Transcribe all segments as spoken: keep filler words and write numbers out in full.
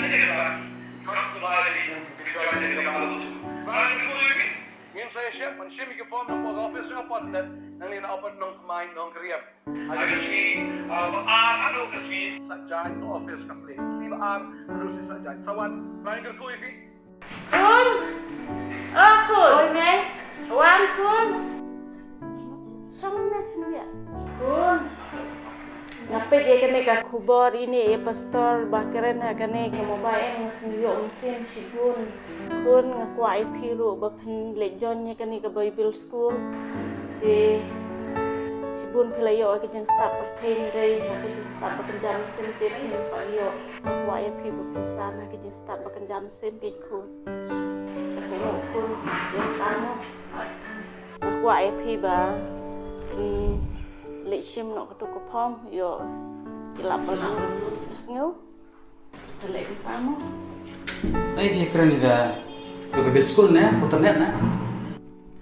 Join the class. Come to my, join the class. Ngin sa ïa shim, ban shim ïa ki form na office jong ka Port Phillip, nangne na Upper Nongthymmai, Nongkyriem. Haba shi, ah, ba ar haduh ka shi Saitjaiñ ka office complete. Shi ba ar haduh shi Saitjaiñ. Sa wan, sa wan kyrkhu ïa phi. Khun. Ah, khun. Oi, mei. Wan, khun. Shong na khyndiat. Khun. Nga peit ïa kane ka khubor ine ïa Pastor ba kren ha kane ka mobile, nga sngew ïoh mynsiem shibun. Khun, nga kwah ïa phi ruh ba phin leit join ïa kane ka Bible school. Te shibun phi la ïoh ïa ka jingstad pyrthei, hynrei ïa ka jingstad ba kynja mynsiem te phim pat ïoh. Nga kwah ïa phi ba phin san ha ka jingstad ba kynja mynsiem, khun. Ka khun, khun, ïa ka mo. Nga kwah ïa phi ba phin leit shim noh kato ka form, ïoh ki lap ba ïoh. Sngew? Ai, phi kren ka, ka Bible school ne, internet ne?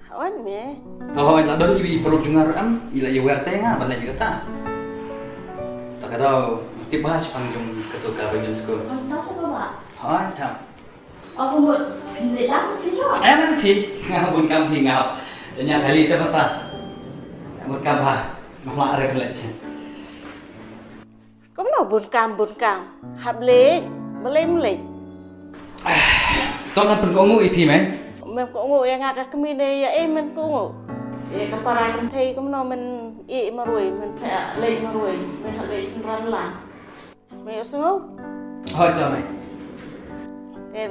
Hooid me. Hooid, la don i paralok jong nga ruh em, i la ïa wer te nga ban leit ïa kata. Ta ka daw tip bha shaphang jong kato ka Bible school. Hooid, ta. Em, em phi, nga bun kam phi nga. Ïa kali te mata. Bun kam bha. Nga lah re leit. Kumno bun kam, bun kam? Hap leit, balei ym leit? To ngan pynkohnguh ïa phi, mei. Mem kohnguh ïa nga ka kmie ne ïa ei men kohnguh. Ïa ka para kynthei kumno men ïeh marwei, men pha leit marwei, men hap leit synran lang. Mei ïohsngew? Hooid to mei. Te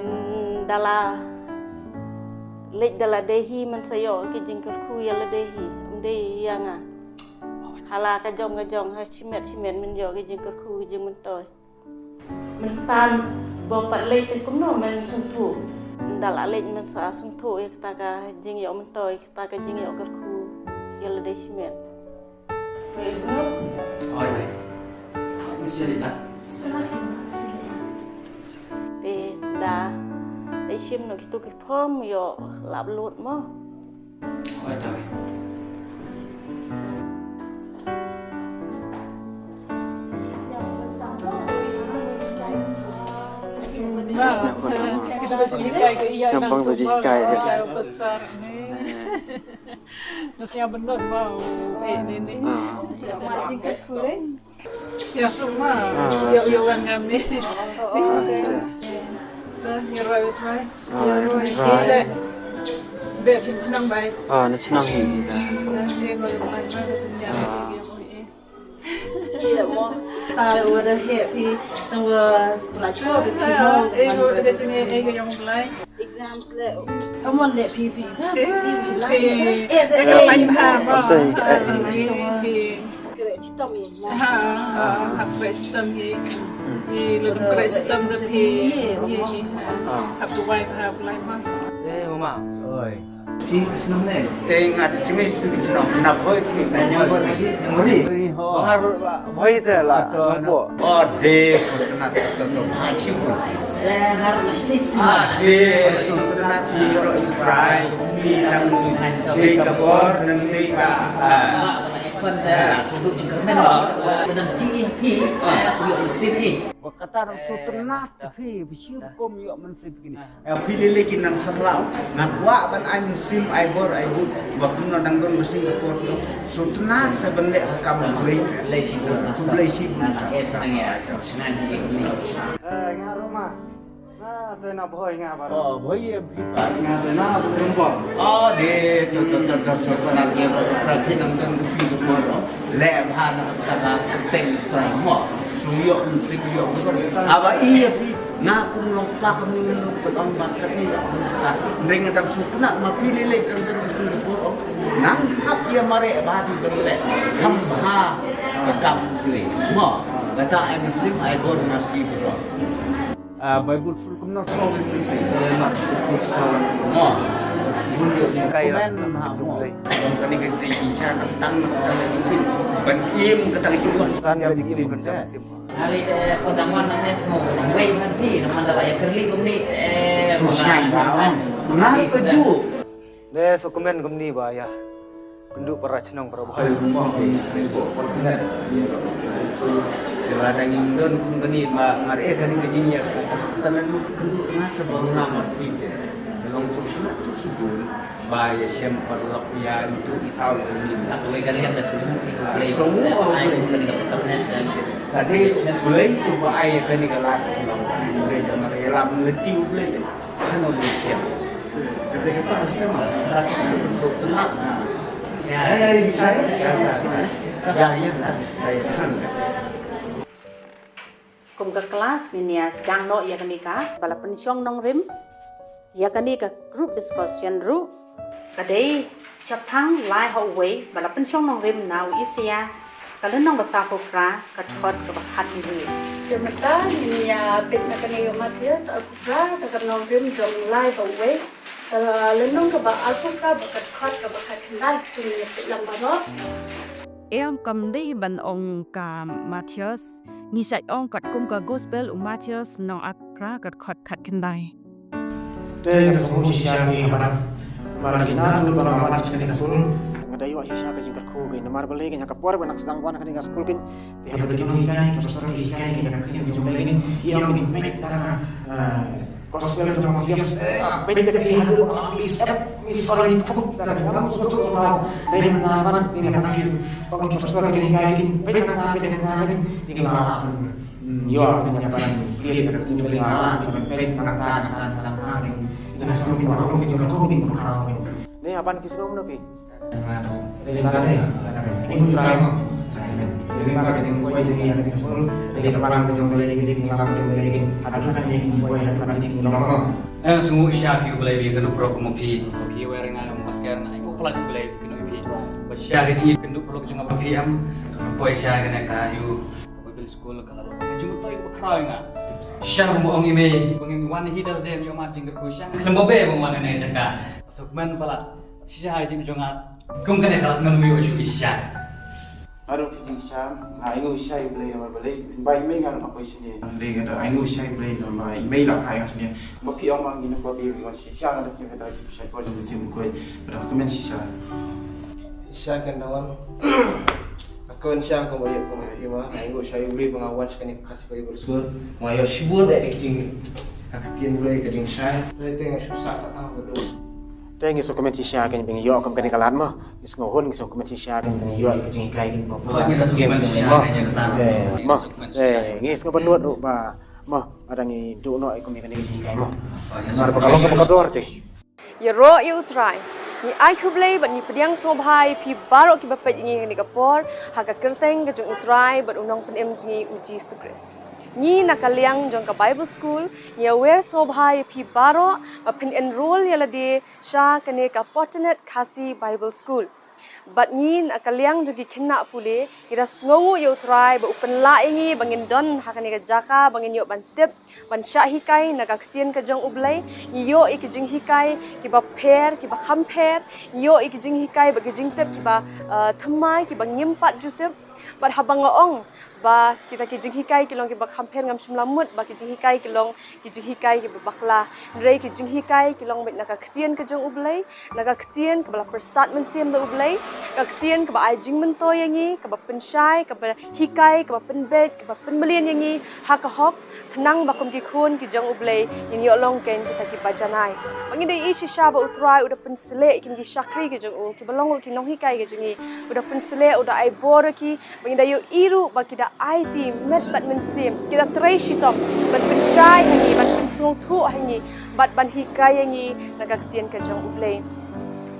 da la leit da lade hi men sa ïoh ki jingkyrkhu ïa lade hi, ym dei ïa nga. Hala ka jong ka jong, ha shimet shimet men ïoh ki jingkyrkhu ki jingmyntoi. Mynta bym pat leit te kumno men sngewthuh. Da la leit men sa sngewthuh ïa kata ka jingïoh myntoi, kata ka jingïoh kyrkhu ïa lade shimet. Mei ïohsngew? Hooid mei. Ngi sngewdei da. Te da, te shim noh kito ki form ïoh lap lut mo. Hooid mei. Sngewbha. Sngewbha to jinghikai. Nga sngewbha bynta ba u eh ne ne. Ah. Sngewbha ma. Ah, ïoh, ïoh wan ngam ne. Ah, sngewbha. Dah, ïa rai, rai. Ah, ïa rai. Beh, phin shnong bai. Ah, nga shnong hi, hi dah. Dah, eh, bai, bai, bai, bai, bai, bai, bai, bai. Ïa mo. Ta wa da heh phi tang wa la ko phi mo. Eh, wa da sini eh ka jong lai. Exams le. Come on le phi tu exams. Eh, eh, eh, eh, eh, eh, eh, eh, eh, eh, eh, eh. Kre chitom hi mo. Ha, ha, ha, kre chitom hi. Hi, lum kre chitom da phi. Hi, hi, ha. Hap duwai, hap lai mo. Eh, mama. Oi. Phi ka shnong ne? Te nga te jngai shu ka shnong. Na Bhoi phi na Nyangbor lagi, Nyangbor ri. Oi, ho. Ngar Bhoi te la, to, Nongpoh. Oh, de, so kena to, to, to. Ha, chi pun. Ah, de, so kena to, yo, try. Phi nang de ka bor, nang de ka, ah. Ah. Kata nang sutna te phi, phi shu kum ïoh mynsiem kine. Ïa phi lei lei ki nang samla. Nga kwah ban ai mynsiem, ai bor, ai bud. Ba kumno dang don mynsiem ka por to. Sutna sa ban leh ka kam U Blei. Khublei shibun. Eh, nga ruh ma. Nga te na Bhoi nga ba. Oh, Bhoi em phi ba. Nga te na Bhoi em ba. Oh, de, to, to, to, to, sutna ïa ba, pra phi nang don mynsiem ka por. Leh bha na ka kyrteng Trai mo. Shu ïoh mynsiem ïoh. Aba ïa phi. Nga kum long pla ka mung ka long ba ka ni ka mung ka. Ndai nga dang shu kena ma phi lei lei dang dang shu ko. Nang hap ïa mareh ba phi dang leh. Kham bha ka kam phi. Mo. Kata ai mynsiem ai bor ma phi bro. Ah, Baibl sur kumno song mynsiem. Mo. Bun ïoh kai. Amen ha mo. Kani ka dei ki chan tang tang ki ban im kata ki. San ka jingim kan jam sim. Hari te ko dang wan nang es mo nang wei man phi nang man da la ïa kyrli kumni, eh. Susngan ba. Ngan ka ju. Ne su kmen kumni ba ïa. Kynduh para chnong para Bhoi. Ïa la dang im don kum kani ba ngar eh kani ka jingïa. Tanan kynduh nga sa ba nga ma phi te. Long su kmen sa shibun. Ba ïa shem paralok ïa itu i thaw ïa ini. Nga kawei ka liang da sumut ïa ka Blei. Sumut ïa ka Blei. Ai kane ka peternet dan ka dei Blei sumut ai ïa kane ka lad sumut. Blei da mar ïa lam leti u Blei te. Chano ïa shem. Ka dei ka tang shem. Ka tang shem sumut. Ïa ïa ïa ïa ïa ïa. Kum ka klas ngin ïa sdang noh ïa kane ka ba la pynshong nongrim. Ïa kane ka group discussion ruh ka dei shaphang lai ha uwei ba la pynshong nongrim na u Isaïah ka lynnong ba sawphew phra ka dkhot kaba khathynriew. Te mynta ngin ïa peit na kane u Mathaios arphew phra ka nongrim jong lai ha uwei ka lynnong kaba arphew phra bad ka dkhot kaba khatkhyndai. Te ngin ïa peit lang baroh. Em kam dei ban ong ka Mathaios, ngi shait ong katkum ka gospel u Mathaios lynnong arphew phra ka dkhot khatkhyndai. Te nga sngew shisha ïa kane ka ban. Namar naduh ba nga wan sha kane ka skul, nga da ïoh shisha ka jingkyrkhu kein. Namar balei kein, ha ka por ba nga dang sdang wan ha kane ka skul kein, te haba ki nonghikai, ki pastor ki hikai kein ïa ka ktien jong U Blei kein, ki ong kein, peit na ka, eh, gospel jong u Mathaios, eh, peit te phi haduh, ah, mi sep, mi sorry, put, te ngam sngewthuh shuh. Dei na ban, dei na ka tangshu, ong ki pastor ki hikai kein, peit na ka, peit na ka, peit na ka, peit na ka. Hmm, ïoh, kein ïa ban kren ïa ka ktien Blei, ïa ban peit na kata, na kata, na kata, kein. Ïa ka sngewbha ban long kein jingkyrkhu kein, ba khraw kein. Ne, haban ki sngew kumno phi? Ring ba dei. Ring ba ka jingpoi jong ngi ha kane ka skul. Dei ka balang ka jong U Blei, dei ka balang jong U Blei, kein. Haduh katne kein poi, haduh katne kein long. Eh, sngewsih ïa phi U Blei, ïa kynduh paralok kum phi. Phi wei ring ai ong ba ker na, ai ko palat U Blei, kynduh phi. Ba shisha ka jingkynduh paralok jong nga ba phi em. Poi sha kane ka ïu. Bible School ka la long ka jingmyntoi kaba khraw ïa nga. Shisha ruh ba ong i mei ba ngin wan hi da lade, ym ïoh mad jingkyrkhu, shisha khlem ba be ba wan ne jaka. Sa kmen palat shisha ha jingim jong nga. Kum kane ka la kmen ym ïoh shuh shisha. Nga ruh phi jingshisha, nga ainguh shisha ïa U Blei namar balei phin bai i mei nga ruh nga poi shane. Dei nga da ainguh shisha ïa U Blei namar i mei la phai nga shane. Ba phi ong ma ngi nang ba phi wan shisha, nga da shisha ka da shisha por jong U Mynsiem Bakhuid. Ba da kmen shisha. Shisha kan da wan. Nga kmen shisha kum ba ïa kum ïa phi ma, nga ainguh shisha ïa U Blei ba nga wan sha kane ka Khasi Bible School. Nga ïoh shibun eh ka jing, ka ktien U Blei ka jingshai. Blei te nga shu sah sah tang ba dum. Te ngi sngewkmen shisha kein ba ngi ïoh kum kane ka lad mo. Ngi sngewhun, ngi sngewkmen shisha kein ba ngi ïoh ka jinghikai kein ba. Hooid, ngi da sngewkmen shisha kein ïa kata. Eh, mo. Eh, ngi sngewbha nud ruh ba, mo, lada ngi duh noh ïa kum ïa kane ka jinghikai mo. Hooid, ngi sngewkmen shisha. Namar ba ka long kaba kordor te. Ïaroh ïa U Trai. Ngi ai khublei bad ngi pdiang sngewbha ïa phi baroh kiba peit ïa ngi ha kane ka por, ha ka kyrteng ka jong U Trai bad U Nongpynim jong ngi U Jisu Khrist. Ngi na ka liang jong ka Bible School, ngi aware sngewbha ïa phi baroh ba phin enroll ïa lade sha kane ka Fortinet Khasi Bible School. Bad ngi na ka liang jong ki khynnah pule, ngi da sngewnguh ïa U Trai ba u pynlah ïa ngi ba ngin don ha kane ka jaka ba ngin ïoh ban tip, ban shah hikai na ka ktien ka jong U Blei. Ngi ïoh ïa ki jinghikai kiba pher, kiba kham pher. Ngi ïoh ïa ki jinghikai bad ki jingtip kiba, eh, thymmai, kiba ngim pat ju tip. Bad haba nga ong ba kita ki jinghikai ki long kiba kham pher, ngam shym la mut ba ki jinghikai ki long ki jinghikai kiba bakla. Hynrei ki jinghikai ki long beit na ka ktien ka jong U Blei, na ka ktien kaba la pyrsad mynsiem da U Blei, ka ktien kaba ai jingmyntoi ïa ngi, kaba pynshai, kaba hikai, kaba pynbeit, kaba pynmlien ïa ngi ha ka hok, khnang ba kum ki khun ki jong U Blei ngin ïoh long kein kita kiba janai. Ba ngi da ïohi shisha ba U Trai u da pynsleh ïa kine ki shakri ki jong u, kiba long ruh ki nonghikai ki jong ngi. U da pynsleh, u da ai bor ïa ki, ba ngi da ïohi ruh ba ki da aiti met bad mynsiem, ki da trei shitom ban pynshai ha ngi, ban pynsngewthuh ha ngi bad ban hikai ïa ngi na ka ktien ka jong U Blei.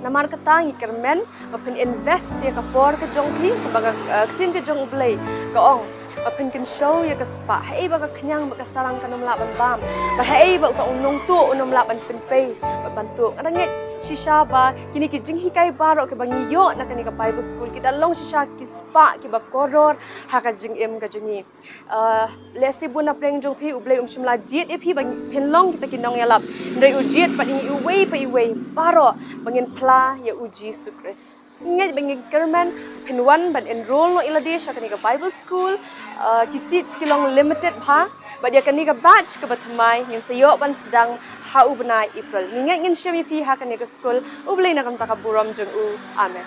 Namar kata ngi kyrmen ba phin invest ïa ka por ka jong phi, ba ka, eh, ktien ka jong U Blei ka ong ba phin kynshew ïa ka spah. Haei ba ka khñiang bad ka sarang kan ym lah ban bam, bad haei ba uta u nongtuh un ym lah ban pynpei bad ban tuh. Nga da ngeit shisha ba kine ki jinghikai baroh kiba ngi ïoh na kane ka Bible School ki da long shisha ki spah kiba kordor ha ka jingim ka jong ngi. Ah, lehse bun na pdeng jong phi U Blei um shym la jied ïa phi ba phin long kita ki nongïalap. Hynrei u jied pat ïa ngi iwei pa iwei baroh ba ngin phla ïa U Jisu Khrist. Ngeit ba ngin kyrmen phin wan ban enroll noh ïa lade sha kane ka Bible School. Ah, ki seats ki long limited bha. Bad ïa kane ka batch kaba thymmai ngin sa ïoh ban sdang ha u bnai April. Ngi ngeit ngin shim ïa phi ha kane ka skul. U Blei un ai ïa ka burom jong u. Amen.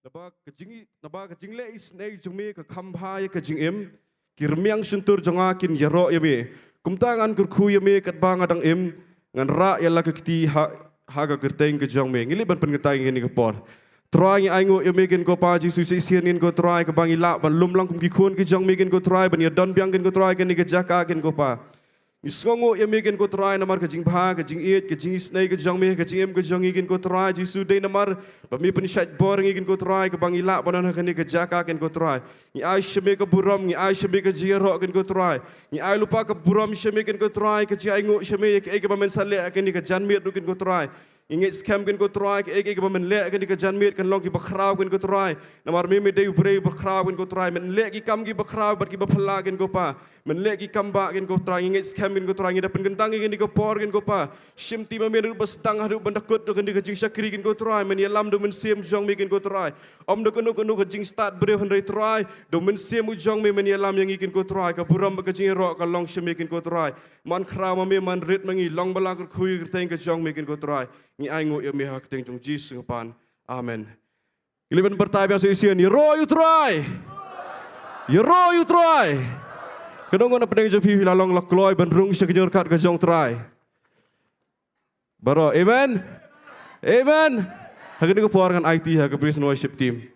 Naba ka jing, naba ka jingleh isynei jong me ka kham bha ïa ka jingim. Ki rmiang shyntur jong nga kin ïaroh ïa me. Kumta ngan kyrkhu ïa me katba nga dang im. Ngan rah ïa la ka kti ha, ha ka kyrteng ka jong me. Ngi leit ban pynkynta ïa kane ka por. Trai, ngi ainguh ïa me kin ko Pa Jisu, shisien kin ko Trai, kaba ngi lah ban lum lang kum ki khun ki jong me kin ko Trai, ban ïadon biang kin ko Trai, kane ka jaka kin ko Pa. Ngi sngewnguh ïa me kin ko Trai namar ka jingbha, ka jingïeit, ka jingisynei ka jong me, ka jingim ka jong ngi kin ko Trai Jisu, dei namar ba me pynshait bor ngi kin ko Trai, kaba ngi lah ban don ha kane ka jaka kin ko Trai. Ngi ai sha me ka burom, ngi ai sha me ka jingïaroh kin ko Trai. Ngi ai lypa ka burom sha me kin ko Trai, ka jingainguh sha me ïa kaei kaba men sa leh ha kane ka janmiet ruh kin ko Trai. Ngi ngeit skhem kin ko Trai, kaei kaei kaba men leh ha kane ka janmiet kan long kiba khraw kin ko Trai. Namar me me dei u briew bakhraw kin ko Trai, men leh ki kam kiba khraw bad kiba phylla kin ko Pa. Men leh ki kam ba kin ko Trai, ngi ngeit skhem kin ko Trai, ngi da pynkyntang ïa kane ka por kin ko Pa. Shim ti ma me ruh ba sdang haduh ban da kut da kane ka jingshakri kin ko Trai, men ïalam da u Mynsiem jong me kin ko Trai. Ym da kano kano ka jingstad briew hynrei Trai, da u Mynsiem u jong me men ïalam ïa ngi kin ko Trai, ka burom bad ka jingïaroh ka long sha me kin ko Trai. Man khraw ma me, man rit ma ngi, long ba la kyrkhu ïa ka kyrteng ka jong me kin ko Trai. Ngi ainguh ïa me ha ka kyrteng jong Jisu ngi pan. Amen. Ngi leit ban pyrta biang shisien, ïaroh ïa u Trai. Ïaroh ïa u Trai. Kano kano na pdeng jong phi phi la long la kloi ban rung sha ka jingryngkat ka jong u Trai. Baroh, amen. Amen. Ha kane ka por ngan aiti ha ka praise and worship team.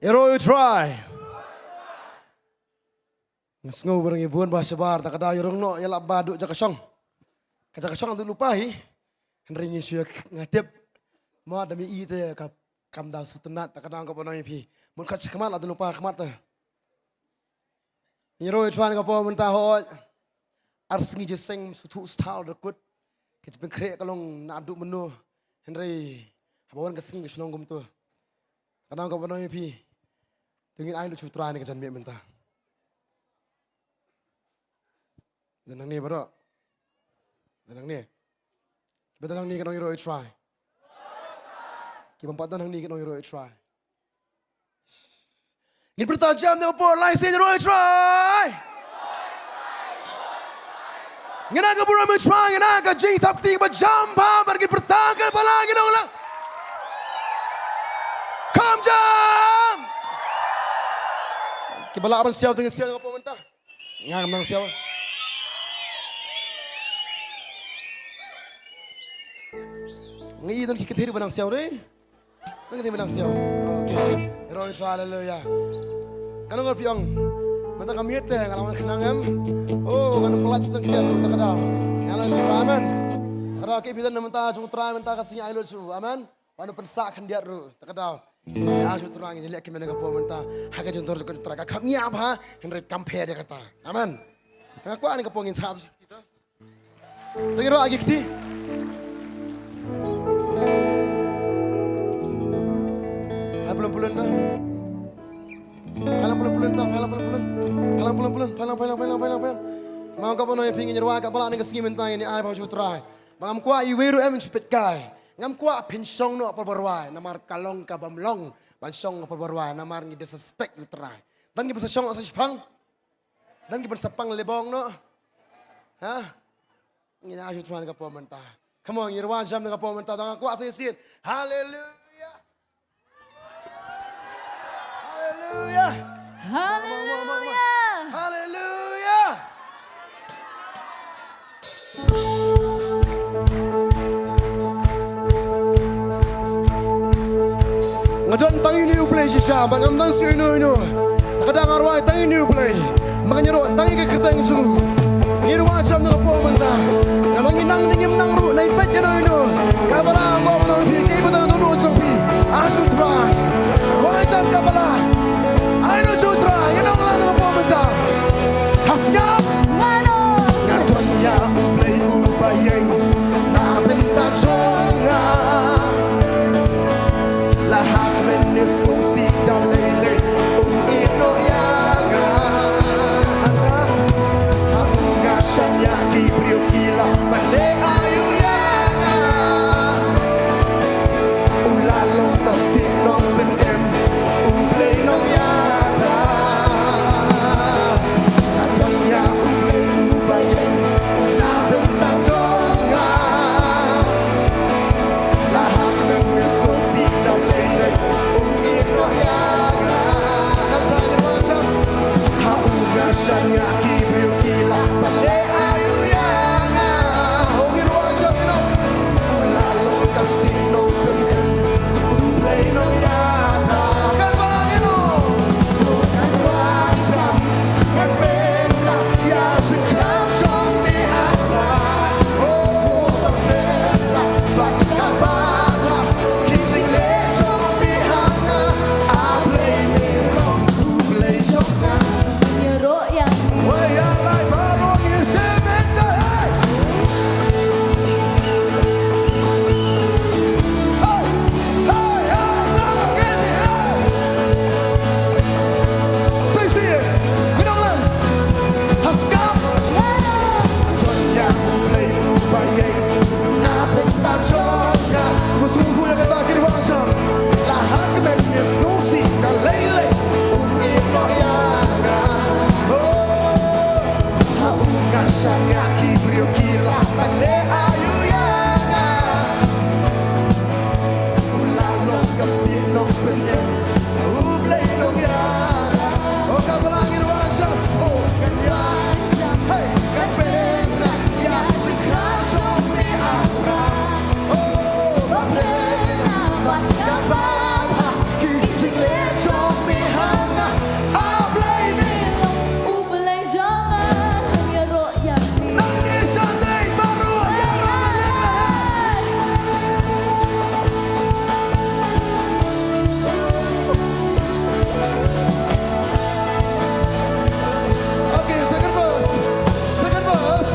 Ïaroh ïa u Trai. Nga sngew ba ngi bun ba shabar, ta ka daw ïa rung noh ïa la ba duh jaka shong. Ka jaka shong duh lypa hi. Hynrei ngi shu ïa nga tip. Mo da mi i te ka kam da shu tynat, ta ka daw ka ba nong ïa phi. Mut khat shi khmat la duh lypa khmat te. Ïaroh ïa u Trai ka por mynta hooid. Ar sngi jingïaseng shu thuh sthaw da kut. Ki jingpynkhreh ka long naduh mynno. Hynrei haba wan ka sngi ka shu long kumto. Ka nang ka ba nong ïa phi. Te ngin ai lut sha u Trai ne ka janmiet mynta. Don hangne baroh. Don hangne. Kiba don hangne kan ong ïaroh ïa u Trai. Kiba ym pat don hangne kan ong ïaroh ïa u Trai. Ngin pyrta jam ne u por lai sien ïaroh ïa u Trai. Ngin ai ka burom ïa u Trai, ngin ai ka jingthap kti ba jam bha, bad ngin pyrta ka ba la ngin ong la. Kham jam. Kiba lah ban siaw te ngin siaw ka por mynta. Nga ngam nang siaw. Ngi don ki kynthei ruh ba nang siaw re. Don ki kynthei ba nang siaw. Okay. Ïaroh ïa u Trai, haleluya. Ka nong phi ong. Mynta ka miet te nga la wan khnang em. Oh, ngan pynlait sha u Trai khyndiat ruh ta ka daw. Nga la sha u Trai, amen. Ta ka daw ki phi don mynta jong u Trai mynta ka sngi ai lut sha u. Amen. Wan u pynsah khyndiat ruh, ta ka daw. Ïa shu Trai ngi leh ki mene ka por mynta. Ha ka jingdor ka Trai ka kham ïa bha, hynrei kam pher ïa kata. Amen. Nga kwah ne ka por ngin sah kita. Tang ïa ruh agi kti. Hai pulun pulun ta. Hai lang pulun pulun ta, hai lang pulun pulun. Hai lang pulun pulun, hai lang, hai lang, hai lang, hai lang, hai lang. Nga ka por nong ïa phi ngin ïa ruh ka ba la ne ka sngi mynta ngin ïa ai bha shu Trai. Ba ngam kwah iwei ruh em in shu peit kai. Ngam kwah phin shong noh por ba rwai namar ka long ka bym long ban shong por ba rwai namar ngi disrespect u Trai. Don kiba sa shong sa shipang. Don kiba sa pang lebong noh. Ha? Ngin ai shu Trai ka por mynta. Come on, ngi rwai jam ka por mynta, dang kwah sa sien. Haleluya. Haleluya. Haleluya. Haleluya. Nga don tang ïa une U Blei shisha, ba ngam don shuh ïa uno uno. Ta ka daw nga rwai tang ïa une U Blei. Ba ngan ïaroh tang ïa ka kyrteng jong u. Ngi rwai jam na ka por mynta. Nga long ngi nang ne ngim nang ruh, nai peit ïa uno uno. Ka ba la, nga ong ïa phi, kaei ba don ha ka dohnud jong phi. Ai sha u Trai. Rwai jam ka ba la. Ai lut sha u Trai, ngan ong lang na ka por mynta. Ha sngap. Nga don ïa U Blei uba ïeng na bynta jong nga. La ha kmen ne sngewsih da lei lei um ïehnoh ïa nga. Ata ha u nga shaniah ki briew ki lah ban leh aïu ïa nga. U la long ta stieh nongpynim, U Blei nongïada. Nga don ïa U Okay, second verse. Second verse.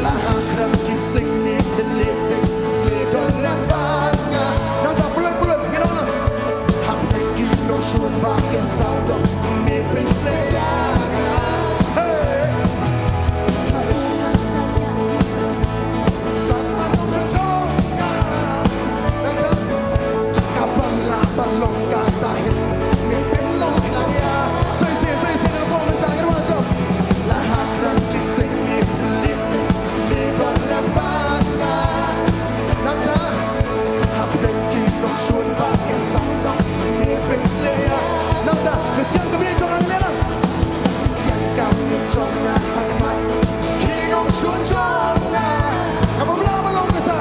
La ha kren ki sing ni thylliej peit, me don lem bad nga. Nangta pynlut pynlut, ngin ong lang. Hapdeng ki nongshun ba ki sawdong, me pynsleh ïa nga. Hey. Kaba long sha jong nga. Nangta. Kaba lah ban long kata hynrei me pynlong khnang ïa. Sa shisien, sa shisien, ngan pynlong mynta, ngan wan jop. La ha kren ki sing ni thylliej peit, me don lem bad nga. Nangta, hapdeng ki nongshun ba ki sawdong, me pynsleh ïa. Nangta, me siang ka bri jong nga, ngi leh lang. Siang ka bri jong nga ha khmat ki nongshun jong nga. Kaba ym lah ban long kata,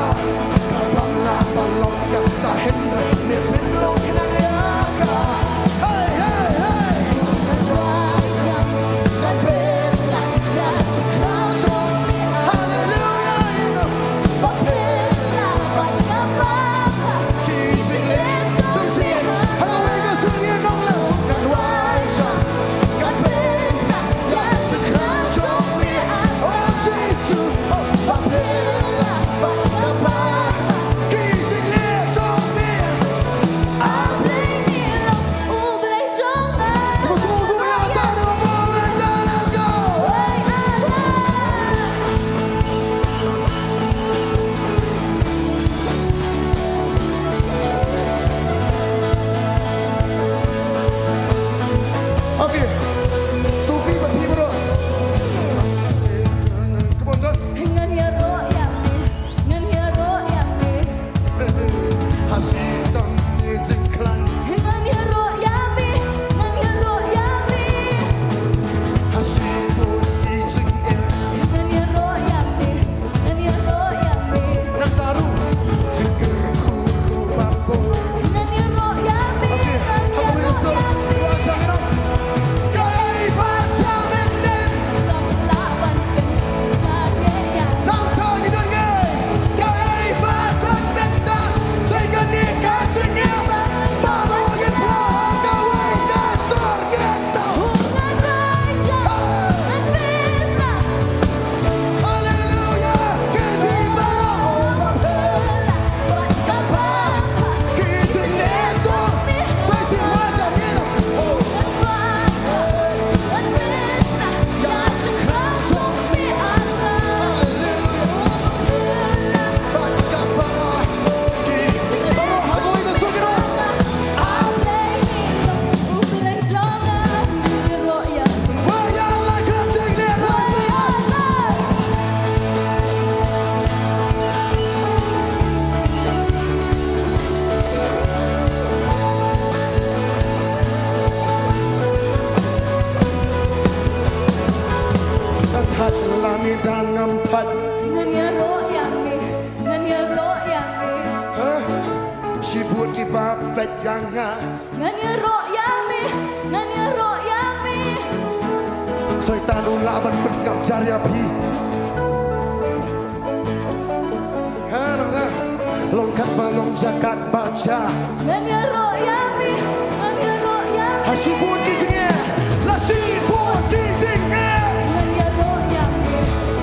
kaba ym lah ban long kata hynrei me pynlong khnang ïa nga. Hey, hey, hey. Hallelujah, you know. Okay. Sophie bad phi baroh. Come on, girls. Ngan ïaroh ïa me. Ngan ïaroh ïa me. Ha shitom ne jingkhlaiñ. Ngan ïaroh ïa me. Ngan ïaroh ïa me. Ha shibun ki jingeh. Ngan ïaroh ïa me. Ngan ïaroh ïa me. Nangta ruh jingkyrkhu ruh ba bun. Ngan ïaroh ïa me. Okay, ngan ïaroh ïa me. Kaei ba jam mynnin. Kam lah ban pynsangeh ïa. Nangta ngi don ngi. Kaei ba don mynta. Dei kane ka jingim. Baroh ngin pla ha kawei ka sur ngin. Haleluya. Ka thait lane da ngam thait. Ngan ïaroh ïa me, ngan ïaroh ïa me. Ha? Shibun kiba peit ïa nga. Ngan ïaroh ïa me, ngan ïaroh ïa me. Soitan u lah ban pynsngap jar ïa phi. Ha, nang, ha. Long katba long jaka ba jia. Ngan ïaroh ïa me, ngan ïaroh ïa me. Ha shibun ki jingeh, la shibun ki jingeh. Ngan ïaroh ïa me,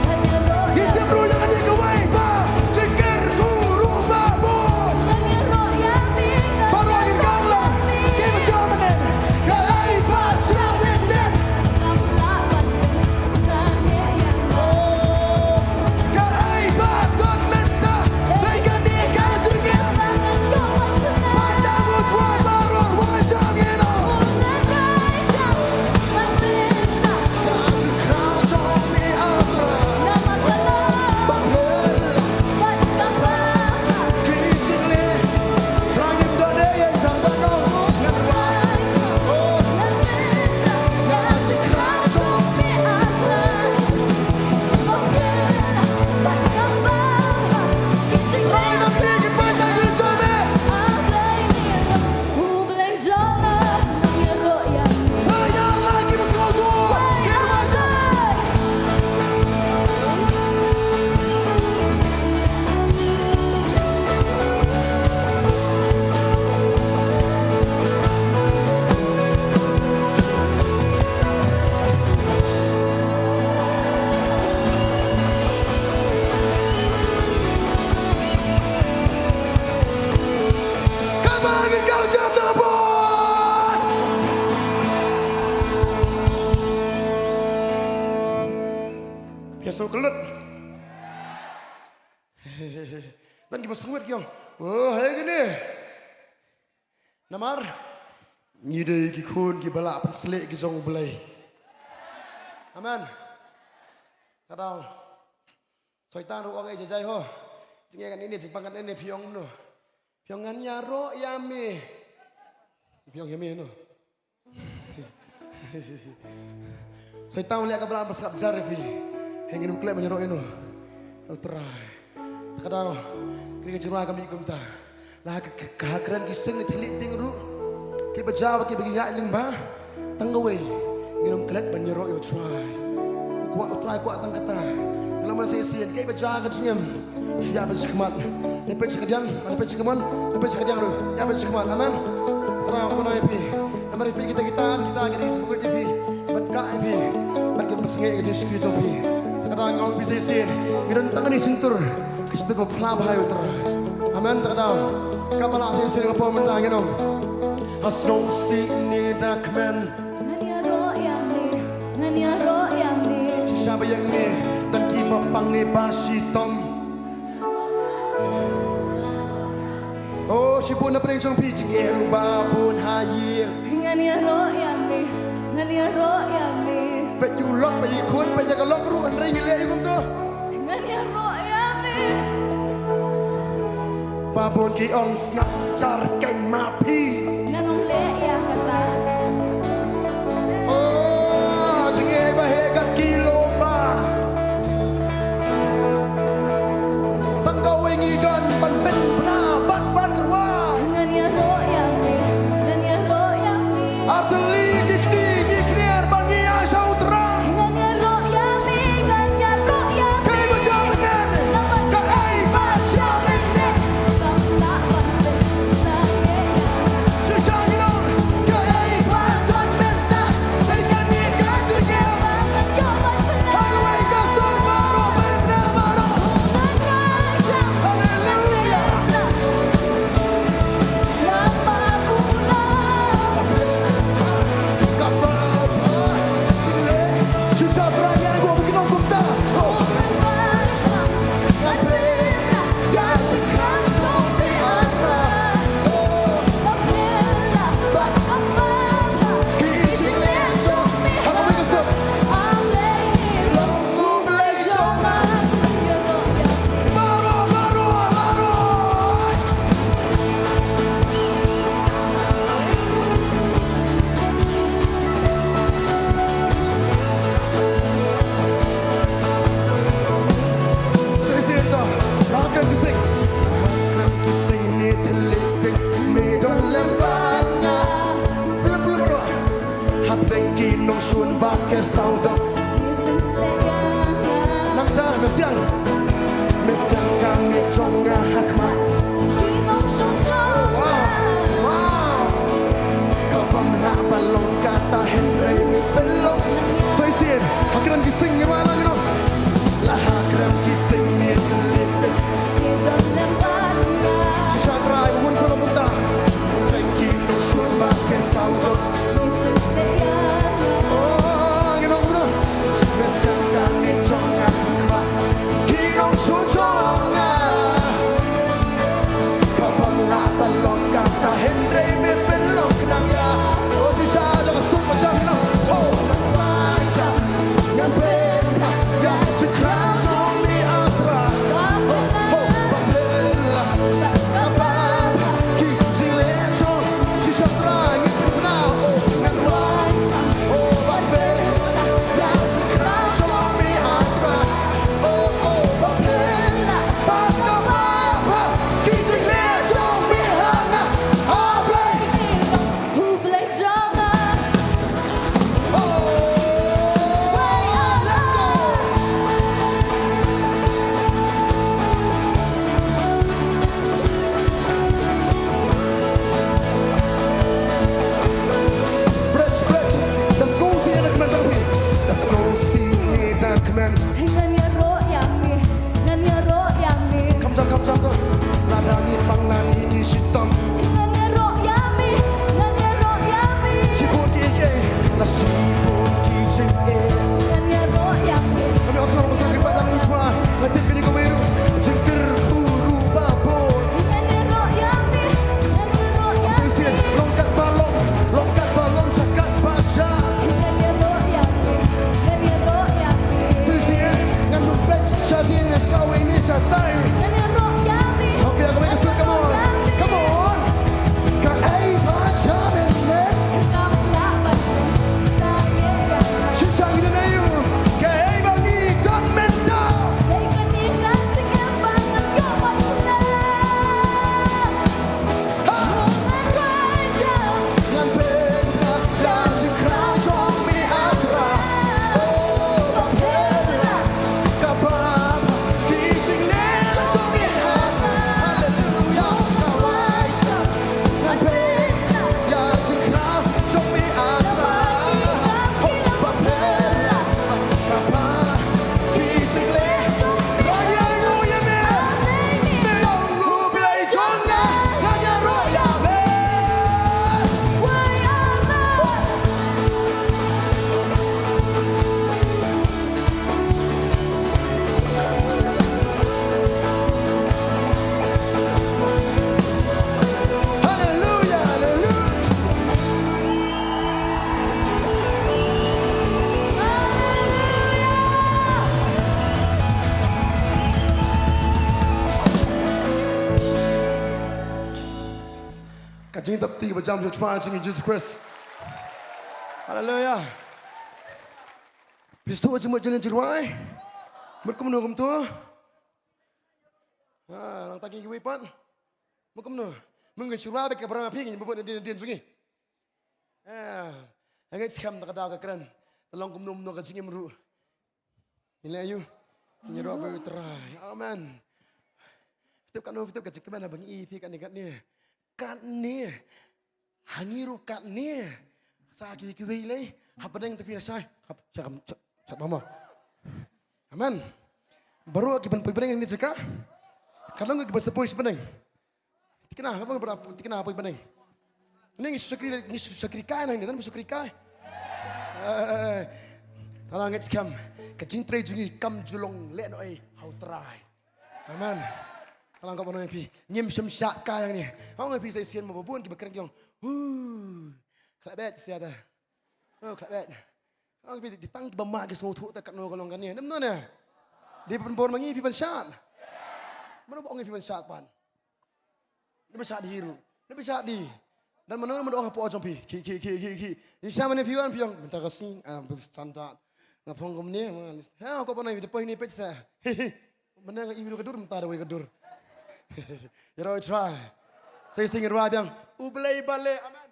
ngan ïaroh ïa me. Ngi tip ruh ïa kane kawei ba jingkyrkhu ruh ba bun. Ngan ïaroh ïa me, ngan ïaroh ïa me. Baroh ngi kang la, ki ba jam mynnin. Kaei ba jam mynnin. Kam lah ban pynsangeh ïa nga. Oh, kaei ba don mynta. Dei kane ka jingim. Ba ngan ïoh ban pynlong. Ba ngan ïoh ban pynlong. Ba ngan ïoh ban pynlong. Bang kau jam na bot. Phi sngewkhuslai. Don kiba sngewthuh ki ong, oh, hei kine. Namar ngi dei ki khun kiba la pynshlur ki jong U Blei. Amen. Ka daw. Soitan ruh ong ei jai jai ho. Jingeh kan ini, jingpang kan ini, phi ong kumno? Phi ong ngan ïaroh ïa me. Phi ong ïa me no. Soitan u leh ka bla ba sngap jar ïa phi. Hynrei ngin ym klet ban ïaroh ïa no. U Trai. Ta ka daw. Kane ka jingrwai ka mih kumta. La ka, ka, ka kren ki seng ne thylliej tieng ruh. Kiba jaw kiba ïaid lyngba. Tang kawei. Ngin ym klet ban ïaroh ïa U Trai. U kwah, U Trai kwah tang kata. Nga la ong sa shisien kiba jaw ka jingim. Shu ïa peit sha khmat. Ïa peit sha kadiang, ïa peit sha kamon, ïa peit sha kadiang ruh, ïa peit sha khmat. Amen. Trai ka ban ïa phi. Namar ïa phi kita kita, kita kita ki sngewbha ïa phi. Ban kah ïa phi. Ban kin pynsngewbha ïa ka jingshakri jong phi. Ta ka daw nga ong ïa phi sa shisien. Ngi don tang kane shyntur. Ka shyntur ba phla bha ïa U Trai. Amen ta ka daw. Kaba lah sa shisien nga pom mynta ngin ong. Ha sngewsih ne da kmen. Ngan ïaroh ïa me, ngan ïaroh ïa me. Shisha ba ïa me, don kiba pang ne ba shitom. Oh, shibun na pdeng jong phi jingeh ruh ba bun ha ïing. Ngan ïaroh ïa me, ngan ïaroh ïa me. Peit ïa u lok, peit ïa i khun, peit ïa ka lok ruh, hynrei ngi leh ïa kumto. Ngan ïaroh ïa me. Ba bun ki ong sngap jar keiñ ma phi. Ngan ym leh ïa kata. Oh, jingeh ba heh kat ki lum ba. Tang kawei ngi don ban pynbna bad ban rwai. Ngan ïaroh ïa me, ngan ïaroh ïa me. Artylli ki kti ki khniar ba ngi ïa sha U Trai. Ngan ïaroh ïa me, ngan ïaroh ïa me. Kaei ba jia mynne? Namar kaei ba jia mynne? Kam lah ban pynshai ïa nga. Shisha ngi ong, kaei Ka jingtap ti ba jam sha u Trai jong ngi Jisu Khrist. Haleluya. Phi sngewthuh jingmut jingim jingrwai? Mut kumno kumto? Ha, nangta kiwei pat. Mut kumno? Mut ngi shu rwai bad ka baroh phi ngi bud nadien nadien jong ngi. Ha, ngeit skhem da ka daw ka kren. Te long kumno kumno ka jingim ruh. Ngi leh aïu? Ngi ïaroh bad u Trai. Amen. Phi tip katno, phi tip ka jingkmen haba ngi ïohi phi katne katne. Katne. Ha ngi ruh katne. Sa ki kiwei lei. Ha bneng te phi la shai. Hap, shai kam, shai, shai mama. Amen. Baroh ki ban poi bneng ne jaka. Ka long ki ban sa poi sha bneng. Thikna, ha bang bra, thikna poi bneng. Ngi shu shakri, ngi shu shakri kai nang ne, dan shu shakri kai. Eh, tang ngeit skhem, ka jingtrei jong ngi kam ju long lehnohei ha u Trai. Amen. Tang ko ba nang phi, ngim shym shah kai hangne. Hong phi sa shisien mo ba bun kiba kren ki ong. Hu. Khlabet sia ta. Oh, khlabet. Hong phi di tang kiba ma ki sngewthuh ta katno ka long kane. Nam no ne. Di pynbor ma ngi phi ban shah. Mano ba ong phi ban shah pat. Ni ba shah di ruh. Ni ba shah di. Dan mano mano ong hapoh jong phi. Ki, ki, ki, ki, ki. Ni sa mane phi wan phi ong. Mynta ka sngi, ah, bus santa. Nga phong kumne, ma, ha, ko pynai, da poi ni peit sa. Mane nga iwi ka dur, mynta da wei ka dur. Ïaroh Trai. Sa shisien ïaroh biang. U Blei ba leh. Amen.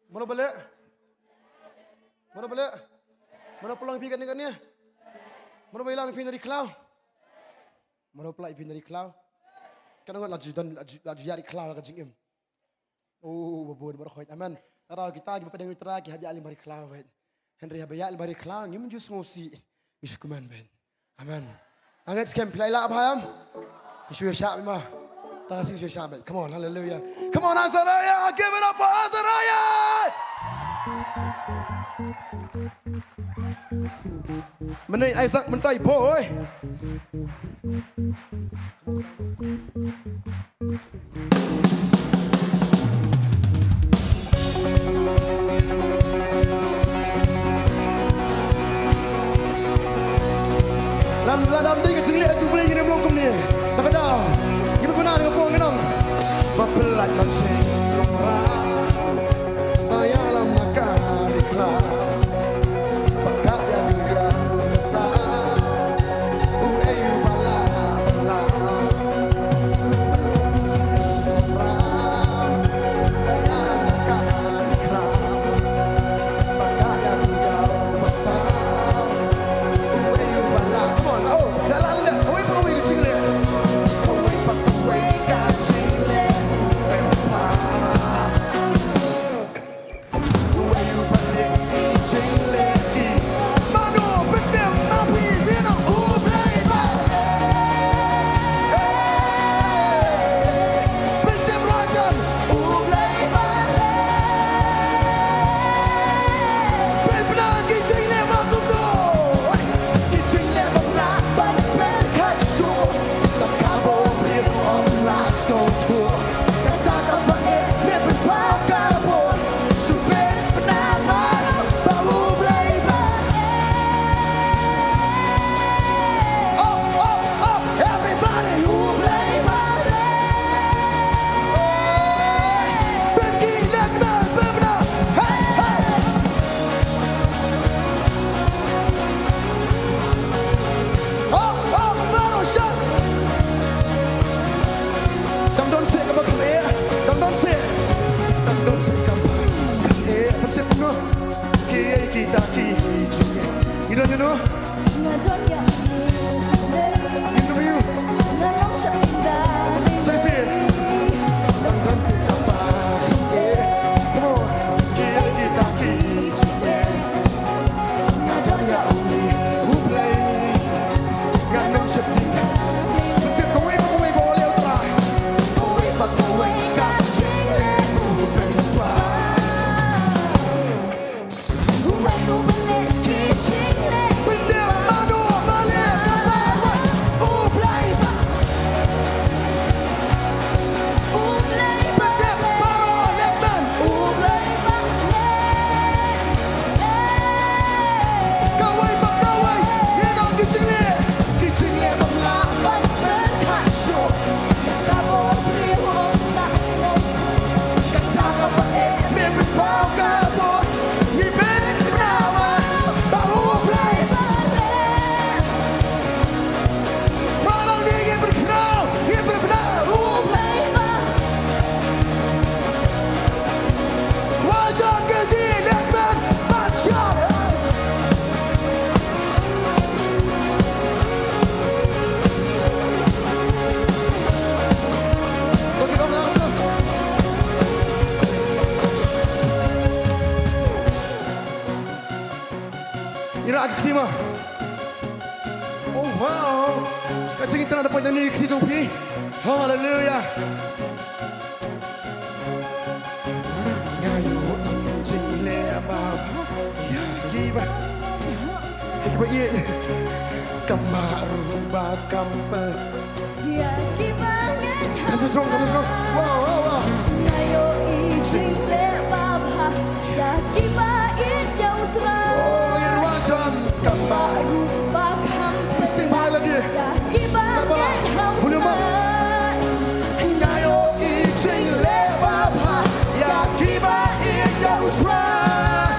Mano ba leh? Mano ba leh? Mano pynlong ïa phi kane kane? Mano ba ïalam ïa phi na ri khlaw? Mano pynlong ïa phi na ri khlaw? Kane ngan laju don, laju, laju ïa ri khlaw ka jingim. Oh, ba bun, ba rkhoi. Amen. Tara kita kiba pdeng ïa u Trai ki hap ïa lem ha ri khlaw bad. Hynrei haba ïa lem ha ri khlaw ngim ju sngewsih. Ngi shu kmen bad. Amen. Angeit skhem phi la ïa lah bha ïam. Ngi shu ïa shah bad ma. Ta ka sngi shu ïa shah bad. Come on, hallelujah. Come on, Azariah. Give it up for Azariah. Mynne Isaac mynta i boy. Lam la dam dei ka jingleh jubilee ngin ym long kumne. Ta ka daw. Ngin ym kena ngin ym pong ngin ym. Ba pynlait ban seng long ra. Ba ïalam na ka ri khlaw. Ba ka ïa du ïa ka sa. U ei u ba la ba la. Oh, wow. Ka jingïatrei da poi na kti jong phi. Haleluya. Nga ïoh jingleh ba bha ïa kiba, ïa kiba ïeit. Kam bha ruh ba kam phylla. Ïa kiba ngeit ha u Trai. Come on, come on. Wow, wow, wow. Nga ïohi jingleh ba bha ïa kiba ïeit ïa u Trai. Oh, ïa u Trai. Kam bha ruh ba kam phylla. Please sing bha lagi. Ïa kiba ngeit ha u Trai. Come on. Volume up. Nga ïohi jingleh ba bha ïa kiba ïeit ïa u Trai.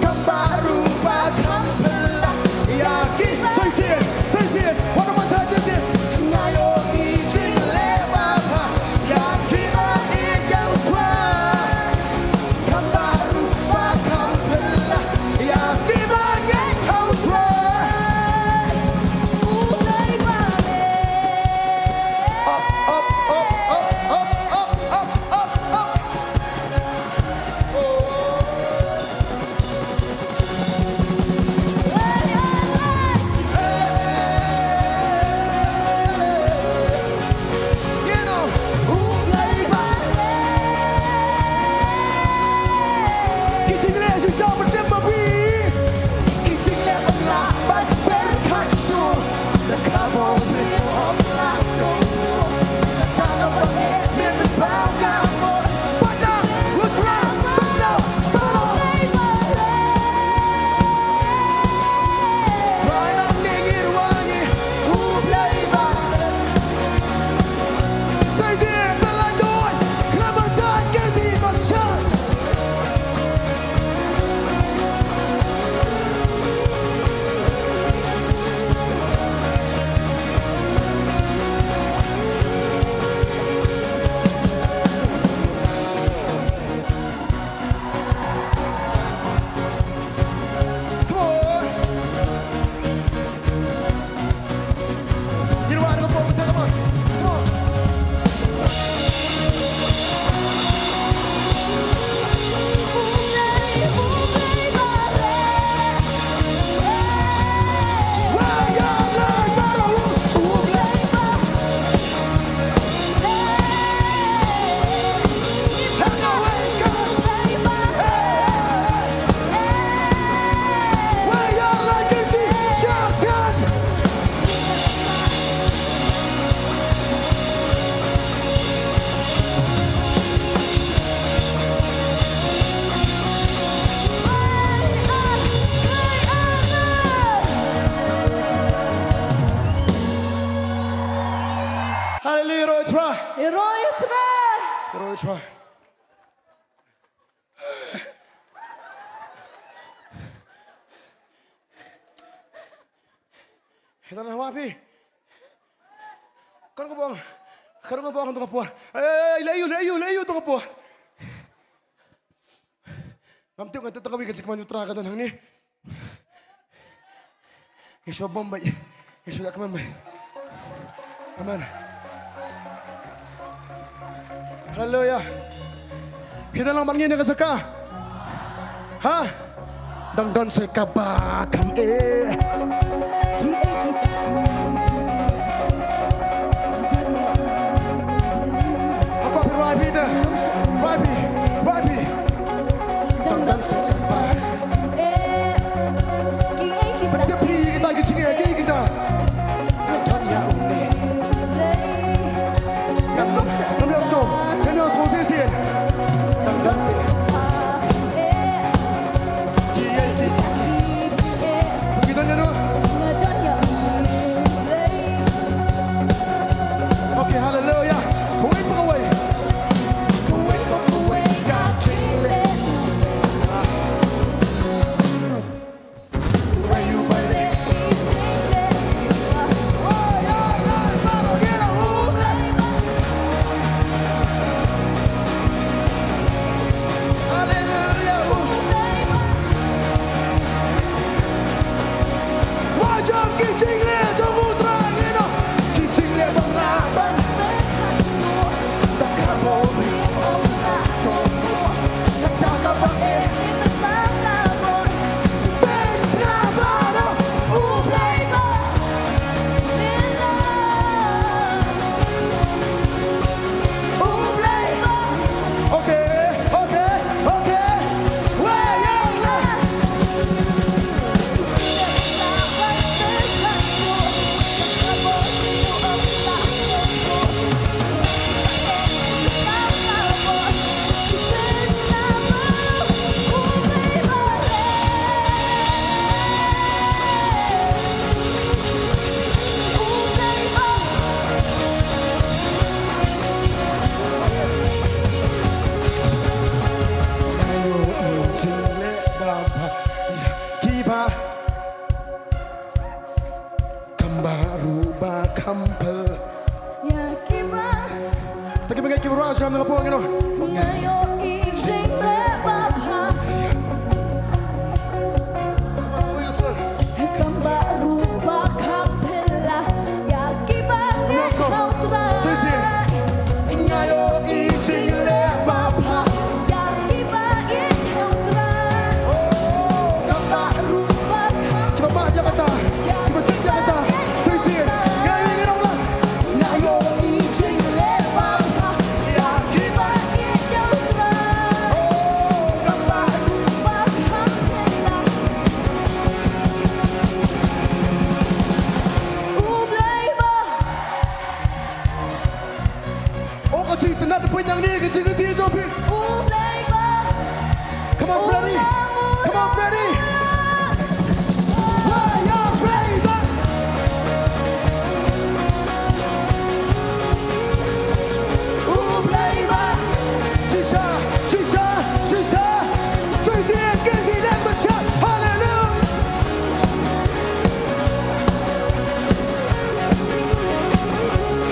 Kam bha ruh ba kam phylla ïa ki. Sa shisien, sa shisien. One more time, sa shisien. Nga ïohi jingleh ba bha ïa kiba ïeit ïa u Trai. Kam bha ruh ba kam phylla ïa kiba ngeit ha u Trai. U Blei ba leh. Up, up, up. Come on. Haleluya, ïaroh ïa u Trai. Ïaroh ïa u Trai. Ïaroh ïa u Trai. Hei, tang hawa phi. Kan ko bong. Kan ko bong tang ka por. Eh, leh ïa u, leh ïa u, leh ïa u tang ka por. Ngam tip nga tip tang ka wi ka jingkmen u Trai ka don hangne. Ngi shu bom beit. Ngi shu ïa kmen beit. Amen. Haleluya. Phi dang long bad ngi ne ka jaka? Ha? Dang don sa kaba kham eh. Hakoh phi rwai phi te. Rwai phi. Rwai phi. Dang don sa kaba. Ba tip phi kita ki jingeh, ki kita. Ngan don ïa une. Ngan don sa, ngan ïa sngew, ngan ïa sngew shisien. Ngan don sa. Ki ei kita. Ki don ïa no. Kham phel. Ïa kiba. Ta kiba ngai kiba rah jam na ka por ngi no. Nga ïohi jingleh ba bha. Kam ba ruh ba kham phel la. Ïa kiba ngi. Let's go. Sisi. Nga ïohi jingleh ba bha. Ïa kiba ïeit ha U Trai. Oh. Kam ba ruh ba kham. Kiba mad ïa kata. Kiba jied ïa kata. Sisi. Nga ïohi ngi nong la. Nga ïohi jingleh ba bha. Ïa kiba ïeit ha U Trai. Oh. Kam ba ruh ba kham phel la. U Blei ba. Oh, ka jingtynat pynjang ni, ka jingtynat jong phi. U Blei ba. Come on, Freddy. Come on, Freddy. Wah, ya, Blei ba. U Blei ba. Shisha, shisha, shisha. Shisha, shisha, shisha. Hallelujah.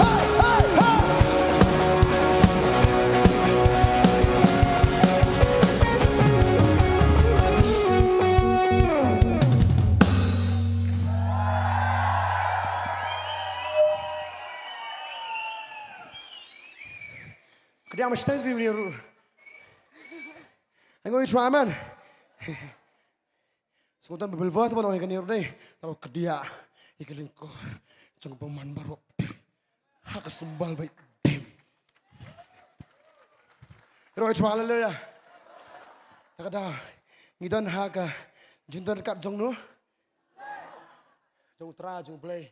Hey, hey, hey. Kadiang mashtai vi vni ru. Angoi try man. Sngewdon ba bel verse ba nong ïa kane ruh dei. Tang ba kdiah ïa ka lyngkor jong ka bymman baroh. Ha ka cymbal ba dim. Roi chwa, haleluya. Ta ka daw ngi don ha ka jingdon ryngkat jong no. Jong U Trai, jong U Blei.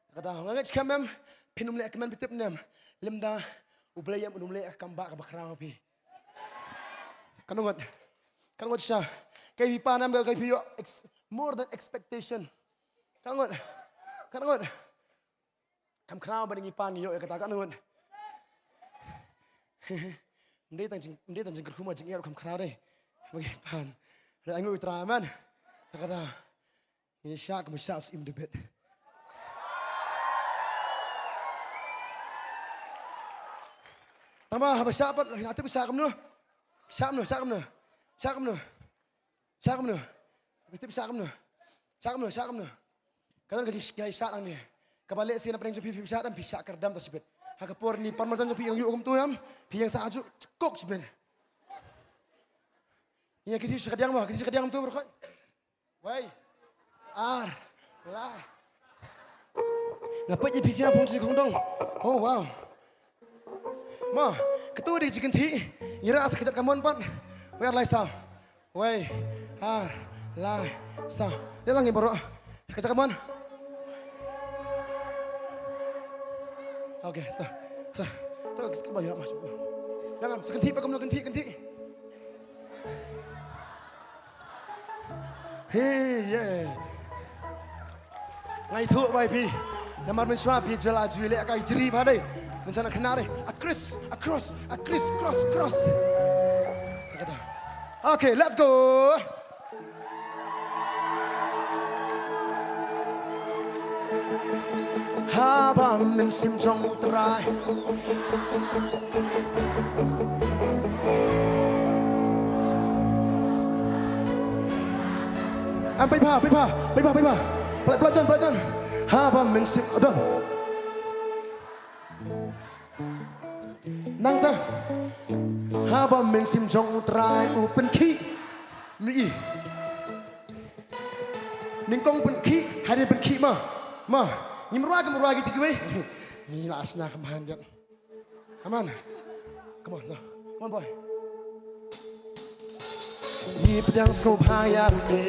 Ta ka daw nga ngeit skhem em phin ym leh kmen phi tip ne em. Lymda U Blei em un ym leh ka kam ba ka bakhraw phi. Katno ngut? Katno ngut sha? Kaei phi pan em, kaei phi ïoh ex-, more than expectation? Katno ngut? Katno ngut? Kam khraw ba ngi pan ngi ïoh ïa kata, katno ngut? Ym dei tang jing, ym dei tang jingkyrkhu ma jingïaid ruh kam khraw dei. Ba ngi pan. Re ai ngut U Trai man. Ta kata. Ngi shah kum shah u Syiem David. Tang ba haba shah pat, ngi la tip shah kumno. Shah kumno, shah kumno. Shah kumno. Shah kumno. Phi tip shah kumno. Shah kumno, shah kumno. Ka don ka jingshah nangne. Kaba lehse na pdeng jong phi phim shah, tang phi shah kyrdam ta shibit. Ha ka por ni pan marjan jong phi ïeng ïuh kumto em. Phi ïeng sah hajuh kok shibit. Ïa ki ti sha kadiang mo, ki ti sha kadiang kumto bro. Wei. Ar. Lai. Nga peit ïa phi sha pung shi khongdong. Oh, wow. Mo, katu dei jingkynthih. Ngi rah sa kjat kamon pat. Wei, ar, lai, saw. Wei, ar, lai, saw. Leh lang ngi baroh. Kjat kamon. Okay, ta. Ta. Ta, kaba ïa mas. Jangan, sa kynthih pat kumno kynthih, kynthih. Hey, yeah. Nga ithuh ba ïa phi. Namar mynshuwa phi jylla ju leh ka ijri ba dei. Mynshuwa na khynnah dei. A criss, a cross, a criss, cross, cross. Okay, let's go. Haba mynsiem jong U Trai. Em, peit bha, peit bha, peit bha, peit bha. Peit, peit don, peit don. Haba mynsiem don. Nangta. Haba mynsiem jong U Trai u pynkhih. Mi i. Nyngkong pynkhih, hadien pynkhih ma. Ma, ngim rwai, ngim rwai kiti kiwei. Ngi la shna khamhan jan. Come on. Come on, no. Come on, boy. Ngi pdiang sngewbha ïa me.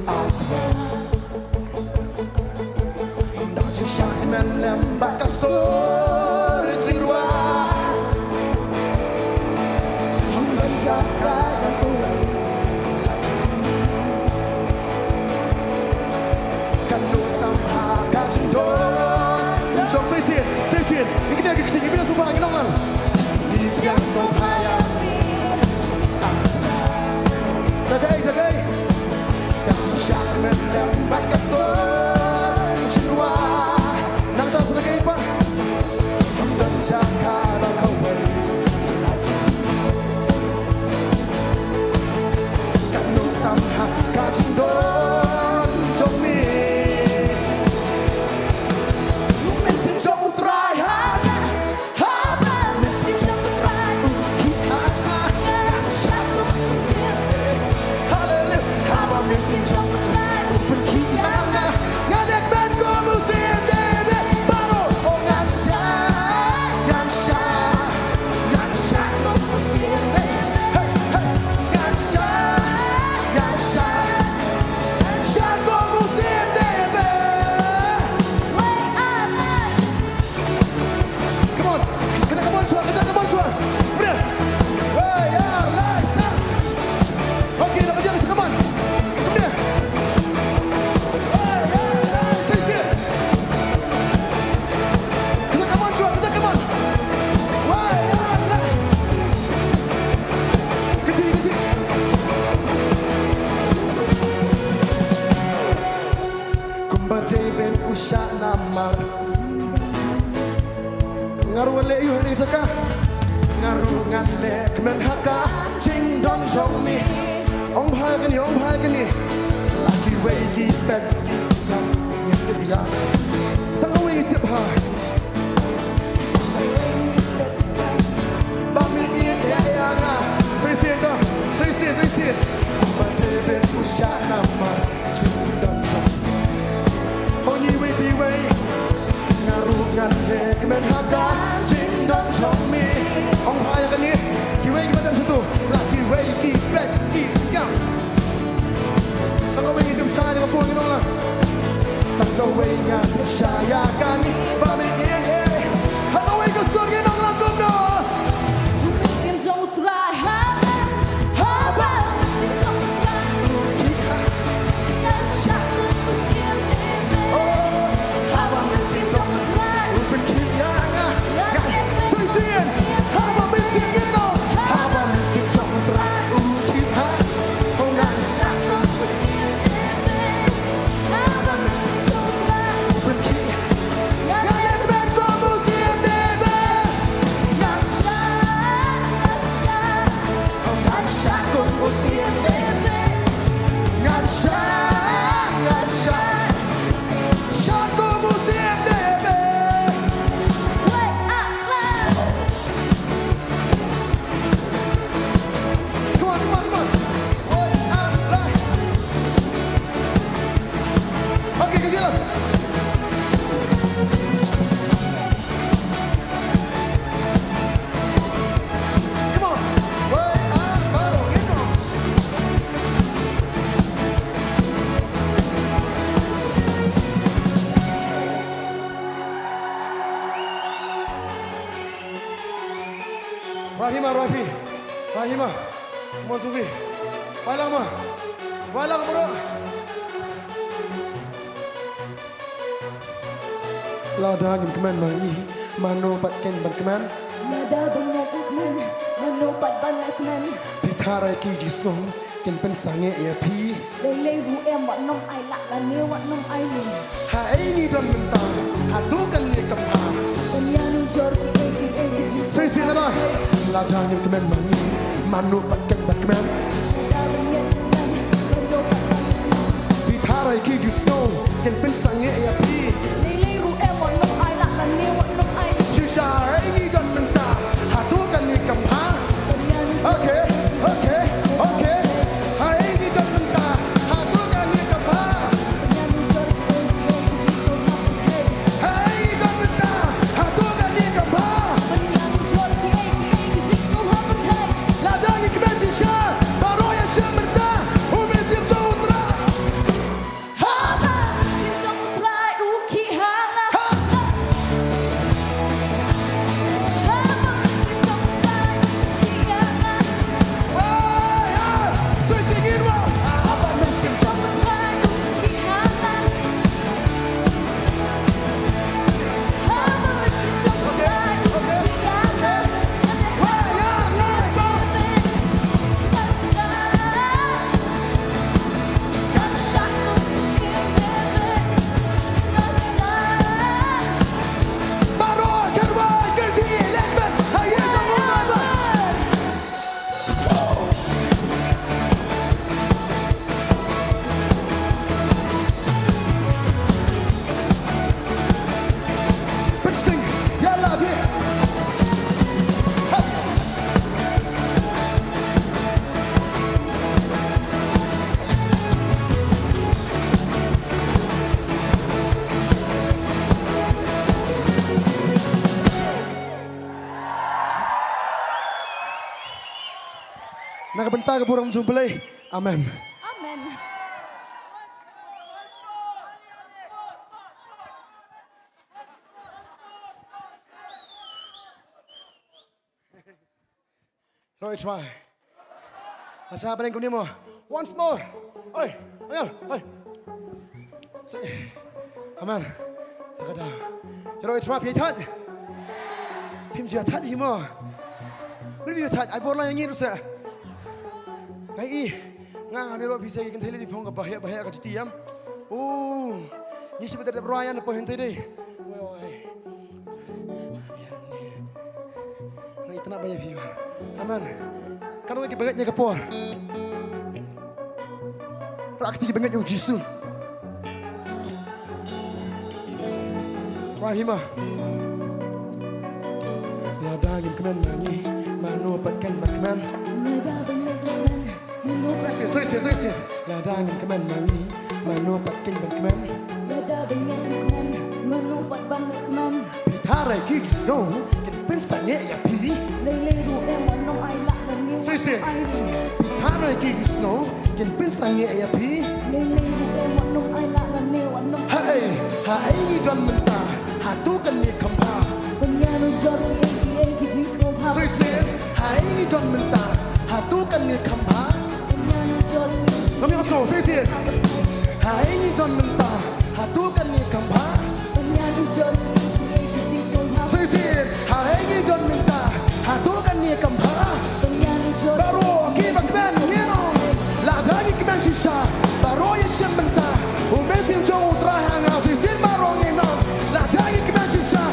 Ah. Ym dang jingshah kmen lem bad ka sur jingrwai. Ym don jaka jan kawei. Kan lut tam ha ka jingdon jong shisien, shisien. Ngi kyndiat ki ksing, ngi pdiang sngewbha, ngi long lang. Ngi pdiang sngewbha ïa me. Da kaei, da kaei. Dang shah kmen lem bad ka sur jingrwai. Nangta sa Nga ruh ngan leh ïa u hangne ka jaka. Nga ruh ngan leh kmen ha ka jingdon jong me. Ong bha kane, ong bha kane. La kiwei ki peit ki skhem, ngim tip ïa. Tang kawei ngi tip bha. Ba me ïeit ïa nga. Sa shisien to, sa shisien, sa shisien. Kumba David u shah namar jingdon jong me. Ho ngi wei, ngi wei. Nga ruh ngan leh kmen ha ka jingdon jong me. Ong bha ïa kane. Kiwei kiba dang shuh tu. La kiwei ki peit ki skhem. Tang kawei ngi dum shai na ka por ngi ong la. Tang kawei nga dum shai ïa kane. Ba me ïeit. Ha kawei ka sur ngi ong la kumno. U mynsiem jong U Trai ha ngan. Haba u mynsiem jong U Trai. Ngan shah kum u mynsiem David. Haba u mynsiem jong U Trai. Ngan leh kmen. Sa shisien. Haba u mynsiem jong U Trai. Haba u mynsiem jong U Trai. Ngan shah kum u mynsiem David. Haba u mynsiem jong U Trai. Ngan leh kmen kum u mynsiem David. Ngan shah, ngan shah. Ngan shah kum u mynsiem David. Ngan shah, ngan shah. Shah kum u mynsiem David. Wait, ah, ah. Come on, come on, come on. Wait, ah, ah. Okay, good job. Come on. Wait, ah, ah, ah. Rahima, Rahi. Rahima. Come on, Sufi. Wai lang ma. Wai lang ma. Lada ngim kmen ma ngi, mano pat kin ban kmen? Lada ban ngim kmen, mano pat ban ngim kmen? Phi tharai ki jingsngew kin pynsangeh ïa phi? Lei lei ruh em wat nym ai lad lane wat nym ai lum. Ha ei ngi don mynta, hato kane kam bha? Ban ïa nujor kiei kiei ki jingsngew. Shisien lada, lada ngim kmen ma ngi, mano pat kin ban kmen? Lada ban ngim kmen, mano pat ban ngim kmen? Phi tharai ki jingsngew kin pynsangeh ïa phi? Lei lei ruh em wat nym ai lad lane wat nym ai lum. Shisha ei ngi don mynta, hato kane kam bha? Okay, okay, okay. Ha ei ngi don mynta, hato kane kam bha? Ha ei ngi don mynta, hato kane kam bha? Lada ngi kmen shisha, baroh ïa shem mynta, u mynsiem jong U Trai. Haba u mynsiem jong U Trai u khih ha nga. Haba u mynsiem jong U Trai u khih ha nga. Haba u mynsiem jong U Trai u khih ha nga. Haba u mynsiem jong U Trai u khih ha nga. Na ka bynta ka burom jong U Blei. Amen. Amen. Roy, try. Asa apa yang kau ni mo? Once more. Oi, Angel, oi. Amen. Takada. Roy, try, phi thad. Phim ju thad hi mo. Beli phi thad, ai bor la yang ni rusa. Ngai i. Nga nga mi ro phi sa ki kan thai li phong ka bahaya bahaya ka chuti yam. Oh. Ni si betul ada bro ayan apa hentai deh. Oi, oi. Na ba ïa phi. Amen. Katno kiba ngeit ïa ka por? Rah kti kiba ngeit ïa u Jisu. Rah hi ma. Lada ngim kmen ma ngi, mano pat kan ba kmen. Lada ba ngim kmen, mano pat. Soi sien, soi sien. Lada ngim kmen ma ngi, mano pat kan ba kmen. Lada ba ngim kmen, mano pat ban kmen. Phi tharai ki sngew kin pynsangeh ïa phi. Lei lei ruh em wat nong ai lad lane. Soi sien. Ai. Phi tharai ki sngew kin pynsangeh ïa phi. Lei lei ruh em wat nong ai lad lane wat nong. Haei, haei ngi don mynta hato kane khambha. Ban ïanujor kiei kiei ki jingsngewbha. Soi sien. Haei ngi don mynta hato kane khambha. Ban ïanujor kiei. Ngam ïohsngew, soi sien. Haei ngi don mynta hato kane khambha. Ban ïanujor kiei kiei ki jingsngewbha. Soi sien. Haei ngi don mynta hato kane khambha. Ban ïanujor. Baroh kiba kmen ngin ong, lada ngi kmen shisha, baroh ïashem bynta. U Mynsiem jong U Trai ha nga. Soi sien baroh ngin ong, lada ngi kmen shisha,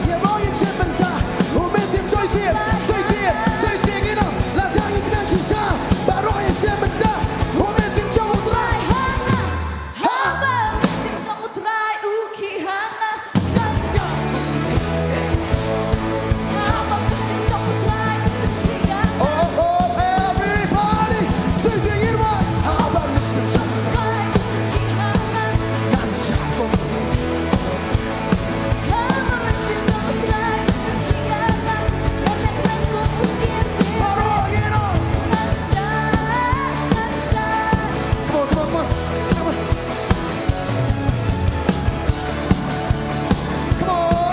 ïa baroh ïashem bynta. U Mynsiem jong, soi sien, soi sien, soi sien ngin ong, lada ngi kmen shisha, baroh ïashem bynta. U Mynsiem jong U Trai ha nga. Haba U Mynsiem jong U Trai u khih ha nga. Oh, oh, everybody, sing it, what? Come on, come on, come on. Come on.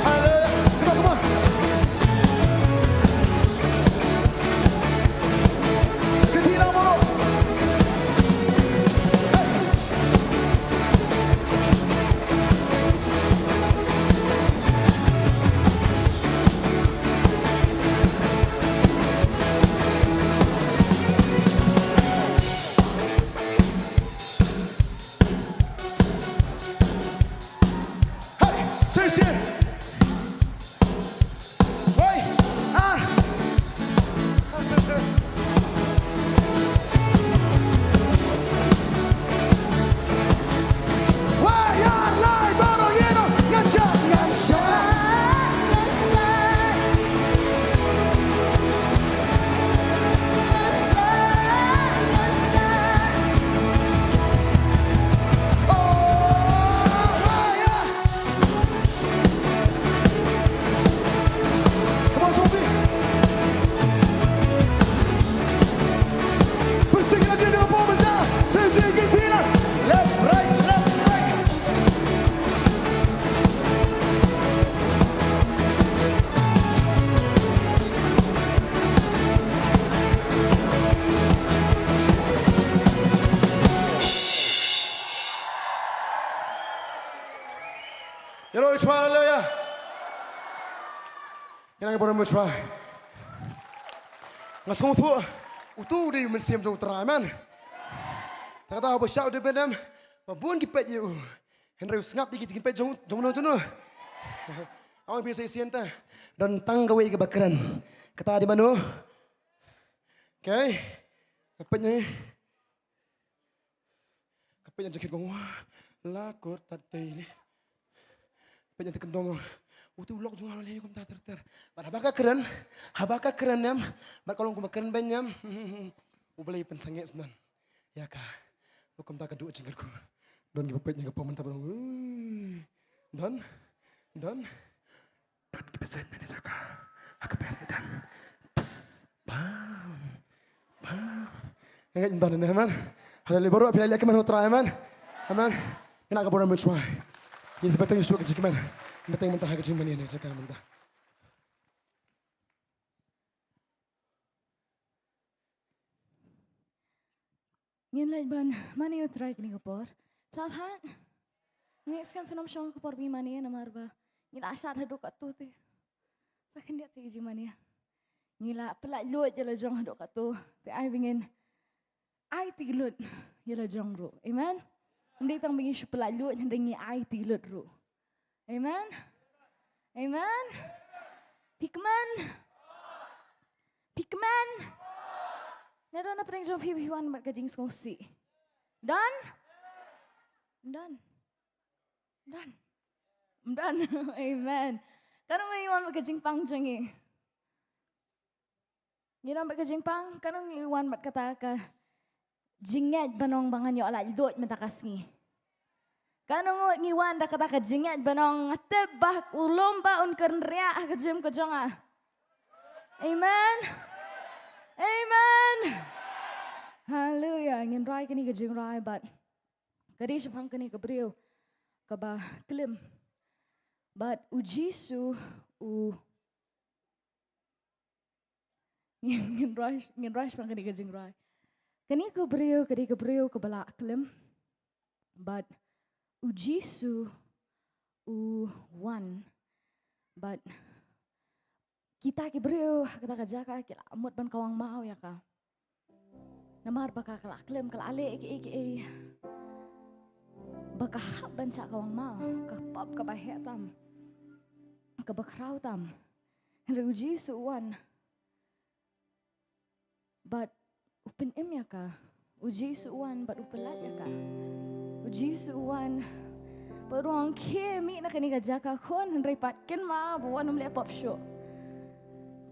Hallelujah. Come on, come on. Kynthih lang baroh. Hey. Hey, sing, sing. Hey, ah. Come on, Sophie. Pynshai ïa lade da ka bor mynta. Pynshai ïa lade. Left, right, left, right. Ïaroh ïa U Trai, haleluya. Ngi nang burom ïa U Trai. Nga sngewthuh uto u dei u Mynsiem jong U Trai, amen. Te kata haba shah u dei ban em, ba bun ki peit ïa u. Hynrei u sngap ïa ki jingpeit jong, jong no jong no. Ong phi sa shisien te. Don tang kawei kaba kren. Kata dei mano? Okay. Ka peit ne. Ka peit na jaket kong, la kut tat tei ne. Peit na te kyndong. Uto u lok jong nga u leh kumta ter ter. Bad haba ka kren, haba ka kren em, bad ka long kumba kren beiñ em. U Blei u pynsangeh shen ïa ka. Ba kumta ka duh jingkyrkhu. Don kiba peit na ka por mynta ba long. Ui. Don. Don. Don ki pynshai na jaka ha ka ber ïa don. Psst, bam, bam. Nga ngeit ban ne, amen. Haleluya, baroh phi la leh kmen ha U Trai, amen. Amen. Ngi nang burom ïa U Trai. Ngin sa bteng ïa shuwa ka jingkmen. Bteng mynta ha ka jingmane ne jaka mynta. Ngin leit ban mane ïa U Trai kane ka por. Phi lah than. Ngi skhem phin ym shong ka por ba ngi mane namar ba ngi la shad haduh katto te. Sa khyndiat te ka jingmane. Ngi la pynlait lut ïa la jong haduh katto. Te ai ba ngin ai te ka lut ïa la jong ruh. Amen. Ym dei tang ba ngi shu pyllait luid, hynrei ngi aiti lut ruh. Amen. Amen. Phi kmen. Phi kmen. Nadong napdeng jong phi, phi wan bad ka jingsngewsih. Don? Don. Don. Don. Amen. Katno ngi wan bad ka jingpang jong ngi? Ngi wan bad ka jingpang, katno ngi wan bad kata ka jingngeit ban ong ba ngan ïoh lait luid mynta ka sngi? Katno ngut ngi wan da kata ka jingngeit ban ong, nga tip ba u lum ba un kynriah ha ka jingim ka jong nga. Amen. Amen. Haleluya. Ngin rai kane ka jingrai bad ka dei shaphang kane ka briew kaba klim. Bad u Jisu u ngin, ngin rai, ngin rai shaphang kane ka jingrai. Kane ka briew, ka dei ka briew kaba la klim. Bad u Jisu u wan. Bad kita ki briew ha kata ka jaka ki la mut ban kawang maw ïa ka. Namar ba ka la klim, ka la leh kiei kiei ba ka hap ban shah kawang maw, ka pop kaba heh tam, kaba khraw tam. Hynrei u Jisu u wan bad u pynim ïa ka. U Jisu u wan bad u pyllait ïa ka. U Jisu u wan bad u ong, khie mih na kane ka jaka khun, hynrei pat kynmaw ba wan ym leh pop shuh.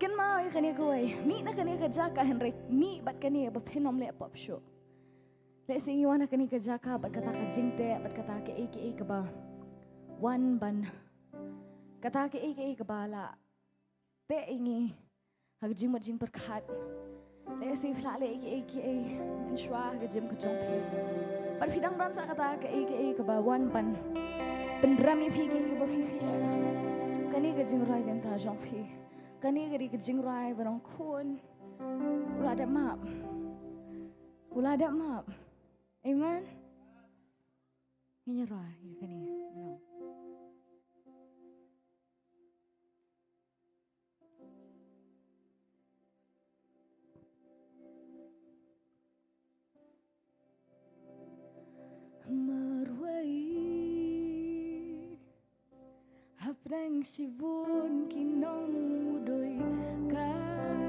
Kynmaw ïa kane kawei, mih na kane ka jaka, hynrei mih bad kane ba phin ym leh pop shuh. Lehse ngi wan ha kane ka jaka bad kata ka jingteh, bad kata kaei kaei kaba wan ban, kata kaei kaei kaba la teh ïa ngi ha ka jingmut jingpyrkhat. Lehse phi la leh kiei kiei mynshuwa ha ka jingim ka jong phi. Bad phi dang don sa kata kaei kaei kaba wan ban pynrem ïa phi, kiei kiei ba phi, phi leh. Kane ka jingrai dei mynta jong phi. Kane ka dei ka jingrai ba nongkhun u la dep map. U la dep map. Amen. Ngin ïa rai ïa kane. No. Marwei hapdeng shibun ki nongdui ka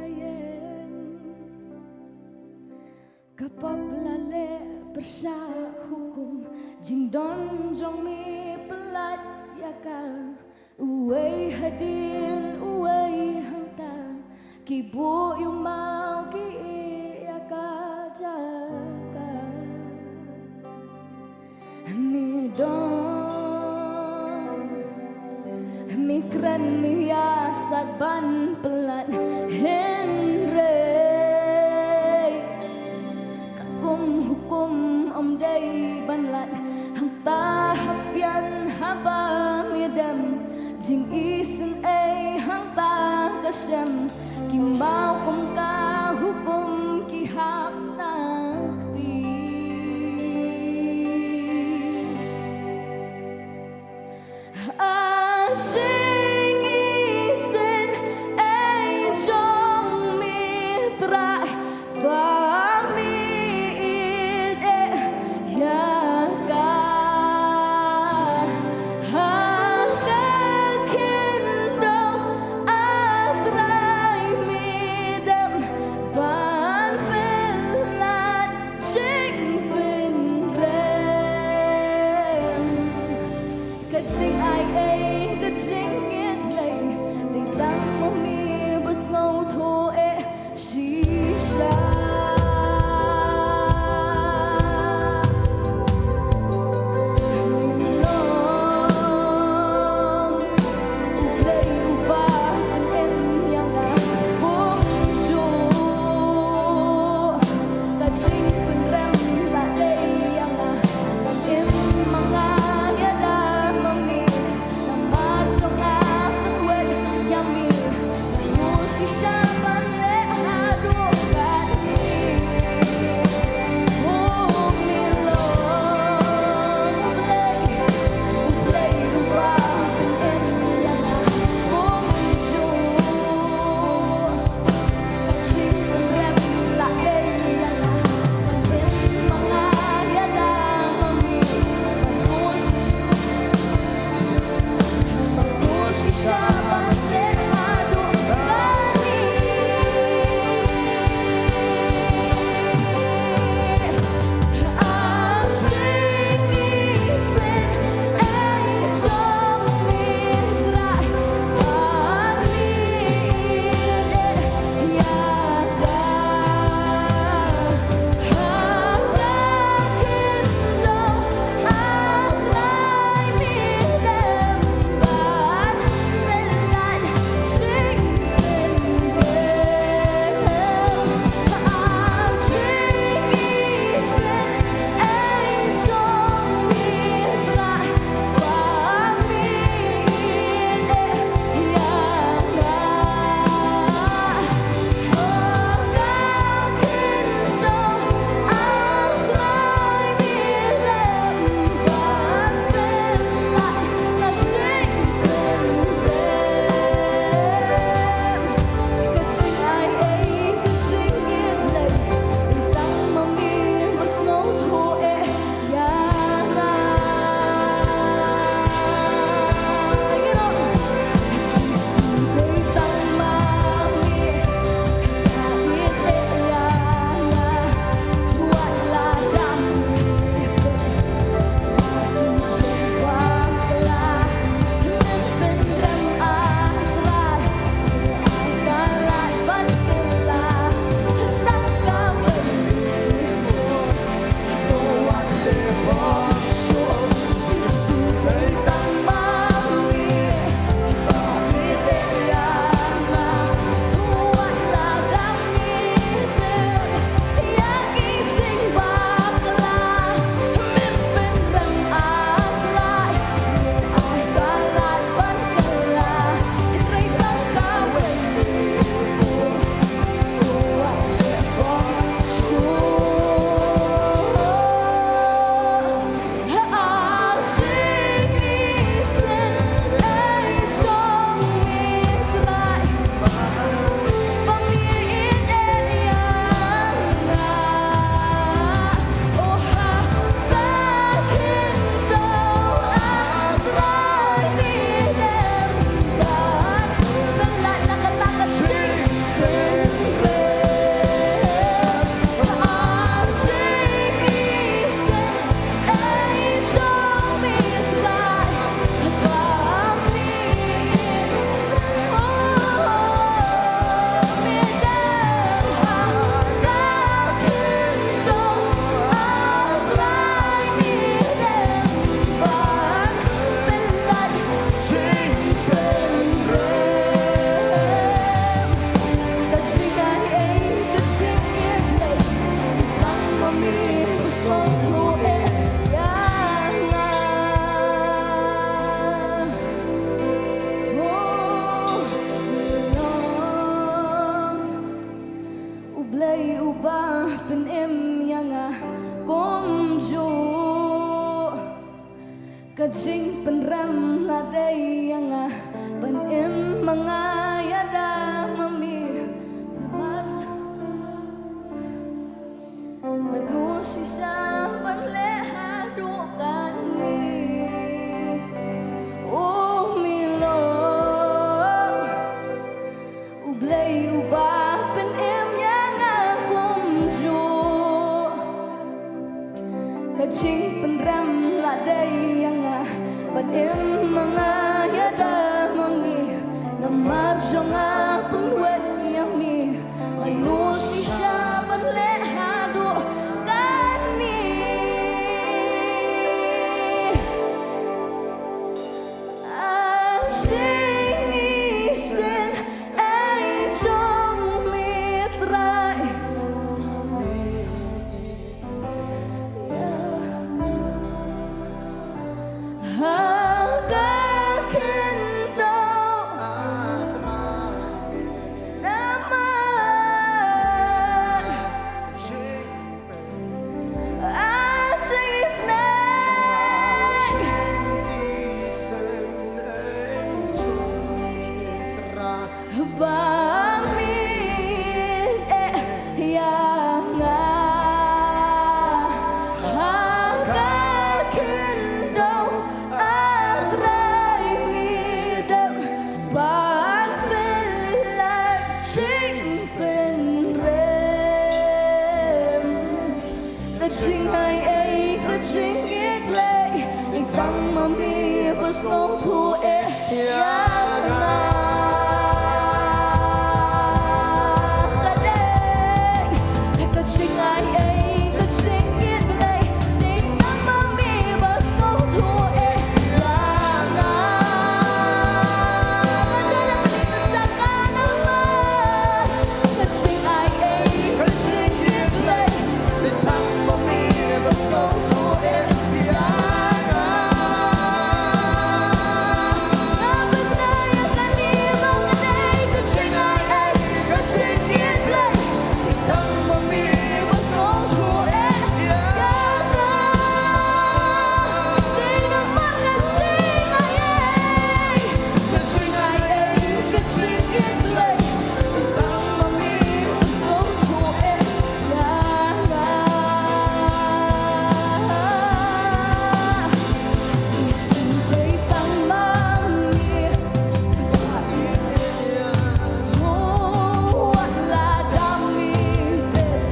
ïeng, ka pop la leh pyrshah hukum, jingdon jong me pyllait ïa ka. Uwei hadien uwei hangta, ki buh ïa u maw ki ïeh ïa ka jaka. Me don, me kren, me ïasaid ban pyllait, hynrei katkum hukum ym dei ban lait. Hangta hap biang haba me dem, jingisynei hangta ka shem, ki maw kum ka hukum ki hap na kti. A jingisynei jong me Trai, ba me ïeit ïa ka. Ha ka khyndew, A Trai, me da Ka jingpynrem la dei ïa nga, ban im ma nga ïada ma me. Namar mano shisha ban leh haduh kane. O me long U Blei uba pynim ïa nga kumjuh. Ka jingpynrem la dei ïa nga, ban im ma nga ïada ma me. Namar jong nga pynwit ïa me, mano shisha ban leh haduh kane. A jingisynei jong me Trai. Ha ka khyndew namar a jingisynei ba me eh ïa nga. Ha ka khyndew A Trai me dang ban pynlait jingpynrem. Ka jingai ei ka jingïeit Blei, dei tang ma me ba sngewthuh eh ïa nga. Ka dei ka jingai ei ka jingïeit Blei, dei tang ma me ba sngewthuh eh ïa nga. Ka dei ka jingkai ei ka jingïeit Blei, dei tang ma me ba sngewthuh eh ïa nga. Nga pynbna ïa kane ba ka dei ka jingai ei ka jingïeit Blei, dei tang ma me ba sngewthuh eh ïa nga. Dei namar ka jingai ei ka jingai ei ka jingïeit Blei, dei tang ma me ba sngewthuh eh ïa nga. Jisu, dei tang ma me ba ïeit ïa nga. Oh, wat la da me pep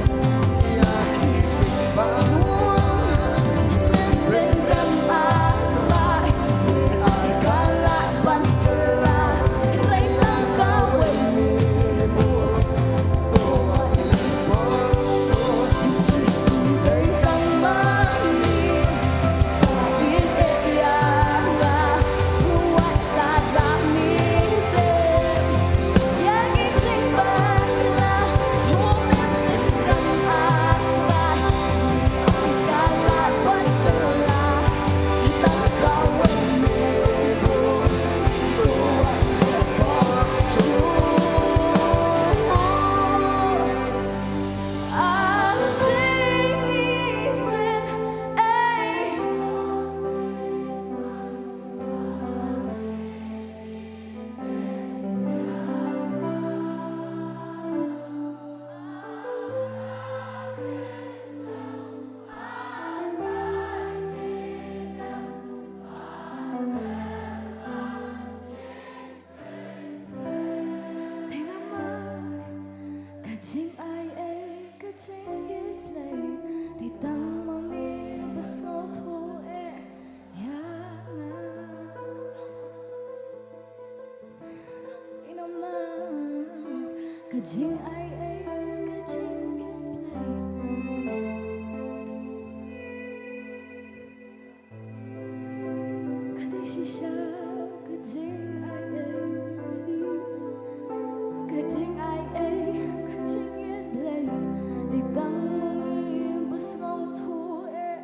ïa ki jingbakla, me pynrem, A Trai, me ai ka lad ban kylla, hynrei tang kawei me bun. Dei namar ka jingai ei ka jingïeit Blei, dei tang ma me ba sngewthuh eh ïa nga. Dei namar ka jingai ei ka jingïeit Blei. Ka dei shisha ka jingai ei, ka jingai ei ka jingïeit Blei, dei tang ma me ba sngewthuh eh.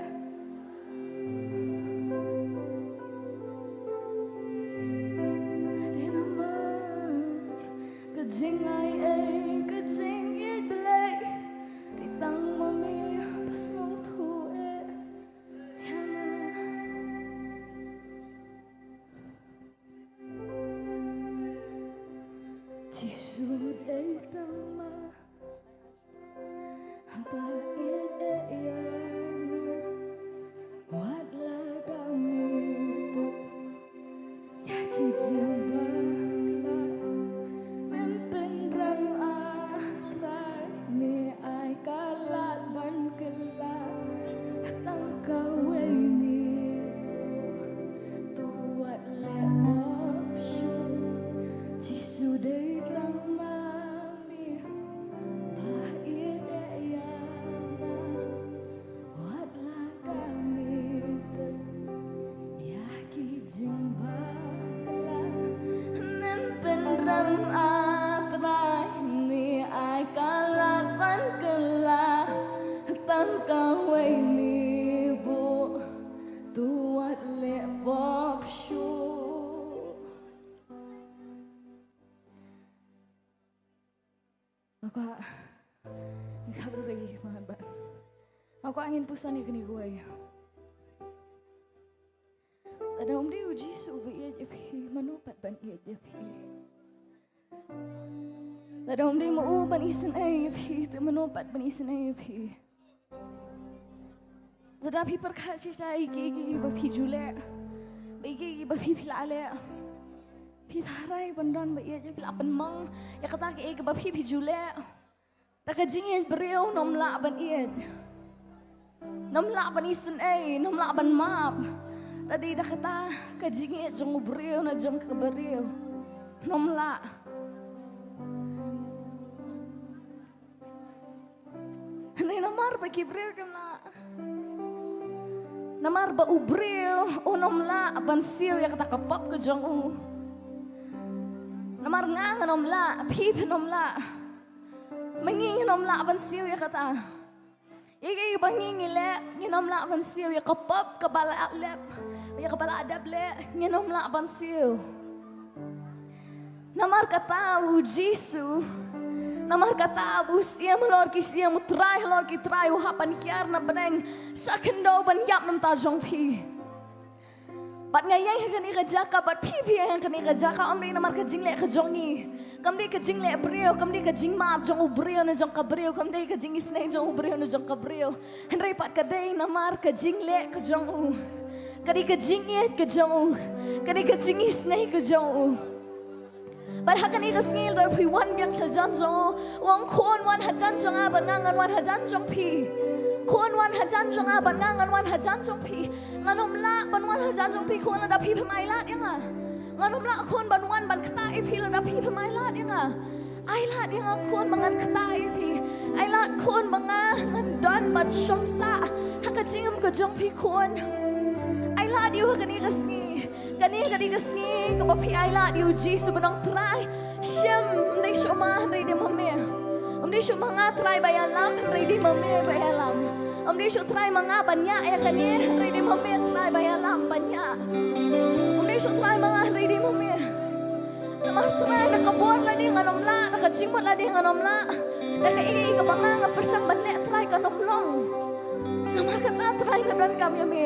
Dei namar ka jingai ei ka jingïeit Blei, dei tang ma me ba sngewthuh eh. Ïa nga. Jisu dei tang ma ba ïeit ïa nga, wat la da me tip ïa ki jingbakla. Men pynrem ah Trai, me ai ka lad ban kylla tang kawei me buh. To wat leh pop shuh, Jisu dei tang ma me ba ïeit ïa nga, wat la da me tip ïa ki jingbakla. Men pynrem ah Trai, me ai ka lad ban kylla tang kawei me buh. To wat leh pop shuh. Nga kwah ngin khap ryngkat ïa ki khmat bad nga kwah ngin puson ïa kane kawei. Lada ym dei u Jisu uba ïeit ïa phi, mano pat ban ïeit ïa phi? Lada ym dei ma u ban isynei ïa phi, te mano pat ban isynei ïa phi? Lada phi pyrkhat shisha ïa kiei kiei ba phi ju leh, ba ïa kiei kiei ba phi phi la leh, phi tharai ban don ba ïeit, phi la pynmong ïa kata kiei kiei ba phi phi ju leh. Da ka jingïeit briew nym lah ban ïeit, nym lah ban isynei, nym lah ban map. Te dei da kata ka jingïeit jong u briew na jong ka briew, nym lah. Hynrei namar ba ki briew kim lah, namar ba u briew u nym lah ban siew ïa kata ka pop ka jong u. Namar nga ngan nym lah, phi phin nym lah. Ma ngi ngin nym lah ban siew ïa kata. Ïa kiei ba ngi ngi leh, ngin nym lah ban siew ïa ka pop kaba la leh, ïa kaba la dep leh, ngin nym lah ban siew. Namar kata u Jisu, namar kata u Syiem halor ki syiem, u Trai halor ki trai, u hap ban hiar na bneng sa khyndew ban ïap na bynta jong phi bad nga. Ïeng ha kane ka jaka bad phi phi ïeng ha kane ka jaka, ym dei namar ka jingleh ka jong ngi, kam dei ka jingleh briew, kam dei ka jingmap jong u briew na jong ka briew, kam dei ka jingisynei jong u briew na jong ka briew. Hynrei pat ka dei namar ka jingleh ka jong u, ka dei ka jingïeit ka jong u, ka dei ka jingisynei ka jong u. Bad ha kane ka sngi lada phi wan biang sha jan jong u, u ong, Khun, wan hajan jong nga bad nga ngan wan hajan jong phi. Khun, wan hajan jong nga bad nga ngan wan hajan jong phi. Ngan nym lah ban wan hajan jong phi, khun, lada phi phim ailad ïa nga. Ngan nym lah, khun, ban wan ban ktah ïa phi lada phi phim ailad ïa nga. Ailad ïa nga, khun, ba ngan ktah ïa phi. Ailad, khun, ba nga ngan don ban shong sah ha ka jingim ka jong phi, khun. Ailad ïa u ha kane ka sngi. Kane ka dei ka sngi kaba phi ailad ïa u Jisu, ban ong, Trai, shim, ym dei shuh ma, hynrei dei ma me. Ym dei shuh ma nga, Trai, ba ïalam, hynrei dei ma me ba ïalam. Ym dei shuh, Trai, ma nga ban ïaid ïa kane, hynrei dei ma me, Trai, ba ïalam ban ïaid. Ym dei shuh, Trai, ma nga, hynrei dei ma me. Namar, Trai, da ka bor lade ngan nym lah, da ka jingmut lade ngan nym lah, da kaei kaei kaba nga nga pyrshang ban leh, Trai, kan nym long. Namar kata, Trai, nga donkam ïa me.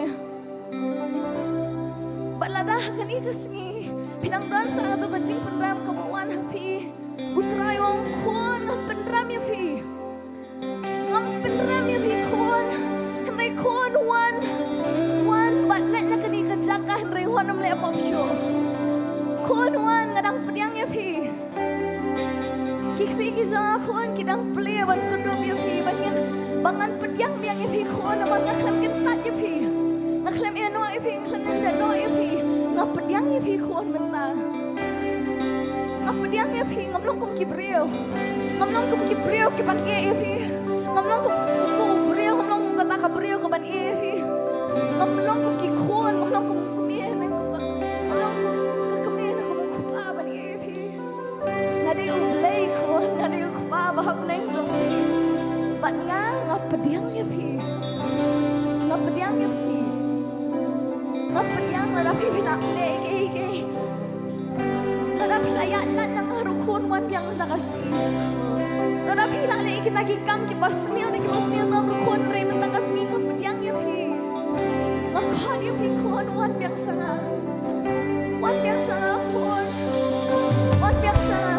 Bad lada ha kane ka sngi phi dang don sa kato ka jingpynrem kaba wan ha phi, u Trai u ong, khun, ngam pynrem ïa phi. Ngam pynrem ïa phi, khun. Hynrei, khun, wan. Wan bad leit na kane ka jaka, hynrei wan nym leh pop shuh. Khun, wan, nga dang pdiang ïa phi. Ki ksih ki jong nga, khun, ki dang plie ban kyndup ïa phi, ba ngin, ba ngan pdiang biang ïa phi, khun, namar nga khlem kyntait ïa phi. Nga khlem ïeh noh ïa phi, nga khlem nang ïeh noh ïa phi. Nga pdiang ïa phi, khun, mynta. Nga pdiang ïa phi, ngam long kum ki briew. Ngam long kum ki briew ki ban ïeh ïa phi. Ngam long kum uto u briew, ngam long kum kata ka briew ka ban ïeh ïa phi. Ngam long kum ki khun, ngam long kum kmie ne kum ka, ngam long kum ka kmie ne kum u kpa ban ïeh ïa phi. Nga dei U Blei, khun, nga dei U Kpa ba ha bneng jong phi. Bad nga, nga pdiang ïa phi. Nga pdiang ïa phi. Nga pdiang lada phi phi la leh kiei kiei. Lada phi la ïaid lait na nga ruh, khun, wan biang mynta ka sngi. Lada phi la leh kita ki kam kiba sniew ne kiba sniew tam ruh, khun, hynrei mynta ka sngi nga pdiang ïa phi. Nga khot ïa phi, khun, wan biang sha nga. Wan biang sha nga, khun. Wan biang sha nga.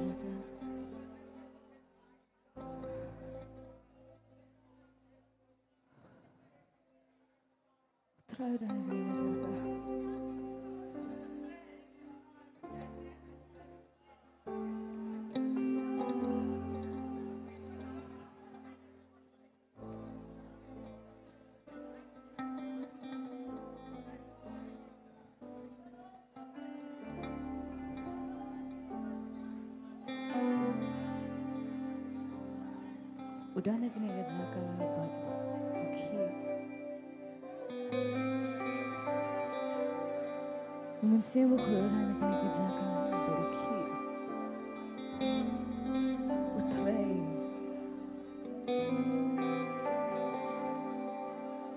jaka. Trai, u don ha kane ka jaka. U don ha kane ka jaka bad u khih. U Mynsiem Bakhuid u don ha kane ka jaka bad u khih. U trei.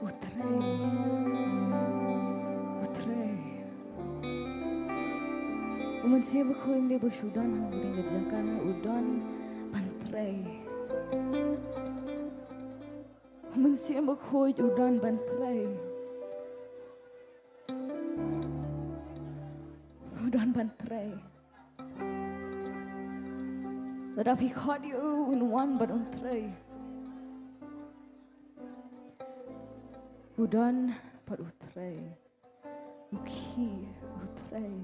U trei. U trei. U Mynsiem Bakhuid um dei ba shu don ha kane ka jaka, u don ban trei. U Mynsiem Bakhuid u don ban trei. U don ban trei. Lada phi khot ïa u, un wan bad un trei. U don bad u trei. U khih, u trei.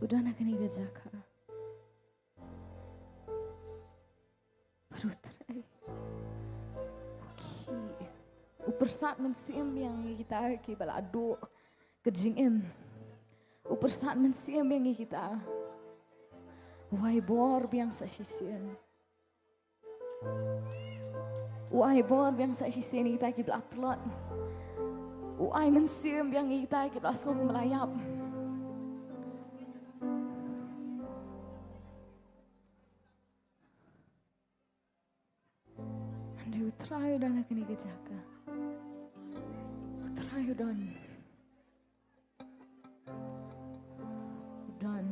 U don ha kane ka jaka bad u trei. U khih. U pyrsad mynsiem ïa ngi kita kiba la duh ka jingim. U pyrsad mynsiem ïa ngi kita. U ai bor biang sa shisien. U ai bor biang sa shisien ïa kita kiba la tlot. U ai mynsiem biang ïa kita kiba la sngew kumba la ïap. Hynrei u Trai u don ha kane ka jaka. U Trai u don. U don.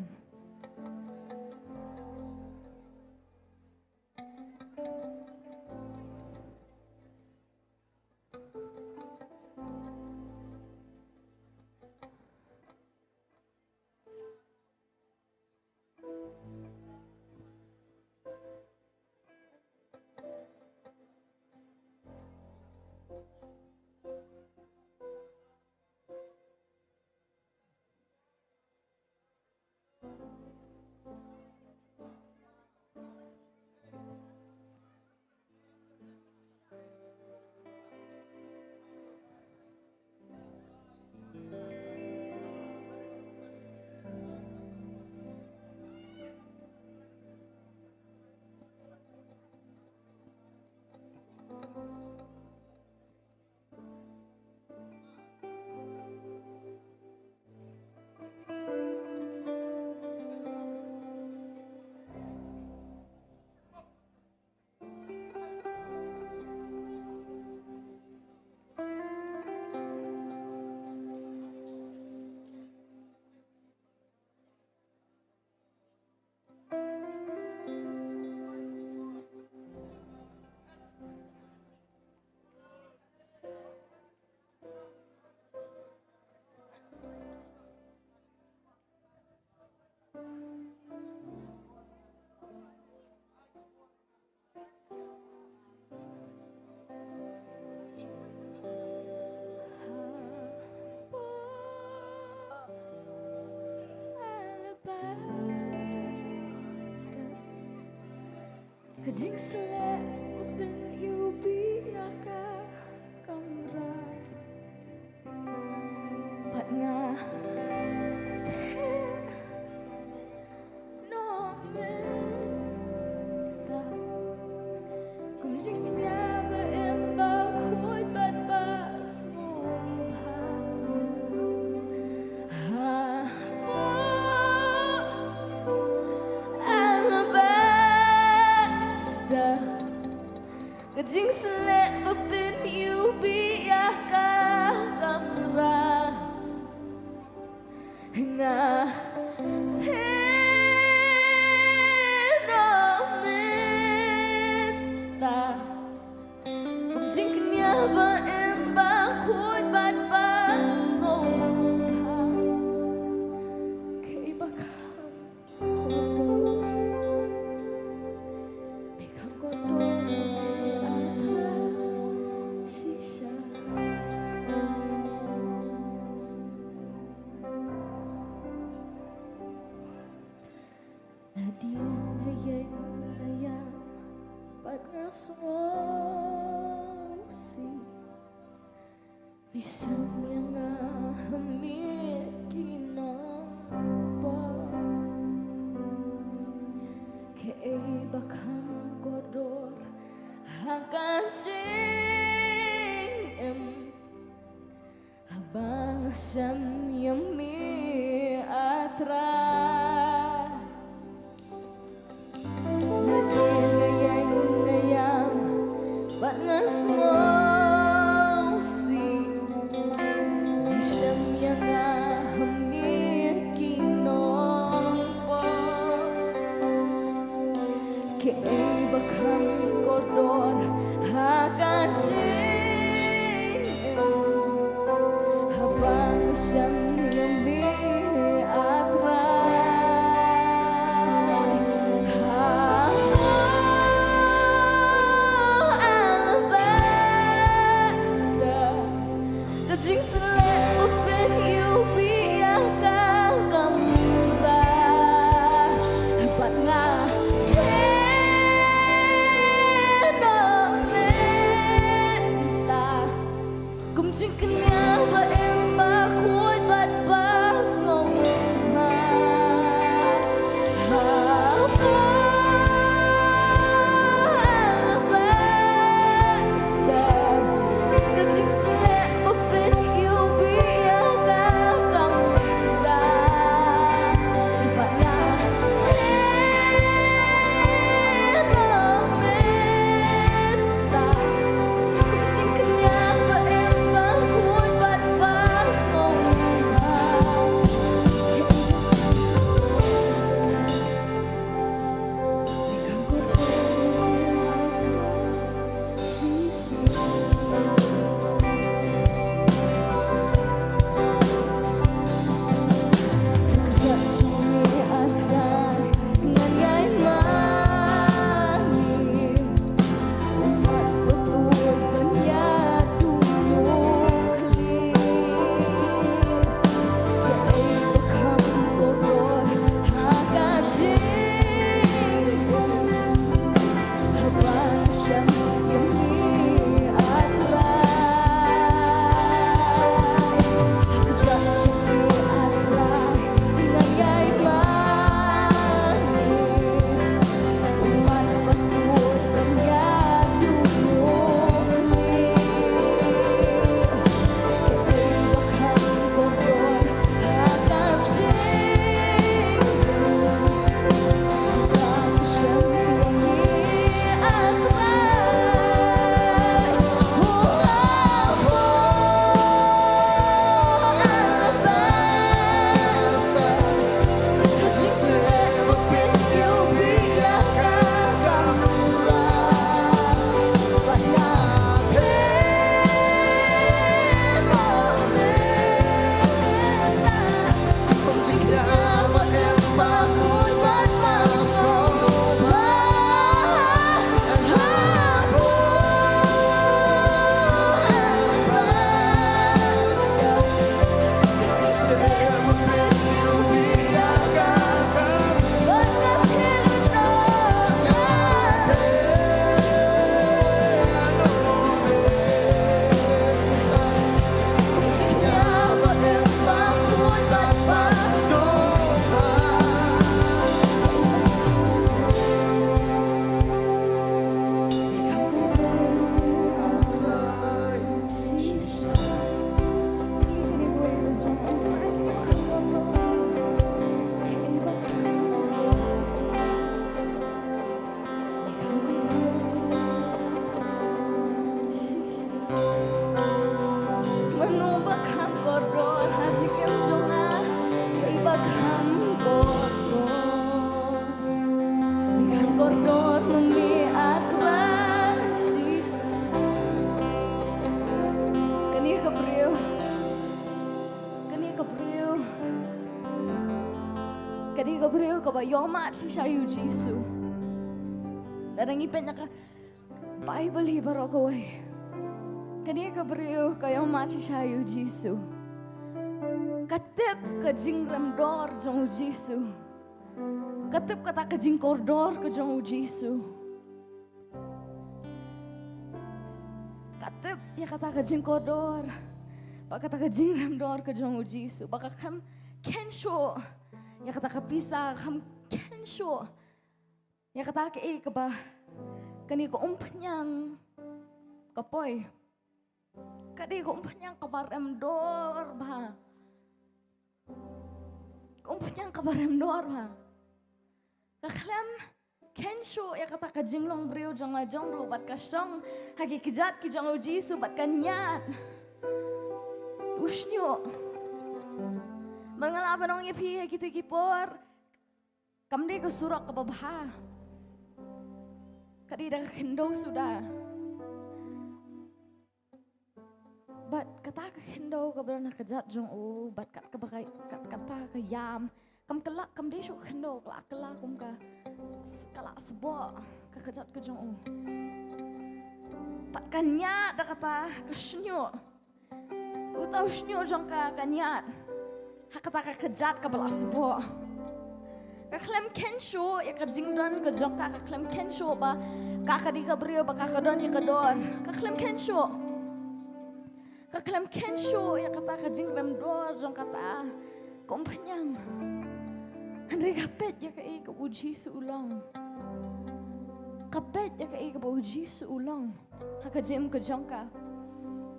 Ka jingsleh u pynïohi ïa ka kamra. Bad nga theh noh mynta kum jingpynïaid ba im, ba khuid bad ba sngewbha. Ha, ba, alabaster. Ka jingsleh ba pynïohi ïa ka kamra. Shem ïa me, A Trai. Nadien nga ïeng nga ïam bad nga sngewsih, ngi shem ïa nga ha miet ki nongpop. Kaei ba kham kordor ha ka jingim, haba nga shem ïa me, A Trai. Haba alabaster, ka jingsleh ba pynïohi ïa ka kamra, bad nga kynnoh mynta kum jingkñia ba im ba khuid bad ba sngewbha. Haba alabaster, ka jingsleh ba pynïohi ïa ka kamra, bad nga kynnoh mynta kum jingkñia ba im ba khuid bad ba sngewbha. Mano ba kham kordor ha jingim jong nga, kaei ba kham kordor. Ni kham kordor ma me, A Trai shisha. Kane ka briew, kane ka briew, kane ka briew kaba ïohmad shisha ïa u Jisu. Lada ngi peit na ka Baibl hi baroh kawei, kane ka briew ka ïohmad shisha ïa u Jisu. Ka tip ka jingrem dor jong u Jisu. Ka tip kata ka jingkordor ka jong u Jisu. Ka tip ïa kata ka jingkordor bad kata ka jingrem dor ka jong u Jisu. Ba ka kham khein shuh ïa kata ka pisa, ka kham khein shuh ïa kata kaei kaba kane ka umphniang ka poi. Ka dei ka umphniang kaba rem dor bha. Pynïang kaba rem dor ha. Ka khlem khein shuh ïa kata ka jinglong briew jong la jong ruh bad ka shong ha ki kjat ki jong U Jisu bad ka ñiad. U shñiuh. Bad nga lah ban ong ïa phi ha kitu ki por. Kam dei ka surok kaba bha. Ka dei da ka khyndew suda. Bad kata ka khyndew kaba don ha ka kjat jong u, bad kat kaba ka, kat kata ka ïam. Kam kylla, kam dei shuh khyndew, ka la kylla kum ka, ka la sboh ka kjat ka jong u. Bad ka ñiad da kata ka shñiuh. Uta u shñiuh jong ka ka ñiad ha kata ka kjat kaba la sboh. Ka khlem khein shuh ïa ka jingdon ka jong ka, ka khlem khein shuh ba ka ka dei ka briew ba ka ka don ïa ka dor. Ka khlem khein shuh. Ka khlem khein shuh ïa kata ka jingrem dor jong kata. Ka um pynïang. Hynrei ka peit ïa kaei kaba U Jisu u long. Ka peit ïa kaei kaba U Jisu u long. Ha ka jingim ka jong ka.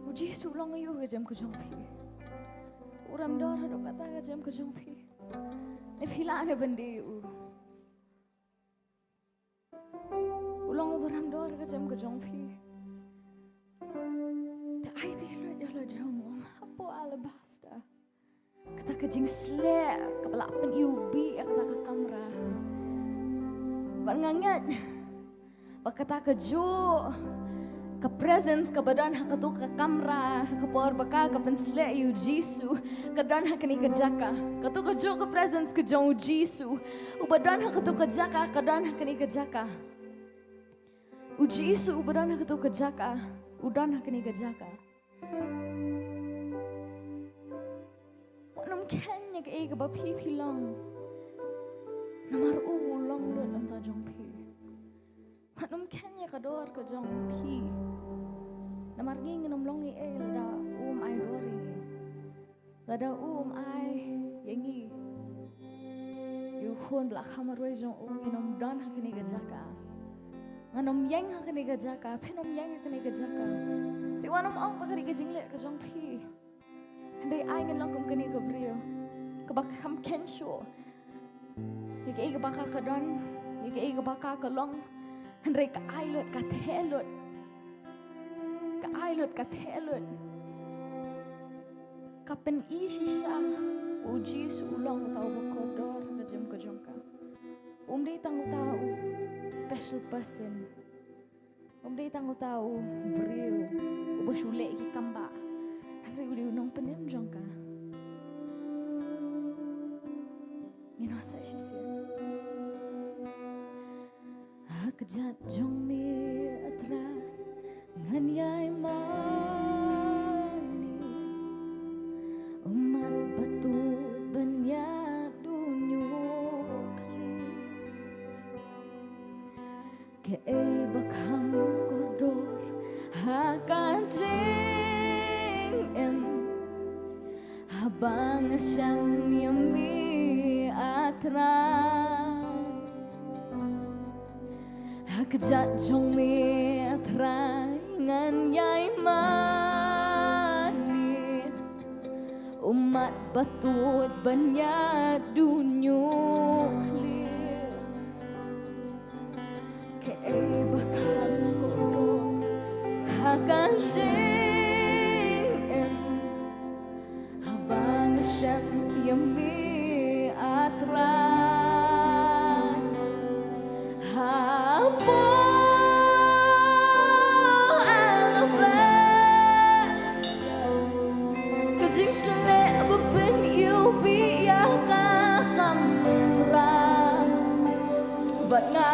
U Jisu u long aiu ha ka jingim ka jong phi. U rem dor haduh katta ha ka jingim ka jong phi. Ne phi lah ne ban die ïa u. U long uba rem dor ha ka jingim ka jong phi. Te aiti lut ïa la jong u hapoh alabaster. Kata ka jingsleh kaba la pyniwbih ïa kata ka kamra. Bad nga ngeit ba kata kajuh ka presence kaba don ha katu ka kamra ha ka por ba ka ka pynsleh ïa U Jisu ka don ha kane ka jaka. Katu kajuh ka presence ka jong U Jisu uba don ha katu ka jaka ka don ha kane ka jaka. U Jisu uba don ha katu ka jaka u don ha kane ka jaka. Wat nym khein ïa kaei kaba phi phi long. Namar u u long lut na ka bynta jong phi. Wat nym khein ïa ka dor ka jong phi. Namar ngi ngin ym long ei ei lada u um ai dor ïa ngi. Lada u um ai ïa ngi ïa u khun ba la kha marwei jong u, ngin ym don ha kane ka jaka. Ngan ym ïeng ha kane ka jaka, phin ym ïeng ha kane ka jaka. Te wat nym ong ba ka dei ka jingleh ka jong phi. Hynrei ai ngin long kum kane ka briew kaba kham khein shuh ïa kaei kaba ka ka don, ïa kaei kaba ka ka long. Hynrei ka ai lut, ka theh lut. Ka ai lut, ka theh lut. Ka pyni shisha ba U Jisu u long uta uba kordor ha ka jingim ka jong ka. Um dei tang uta u special person. Um dei tang uta u briew uba shu leh ki kam bah. Hynrei u dei u nongpynim jong ka. Ngin ïa sa shisien. Ha kjat jong me, A Trai, ngan ïai mane. Ummat ba tuid ban ïa duk ñiuh khlieh. Kaei ba kham kordor ha ka jingim, haba nga shem ïa me, A Trai. Ha kjat jong me, A Trai, ngan ïai mane. Ummat ba tuid ban ïa duk ñiuh khlieh. Kaei ba kham kordor ha ka jingim, haba nga shem ïa me, A Trai. Hapoh alabaster, ka jingsleh ba pyniwbih ïa ka kamra. Bad nga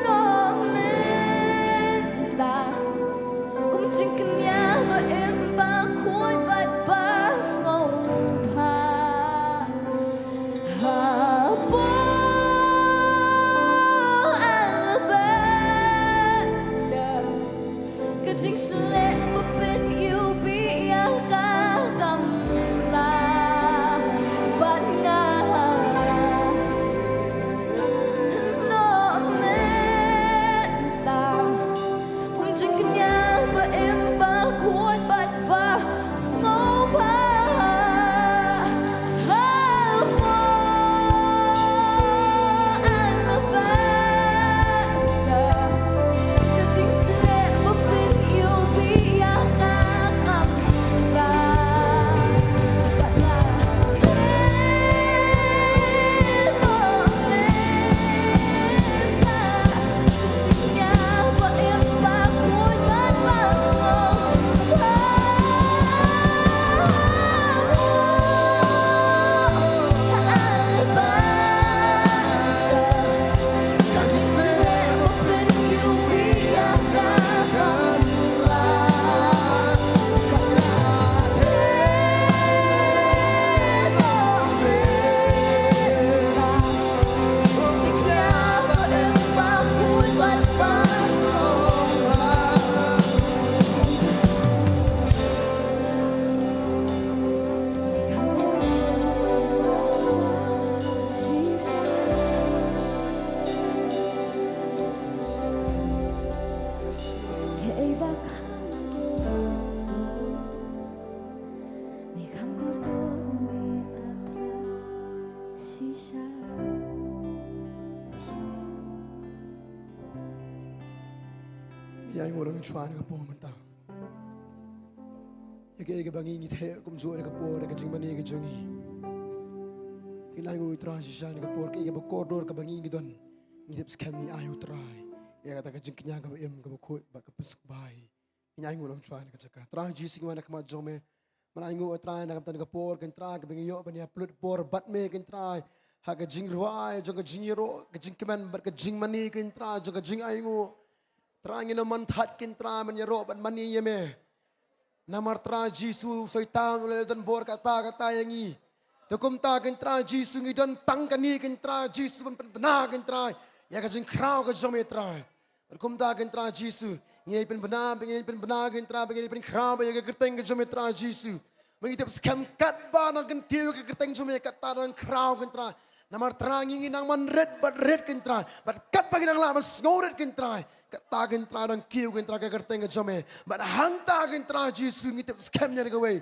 nongmihkhmat. Ai nguh lang Trai na ka por mynta. Ïa kaei kaba ngi ngi theh kumjuh na ka por ka jingmane ka jong ngi. Te ai nguh Trai shisha na ka por kaei kaba kordor kaba ngi ngi don. Ngi tip skhem ngi ai u Trai. Ïa kata ka jingkñia kaba im kaba khuid bad kaba suk bai. Ngi ai nguh lang Trai na ka jaka. Trai Jisu ngi wan ha khmat jong me. Ban ai nguh Trai na ka bynta ka por kan Trai kaba ngi ïoh ban ïa pynlut por bad me kan Trai. Ha ka jingrwai jong ka jingïaroh ka jingkmen bad ka jingmane kan Trai jong ka jingai nguh. Trai ngin ym man thait kan Trai ban ïaroh bad mane ïa me. Namar Trai Jisu Soitan u la don bor kata kata ïa ngi. Te kumta kan Trai Jisu ngi don tang kane kan Trai Jisu ban pynbna kan Trai. Ïa ka jingkhraw ka jong me Trai. Bad kumta kan Trai Jisu ngi pynbna ngi pynbna kan Trai ngi pynkhraw ïa ka kyrteng ka jong me Trai Jisu. Ngi tip skhem katba nang kyntiew ka kyrteng jong me kata nang khraw kan Trai. Namar Trai ngi ngi nang man rit bad rit kan Trai. Bad katba ngi nang lah ban sngew rit kan Trai. Kata kan Trai nang kiew kan Trai ka kyrteng ka jong me. Bad hangta kan Trai Jisu ngi tip skhem ïa kawei.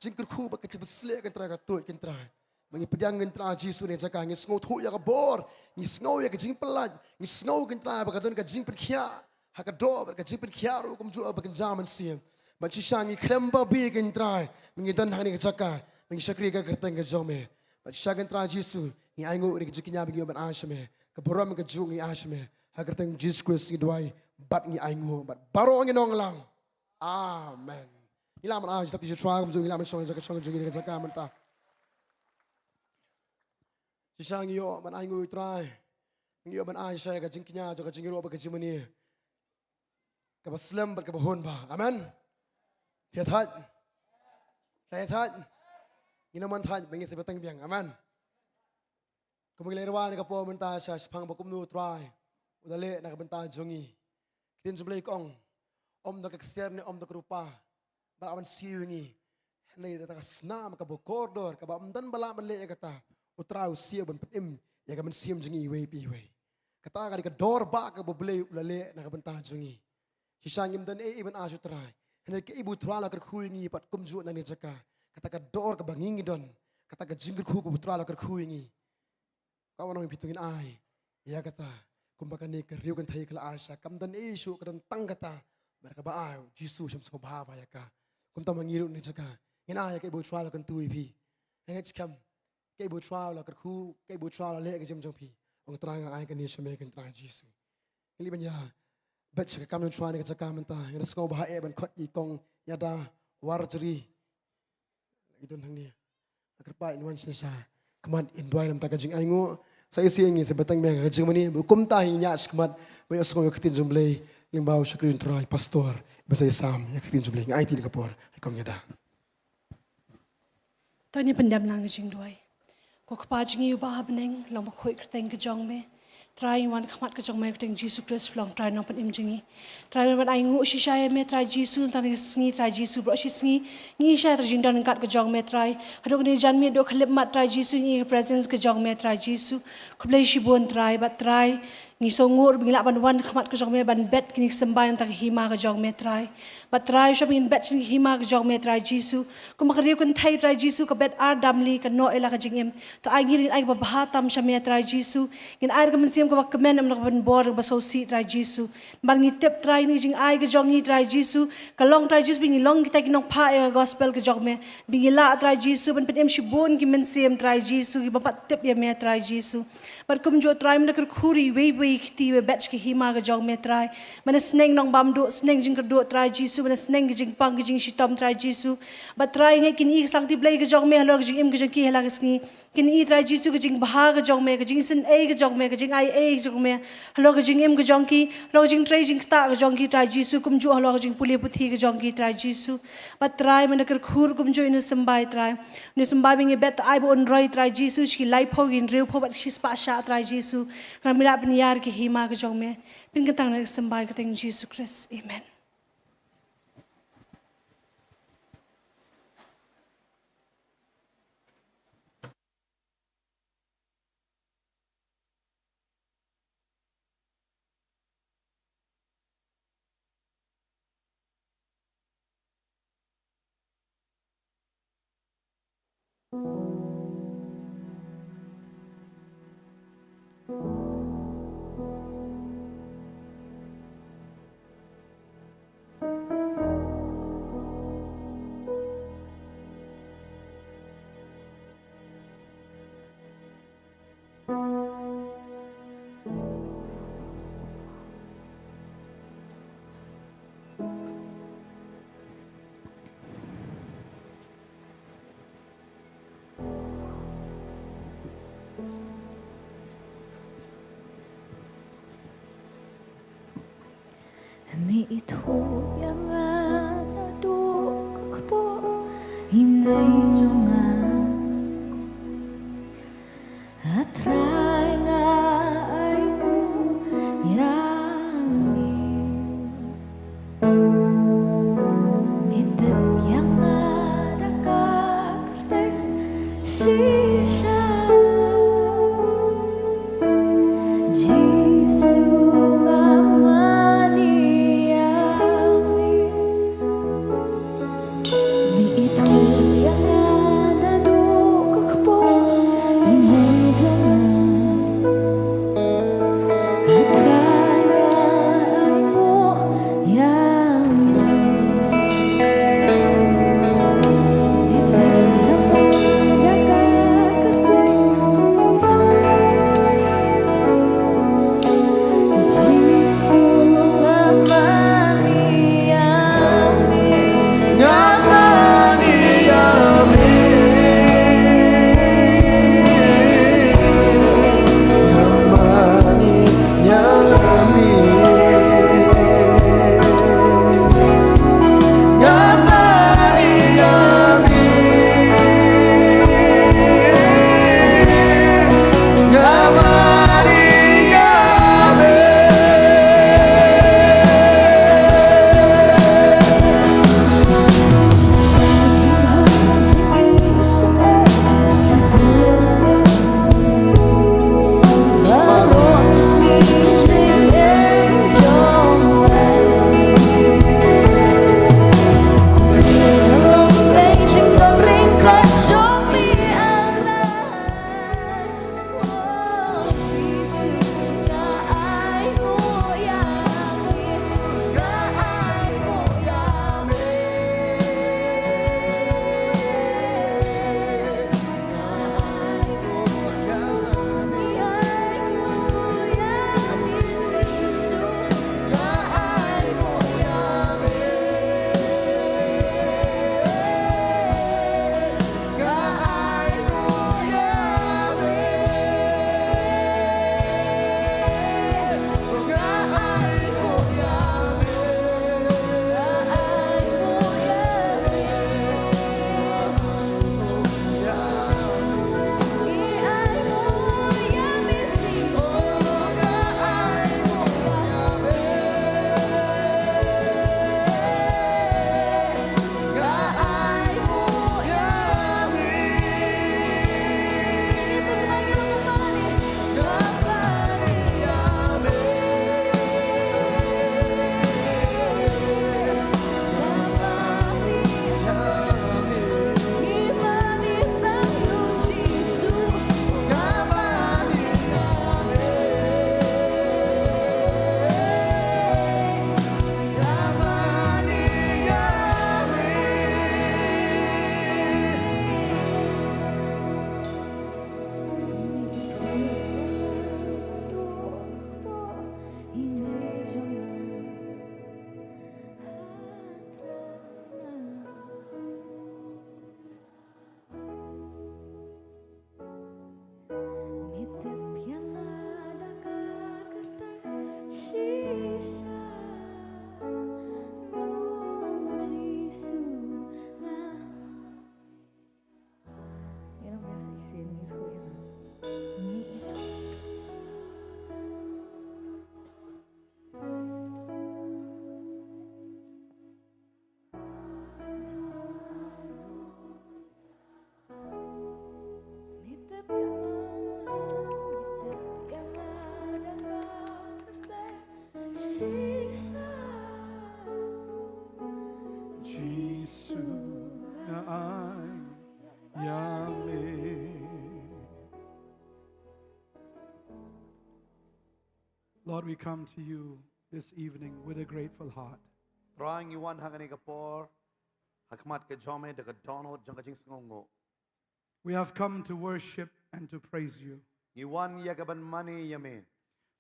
Jingkyrkhu bad ka jingpynshlur kan Trai ka tuid kan Trai. Ngi pdiang kan Trai Jisu ne jaka ngi sngewthuh ïa ka bor. Ngi sngew ïa ka jingpyllait. Ngi sngew kan Trai ba ka don ka jingpynkhiah. Ha ka doh bad ka jingpynkhiah ruh kumjuh ba kan jam mynsiem. Bad shisha ngi khlem ba bi kan Trai. Ngi don hangne ka jaka. Ngi shakri ka kyrteng ka jong me. Bad shisha kan Trai Jisu ngi ai nguh ri ka jingkñia ba ngi ban ai sha me. Ka burom ka jong ngi ai sha me. Ha ka kyrteng Jisu Khrist ngi duwai. Bad ngi ai nguh bad baroh ngi nong lang. Amen. Ngi lah ban ai jingtap ïa u Trai kumjuh ngi lah ban shong jaka shong jong ngi ka jaka mynta. Shisha ngi ïoh ban ai nguh ïa u Trai. Ngi ïoh ban ai shisha ka jingkñia jong ka jingïaroh bad ka jingmane. Kaba slem bad kaba hun ba. Amen. Phi thait. Phi thait. Ngi na man thait ba ngi sa bteng biang. Amen. Kumba ngi la rwai na ka por mynta sha shaphang ba kumno u Trai u da leh na ka bynta jong ngi. Ka ktien jong U Blei ka ong, ym da ka ksiar ne ym da ka rupa ba lah ban siew ïa ngi, hynrei da ka snam kaba kordor kaba ym don ba lah ban leh ïa kata. U Trai u siew ban pynim ïa ka mynsiem jong ngi iwei pa iwei. Kata ka dei ka dor ba kaba U Blei u la leh na ka bynta jong ngi. Shisha ngim don ei ei ban ai sha u Trai. Hynrei kaei ba u Trai u la kyrkhu ïa ngi pat kumjuh na kane ka jaka. Kata ka dor kaba ngi ngi don. Kata ka jingkyrkhu kaba u Trai u la kyrkhu ïa ngi. Ka wan ong phi to ngin ai ïa kata. Kumba kane ka riew kynthei ka la ai sha kam don ei shuh ka don tang kata. Bad kaba ai u Jisu u shym sngewbha ba ïa ka. Kumta ma ngi ruh na kane ka jaka ngin ai ïa kaei ba u Trai u la kyntu ïa phi. Ngeit skhem. Kaei ba u Trai u la kyrkhu, kaei ba u Trai u la leh ha ka jingim jong phi. Ong Trai nga ai kane sha me kan Trai Jisu. Ngi leit ban ïa bet sha ka kam jong u Trai na ka jaka mynta. Ngi da sngew ba ha eh ban khot ïa i kong Ïada Warjri. Ngi don hangne. Nga kyrpad in wan sha khmat in duwai na ka bynta ka jingainguh. Sa shisien ngi sa bteng biang ha ka jingmane. Bad kumta hi ngi ïaid sha khmat ban ïohsngew ïa ka ktien jong U Blei lyngba u shakri jong u Trai pastor. Ba sa ïasam ïa ka ktien jong U Blei. Nga aiti ïa ka por ha i kong Ïada. To ngin pyndem lang ka jingduwai. Ko Kpa jong ngi uba ha bneng, long bakhuid kyrteng ka jong me. Trai ngi wan khmat ka jong me ha ka kyrteng Jisu Khrist, long Trai Nongpynim jong ngi. Trai ngi wan ainguh shisha ïa me Trai Jisu, tang ka sngi Trai Jisu, baroh shi sngi ngi ïohi sha ka jingdon ryngkat ka jong me Trai. Haduh kane ka janmiet haduh khyllipmat Trai Jisu, ngi ïohi ka presence ka jong me Trai Jisu. Khublei shibun Trai, bad Trai ngi sngewnguh ba ngi lah ban wan khmat ka jong me ban bet kine ki symbai na ka bynta ka hima ka jong me Trai. Bad Trai shuwa ba ngin bet sha ka hima ka jong me Trai Jisu. Kumba ka riew kynthei Trai Jisu ka bet ar damli ka noh ïa la ka jingim. To ai ngi ruh ngin ai kaba bha tam sha me Trai Jisu. Ngin ai da ka mynsiem kaba kmen, ym da kaba bor kaba sngewsih Trai Jisu. Namar ngi tip Trai kane ka jingai ka jong ngi Trai Jisu. Ka long Trai Jisu ba ngi long kita ki nongphah ïa ka gospel ka jong me. Ba ngi lah Trai Jisu ban pynim shibun ki mynsiem Trai Jisu kiba pat tip ïa me Trai Jisu. Bad kumjuh Trai mynta kyrkhu ïa iwei pa iwei ki kti ba bet sha ka hima ka jong me Trai. Mynta sneng nongbamduh, sneng jingkyrduh Trai Jisu, mynta sneng ka jingpang ka jingshitom Trai Jisu. Bad Trai ngeit kin ïohi ka sangti Blei ka jong me halor ka jingim ka jong ki ha la ka sngi. Kin ïohi Trai Jisu ka jingbha ka jong me, ka jingisynei ka jong me, ka jingai ei ka jong me. Halor ka jingim ka jong ki, halor ka jingtrei jingktah ka jong ki Trai Jisu, kumjuh halor ka jingpule puthi ka jong ki Trai Jisu. Bad Trai mynta kyrkhu kumjuh ïa une u symbai Trai. Une u symbai ba ngi bet to ai ba un roi Trai Jisu, sha ki laiphew, ki hynriewphew bad ki shispah shah Trai Jisu. Khnang ba ngi lah pynïar ïa ka hima ka jong me. Pynkyntang na ka symbai ha ka kyrteng Jisu Khrist. Amen. Me ithuh ïa nga naduh ka kpoh i mei jong nga. A Trai, nga ainguh ïa me. Me tip ïa nga da ka kyrteng shisha. Jisu, nga mane ïa me. Me ithuh ïa nga naduh ka kpoh i mei jong nga. A Trai, nga ainguh ïa me. Me tip ïa nga da ka kyrteng Jisu, nga mane ïa me. Nga mane ïa me. Nga mane ïa me. Nga mane ïa me. Nga mane ïa me. Jisu, nga ai ïa me. Lord, we come to you this evening with a grateful heart. Trai, ngi wan ha kane ka por ha khmat ka jong me da ka dohnud jong ka jingsngewnguh. We have come to worship and to praise you. Ngi wan ïa ka ban mane ïa me.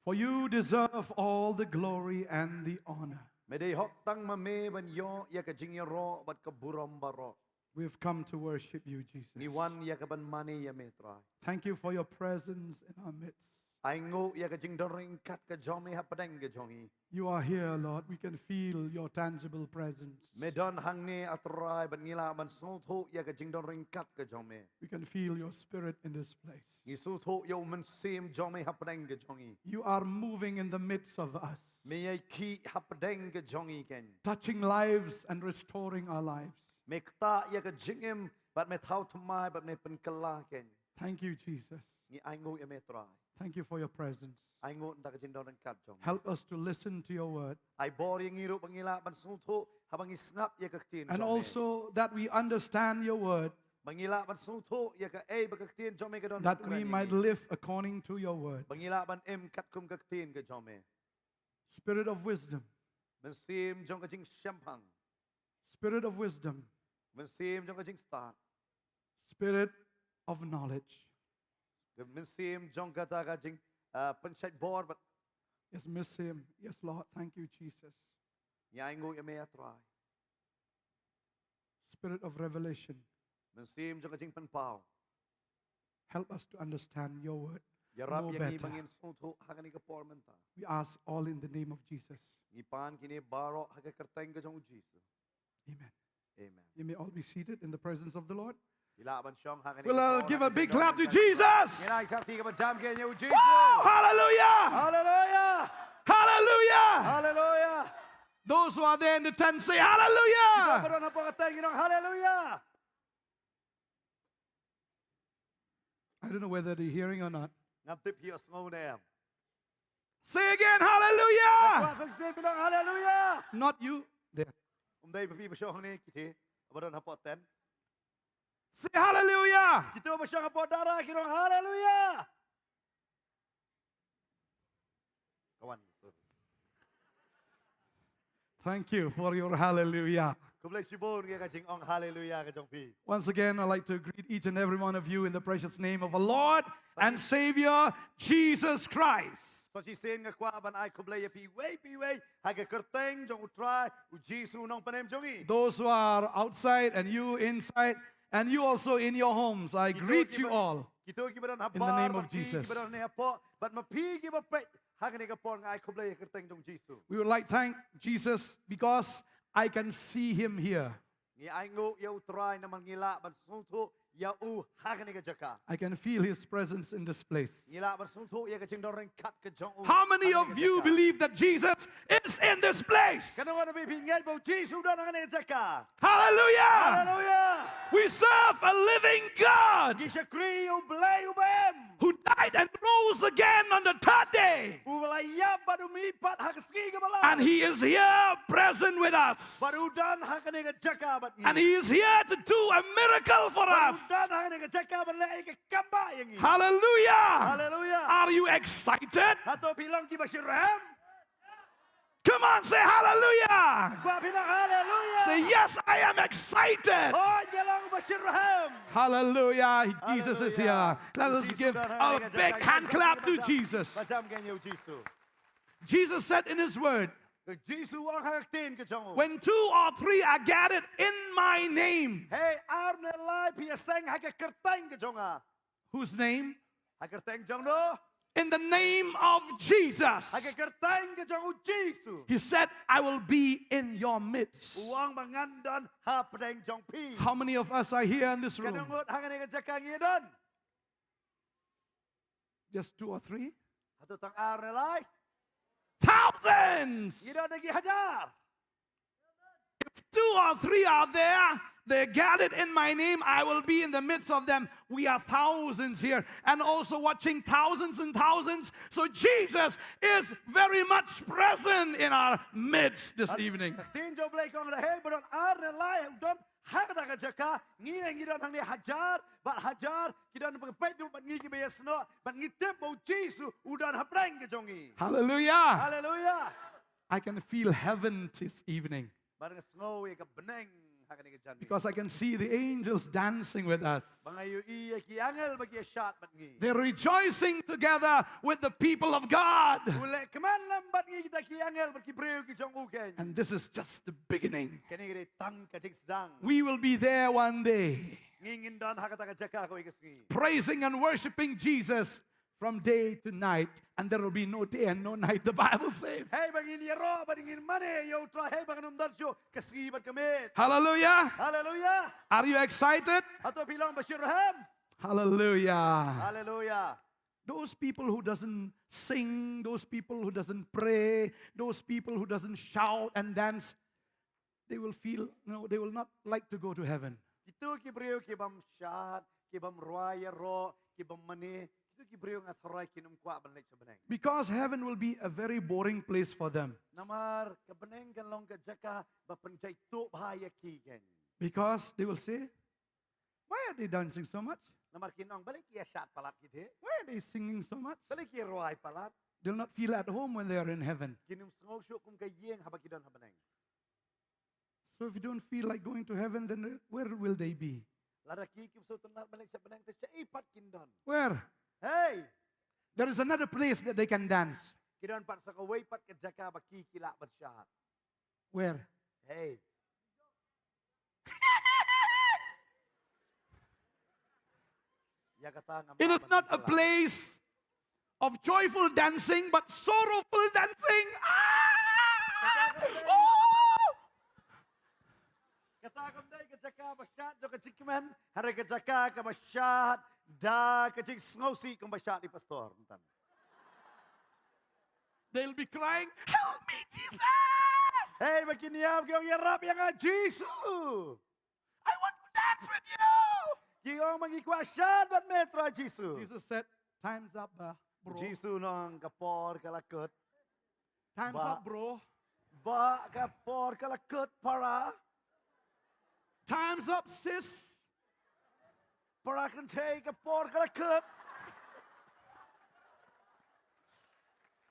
For you deserve all the glory and the honor. Me dei hok tang ma me ban ïoh ïa ka jingïaroh bad ka burom baroh. We have come to worship you, Jesus. Ngi wan ïa ka ban mane ïa me, Trai. Thank you for your presence in our midst. Ai nguh ïa ka jingdon ryngkat ka jong me hapdeng ka jong ngi. You are here, Lord. We can feel your tangible presence. Me don hangne, A Trai, bad ngi lah ban sngewthuh ïa ka jingdon ryngkat ka jong me. We can feel your spirit in this place. Ngi sngewthuh ïa u Mynsiem jong me hapdeng ka jong ngi. You are moving in the midst of us. Me ïai khih hapdeng ka jong ngi, keiñ. Touching lives and restoring our lives. Me ktah ïa ka jingim, bad me thaw thymmai, bad me pynkylla, keiñ. Thank you, Jesus. Ngi ai nguh ïa me, Trai. Thank you for your presence. Ai nguh na ka jingdon ryngkat jong me. Help us to listen to your word. Ai bor ïa ngi ruh ba ngi lah ban sngewthuh haba ngi sngap ïa ka ktien jong me. And also that we understand your word. Ba ngi lah ban sngewthuh ïa kaei ba ka ktien jong me ka don. That we might live according to your word. Ba ngi lah ban im katkum ka ktien ka jong me. Spirit of wisdom. Mynsiem jong ka jingshemphang. Spirit of wisdom. Mynsiem jong ka jingstad. Spirit of knowledge. Ka mynsiem jong kata ka jing, ah, pynshait bor bad. Yes, mynsiem. Yes, Lord. Thank you, Jesus. Ngi ai nguh ïa me, A Trai. Spirit of revelation. Mynsiem jong ka jingpynpaw. Help us to understand your word more better. Ïarap ïa ngi ba ngin sngewthuh ha kane ka por mynta. We ask all in the name of Jesus. Ngi pan kine baroh ha ka kyrteng ka jong u Jisu. Amen. Amen. You may all be seated in the presence of the Lord. Ngi lah ban shong ha kane ka por. Well, uh, give a big clap to Jesus. Ngin ai ka sakti kaba jam keiñ ïa u Jisu. Woo! Hallelujah! Hallelujah! Hallelujah! Hallelujah! Those who are there in the tent, say hallelujah! Kito ba don hapoh ka tent, kito hallelujah! I don't know whether they're hearing or not. Ngam tip phi ïohsngew ne em. Say again, hallelujah! Nga kwah sa shisien phi ong hallelujah! Not you. There. Ym dei phi ba shong hangne, kito ba don hapoh tent. Say hallelujah! Kito ba shong hapoh dara ki ong hallelujah! Kawan, sorry. Thank you for your hallelujah. Khublei shibun ïa ka jingong hallelujah ka jong phi. Once again, I'd like to greet each and every one of you in the precious name of our Lord and Savior, Jesus Christ. Sa shisien nga kwah ban ai khublei ïa phi iwei pa iwei ha ka kyrteng jong u Trai, u Jisu u nongpynim jong ngi. Those who are outside and you inside, and you also in your homes, I greet you all in the name of Jesus. Kito kiba don habar, bad phi kiba don hangne hapoh, bad ma phi kiba peit ha kane ka por, nga ai khublei ha ka kyrteng jong u Jisu. We would like thank Jesus because I can see him here. Ngi ai nguh ïa u Trai namar ngi lah ban sngewthuh ïa u ha kane ka jaka. I can feel his presence in this place. Ngi lah ban sngewthuh ïa ka jingdon ryngkat ka jong u ha kane ka jaka. How many of you believe that Jesus is in this place? Katno ngut na phi phi ngeit ba u Jisu u don ha kane ka jaka? Hallelujah! Hallelujah! We serve a living God. Ngi shakri ïa u Blei uba im. Who died and rose again on the third day. Uba la ïap bad u mihpat ha ka sngi kaba lai. And he is here present with us. Bad u don ha kane ka jaka bad ngi. And he is here to do a miracle for us. Bad u don ha kane ka jaka ban leh ïa ka kam bah ïa ngi. Hallelujah! Hallelujah! Are you excited? Hato phi long kiba shitrhem? Come on, say hallelujah. Kwah phi ong hallelujah. Say, "Yes, I am excited." Hooid, nga long ba shitrhem. Hallelujah. Jesus is here. Hallelujah. Let us give a big hand clap to Jesus. Ba jam keiñ ïa u Jisu. Jesus said in his word, Jisu u ong ha ka ktien ka jong u, "When two or three are gathered in my name." Hei ar ne lai phi ïaseng ha ka kyrteng ka jong nga. Whose name? Ha ka kyrteng jong no? In the name of Jesus. Ha ka kyrteng ka jong u Jisu. He said, "I will be in your midst." U ong ba ngan don hapdeng jong phi. How many of us are here in this room? Katno ngut ha kane ka jaka ngi don? Just two or three? Hato tang ar ne lai? Thousands! Ngi don da ki hajar. If two or three are there, they gathered in my name, I will be in the midst of them. We are thousands here and also watching thousands and thousands. So Jesus is very much present in our midst this evening. Ka ktien jong u Blei ka ong lehse ba don ar ne lai u don ha kata ka jaka, ngi ne ngi don hangne hajar bad hajar, ki don ba peit ruh bad ngi kiba ïasnoh, bad ngi tip ba u Jisu u don hapdeng ka jong ngi. Hallelujah. Hallelujah. I can feel heaven this evening. Bad nga sngew ïa ka bneng ha kane ka janmiet. Because I can see the angels dancing with us. Ba nga ïohi ïa ki angel ba ki ïashad bad ngi. They're rejoicing together with the people of God. U leh kmen lem bad ngi kita ki angel bad ki briew ki jong u keiñ. And this is just the beginning. Kane ka dei tang ka jingsdang. We will be there one day. Ngi ngin don ha kata ka jaka kawei ka sngi. Praising and worshiping Jesus from day to night, and there will be no day and no night, the Bible says. Hei ba ngin ïaroh bad ngin mane ïa U Trai, hei ba kan ym don shuh ka sngi bad ka miet. Hallelujah. Hallelujah. Are you excited? Hato phi long ba shyrkhei? Hallelujah. Hallelujah. Those people who doesn't sing, those people who doesn't pray, those people who doesn't shout and dance, they will feel, no, they will not like to go to heaven. Kito ki briew ki bym shad, ki bym rwai ïaroh, ki bym mane, kito ki briew nga tharai kin ym kwah ban leit sha bneng. Because heaven will be a very boring place for them. Namar ka bneng kan long ka jaka ba pynjai tuh bha ïa ki kein. Because they will say, "Why are they dancing so much? Namar kin ong, balei ki ïa shad palat ki te? Why are they singing so much?" Balei ki rwai palat? They'll not feel at home when they are in heaven. Kin ym sngew shuh kum ka ïing haba ki don ha bneng. So if you don't feel like going to heaven, then where will they be? Lada ki kim sngewtynnat ban leit sha bneng, te shaei pat kin don? Where? Hei! There is another place that they can dance. Ki don pat sa kawei pat ka jaka ba ki ki lah ban shad. Where? Hei. Ïa kata ngam lah ban pyntip. It is not a place of joyful dancing, but sorrowful dancing. Ah! Kata kam dei, oh! Kata kam dei ka jaka ba shad jong ka jingkmen, hynrei ka jaka kaba shad da ka jingsngewsih, kumba shad i pastor mynta. They'll be crying, "Help me, Jesus!" Hei ba kin ïap ki ong, "Ïarap ïa nga, Jisu! I want to dance with you!" Ki ong, "Ma ngi kwah shad bad me, Trai Jisu." Jesus said, "Time's up, uh, bro." Jisu ong, "Ka por ka la kut." "Time's up, bro." Bah, ka por ka la kut, para. "Time's up, sis." Para kynthei, ka por ka la kut.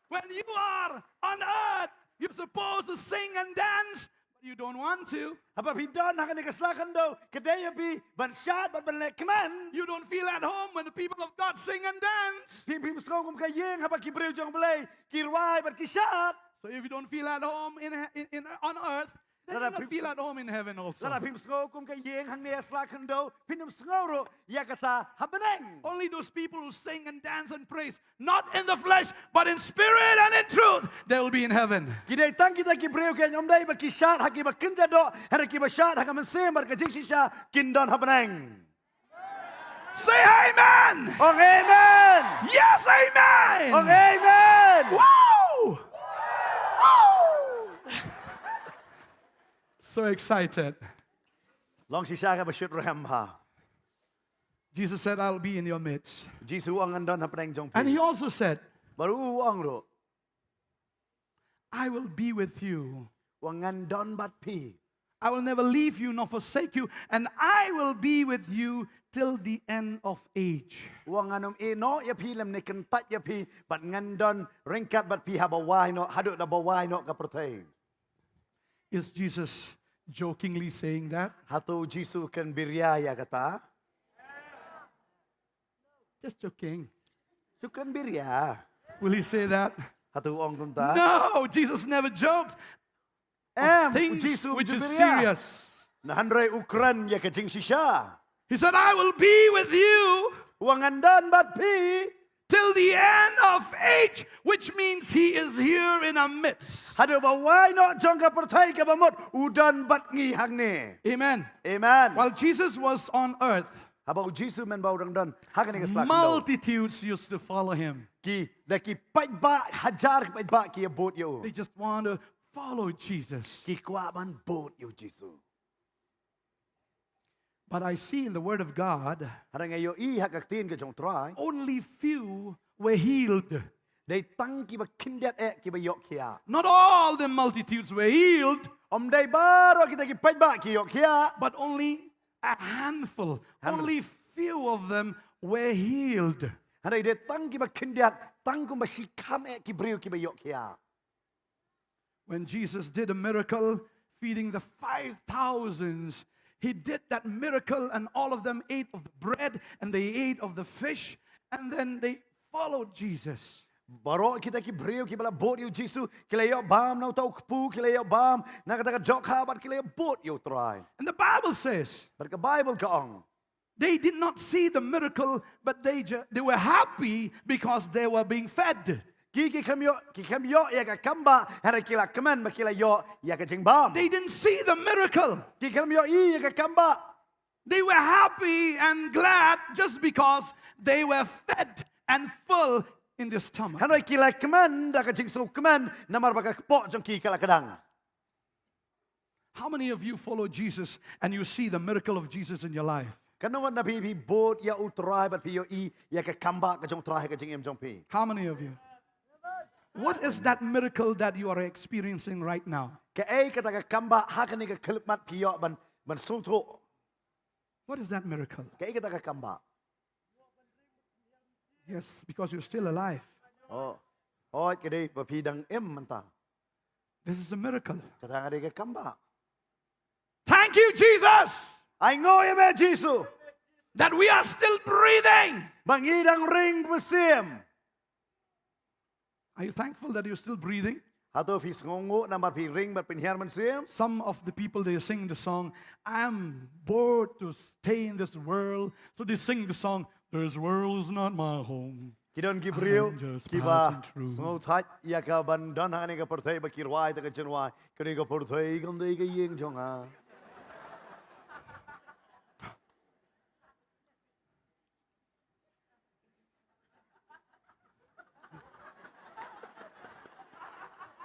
When you are on earth, you're supposed to sing and dance, but you don't want to. Haba phi don ha kane ka sla khyndew, ka dei ïa phi ban shad bad ban leh kmen. You don't feel at home when the people of God sing and dance. Phi, phim sngew kum ka ïing haba ki briew jong U Blei ki rwai bad ki shad. So if you don't feel at home in, in, in, on earth, then you will not feel at home in heaven also. Lada phim sngew kum ka ïing hangne ha sla khyndew, phin ym sngew ruh ïa kata ha bneng. Only those people who sing and dance and praise, not in the flesh, but in spirit and in truth, they will be in heaven. Ki dei tang kita ki briew kein, ym dei ba ki shad ha kiba kynja doh, hynrei kiba shad ha ka mynsiem bad ka jingshisha, kin don ha bneng. Say amen. Ong amen. Yes, amen. Ong amen. Wow! Wow! So excited. Long shisha kaba shit rhem ha. Jesus said, "I'll be in your midst." Jisu ong, "Ngan don hapdeng jong phi." And he also said, bad u ong ruh, "I will be with you." U ong, "Ngan don bad phi." "I will never leave you nor forsake you, and I will be with you till the end of age." U ong, "Ngan ym ïehnoh ïa phi lymne kyntait ïa phi, bad ngan don ryngkat bad phi haba wai noh, haduh da ba wai noh ka pyrthei." Is Jesus jokingly saying that? Hato Jisu kren biria ïa kata? Just joking. Jisu kren biria. Will he say that? Hato u ong kumta? No, Jesus never joked. Em, things which is serious. Jisu ym ju biria. Hynrei u kren ïa ka jingshisha. He said, "I will be with you." U ong, "Ngan don bad phi." "Till the end of age," which means he is here in our midst. Haduh ba wai noh jong ka pyrthei kaba mut, u don bad ngi hangne. Amen. Amen. While Jesus was on earth, haba u Jisu mynba u dang don ha kane ka sla khyndew, multitudes used to follow him. Ki, da ki paidbah, hajar ki paidbah ki ïa bud ïa u. They just want to follow Jesus. Ki kwah ban bud ïa u Jisu. But I see in the word of God, hynrei nga ïohi ha ka ktien ka jong U Trai, only few were healed. Dei tang kiba khyndiat eh kiba ïoh khiah. Not all the multitudes were healed. Ym dei baroh kita ki paidbah ki ïoh khiah. But only a handful. Hynrei, only few of them were healed. Hynrei dei tang kiba khyndiat, tang kumba shikham eh ki briew kiba ïoh khiah. When Jesus did a miracle feeding the five thousands, he did that miracle and all of them ate of the bread and they ate of the fish and then they followed Jesus. Baroh kita ki briew kiba la bud ïa u Jisu, ki la ïoh bam na uta u kpu, ki la ïoh bam na kata ka dohkha bad ki la ïoh bud ïa u Trai. And the Bible says, bad ka Baibl ka ong, They did not see the miracle, but they, ju- they were happy because they were being fed. Ki ki khlem ïoh, ki khlem ïoh ïa ka kam bah, hynrei ki la kmen ba ki la ïoh ïa ka jingbam. They didn't see the miracle. Ki khlem ïohi ïa ka kam bah. They were happy and glad just because they were fed and full in their stomach. Hynrei ki la kmen da ka jingsngewkmen namar ba ka kpoh jong ki ka la kdang. How many of you follow Jesus and you see the miracle of Jesus in your life? Katno ngut na phi phi bud ïa U Trai bad phi ïohi ïa ka kam bah ka jong U Trai ha ka jingim jong phi? How many of you? What is that miracle that you are experiencing right now? Kaei kata ka kam bah ha kane ka khyllipmat phi ïoh ban, ban sngewthuh? What is that miracle? Kaei kata ka kam bah? Yes, because you're still alive. Oh. Oh, ka dei ba phi dang im mynta. This is a miracle. Kata ka dei ka kam bah. Thank you, Jesus. Ai nguh ïa me Jisu. That we are still breathing. Ba ngi dang ring mynsiem. Are you thankful that you're still breathing? Hato phi sngewnguh namar phi ring bad pynhiar mynsiem? Some of the people, they sing the song, "I'm bored to stay in this world." So they sing the song, "This world is not my home." Ki don ki briew, I'm just kiba passing through. Sngewthait ïa ka ban don ha kane ka pyrthei ba ki rwai ta ka jingrwai, kane ka pyrthei kam dei ka ïing jong nga.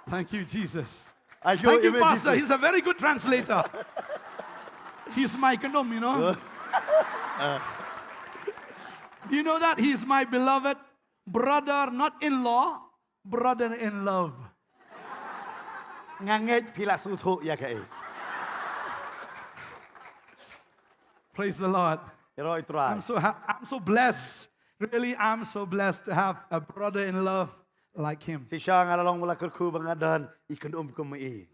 Thank you, Jesus. Ai nguh ïa me Jisu. Thank you, Pastor. He's a very good translator. He's my khynnum, you know. Do you know that he's my beloved brother, not in law, brother in love? Nga ngeit phi la sngewthuh ïa kaei. Praise the Lord. Ïaroh ïa U Trai. I'm so ha- I'm so blessed. Really, I'm so blessed to have a brother in love like him. Shisha nga la long ba la kyrkhu ba nga don i khynnum kum i.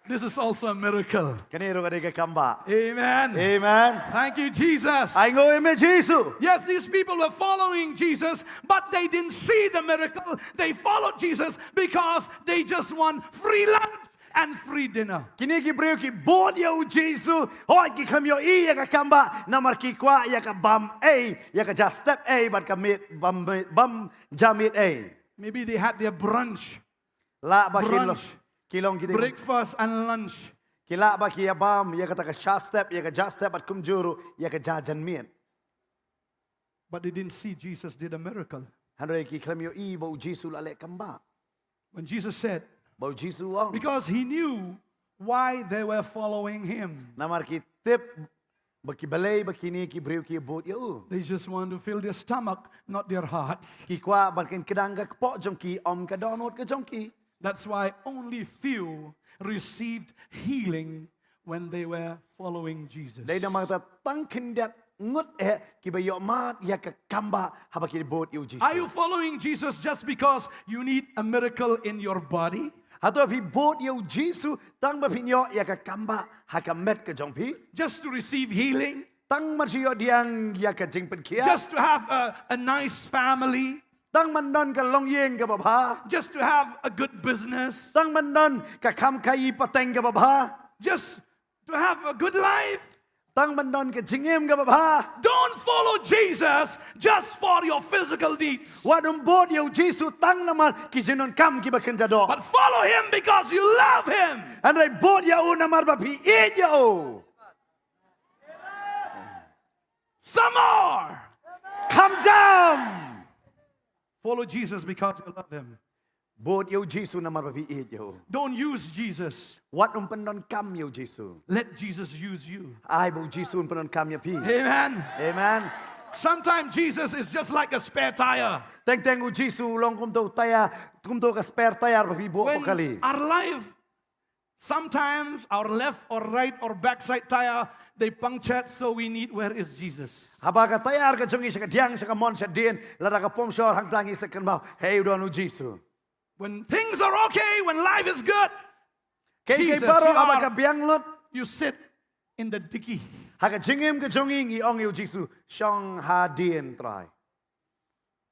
This is also a miracle. Kane ruh ka dei ka kam bah. Amen. Amen. Thank you, Jesus. Ai nguh ïa me Jisu. Yes, these people were following Jesus, but they didn't see the miracle. They followed Jesus because they just want free lunch and free dinner. Kine ki briew ki bud ïa U Jisu, hooid ki khlem ïohi ïa ka kam bah, namar ki kwah ïa ka bam ei, ïa ka ja step ei bad ka miet bam, bam ja miet ei. Maybe they had their brunch. Lah ba ki long, brunch, ki long ki dei breakfast and lunch. Ki lah ba ki ïa bam ïa kata ka sha step, ïa ka ja step bad kumjuh ruh ïa ka ja janmiet. But they didn't see Jesus did a miracle. Hynrei ki khlem ïohi ba U Jisu la leh kam bah. When Jesus said, ba U Jisu u ong, because he knew why they were following him. Namar ki tip ba ki balei ba kine ki briew ki bud ïa u. They just want to fill their stomach, not their hearts. Ki kwah ba kan kdang ka kpoh jong ki, ym ka dohnud ka jong ki. That's why only few received healing when they were following Jesus. Dei namar kata tang khyndiat ngut eh kiba ïoh mad ïa ka kam bah haba ki bud ïa U Jisu. Are you following Jesus just because you need a miracle in your body? Hato phi bud ïa U Jisu tang ba phin ïoh ïa ka kam bah ha ka met ka jong phi? Just to receive healing? Tang ban shu ïoh pdiang ïa ka jingpynkhiah? Just to have a, a nice family? Tang ban don ka longïing kaba bha? Just to have a good business? Tang ban don ka kham khaïi pateng kaba bha? Just to have a good life? Tang ban don ka jingim kaba bha? Don't follow Jesus just for your physical needs. Wat ym bud ïa U Jisu tang namar ki jingdonkam kiba kynja doh. But follow him because you love him. Hynrei bud ïa u namar ba phi ïeit ïa u. Some more. Kham jam. Follow Jesus because you love him. Bud ïa U Jisu namar ba phi ïeit ïa u. Don't use Jesus. Wat ym pyndonkam ïa U Jisu. Let Jesus use you. Ai ba U Jisu un pyndonkam ïa phi. Amen. Amen. Sometimes Jesus is just like a spare tire. Teng teng U Jisu u long kumto tyre, kumto ka spare tyre ba phi buh kali. When our life, sometimes our left or right or backside tire, they punctured, so we need, where is Jesus? Haba ka tyre ka jong ngi sha ka diang, sha ka mon, sha dien, lada ka pom shor hangta ngi sa kynmaw, hei u don U Jisu. When things are okay, when life is good, kaei kaei baroh haba ka biang lut, you sit in the dicky. Ha ka jingim ka jong ngi ngi ong ïa U Jisu, shong hadien Trai.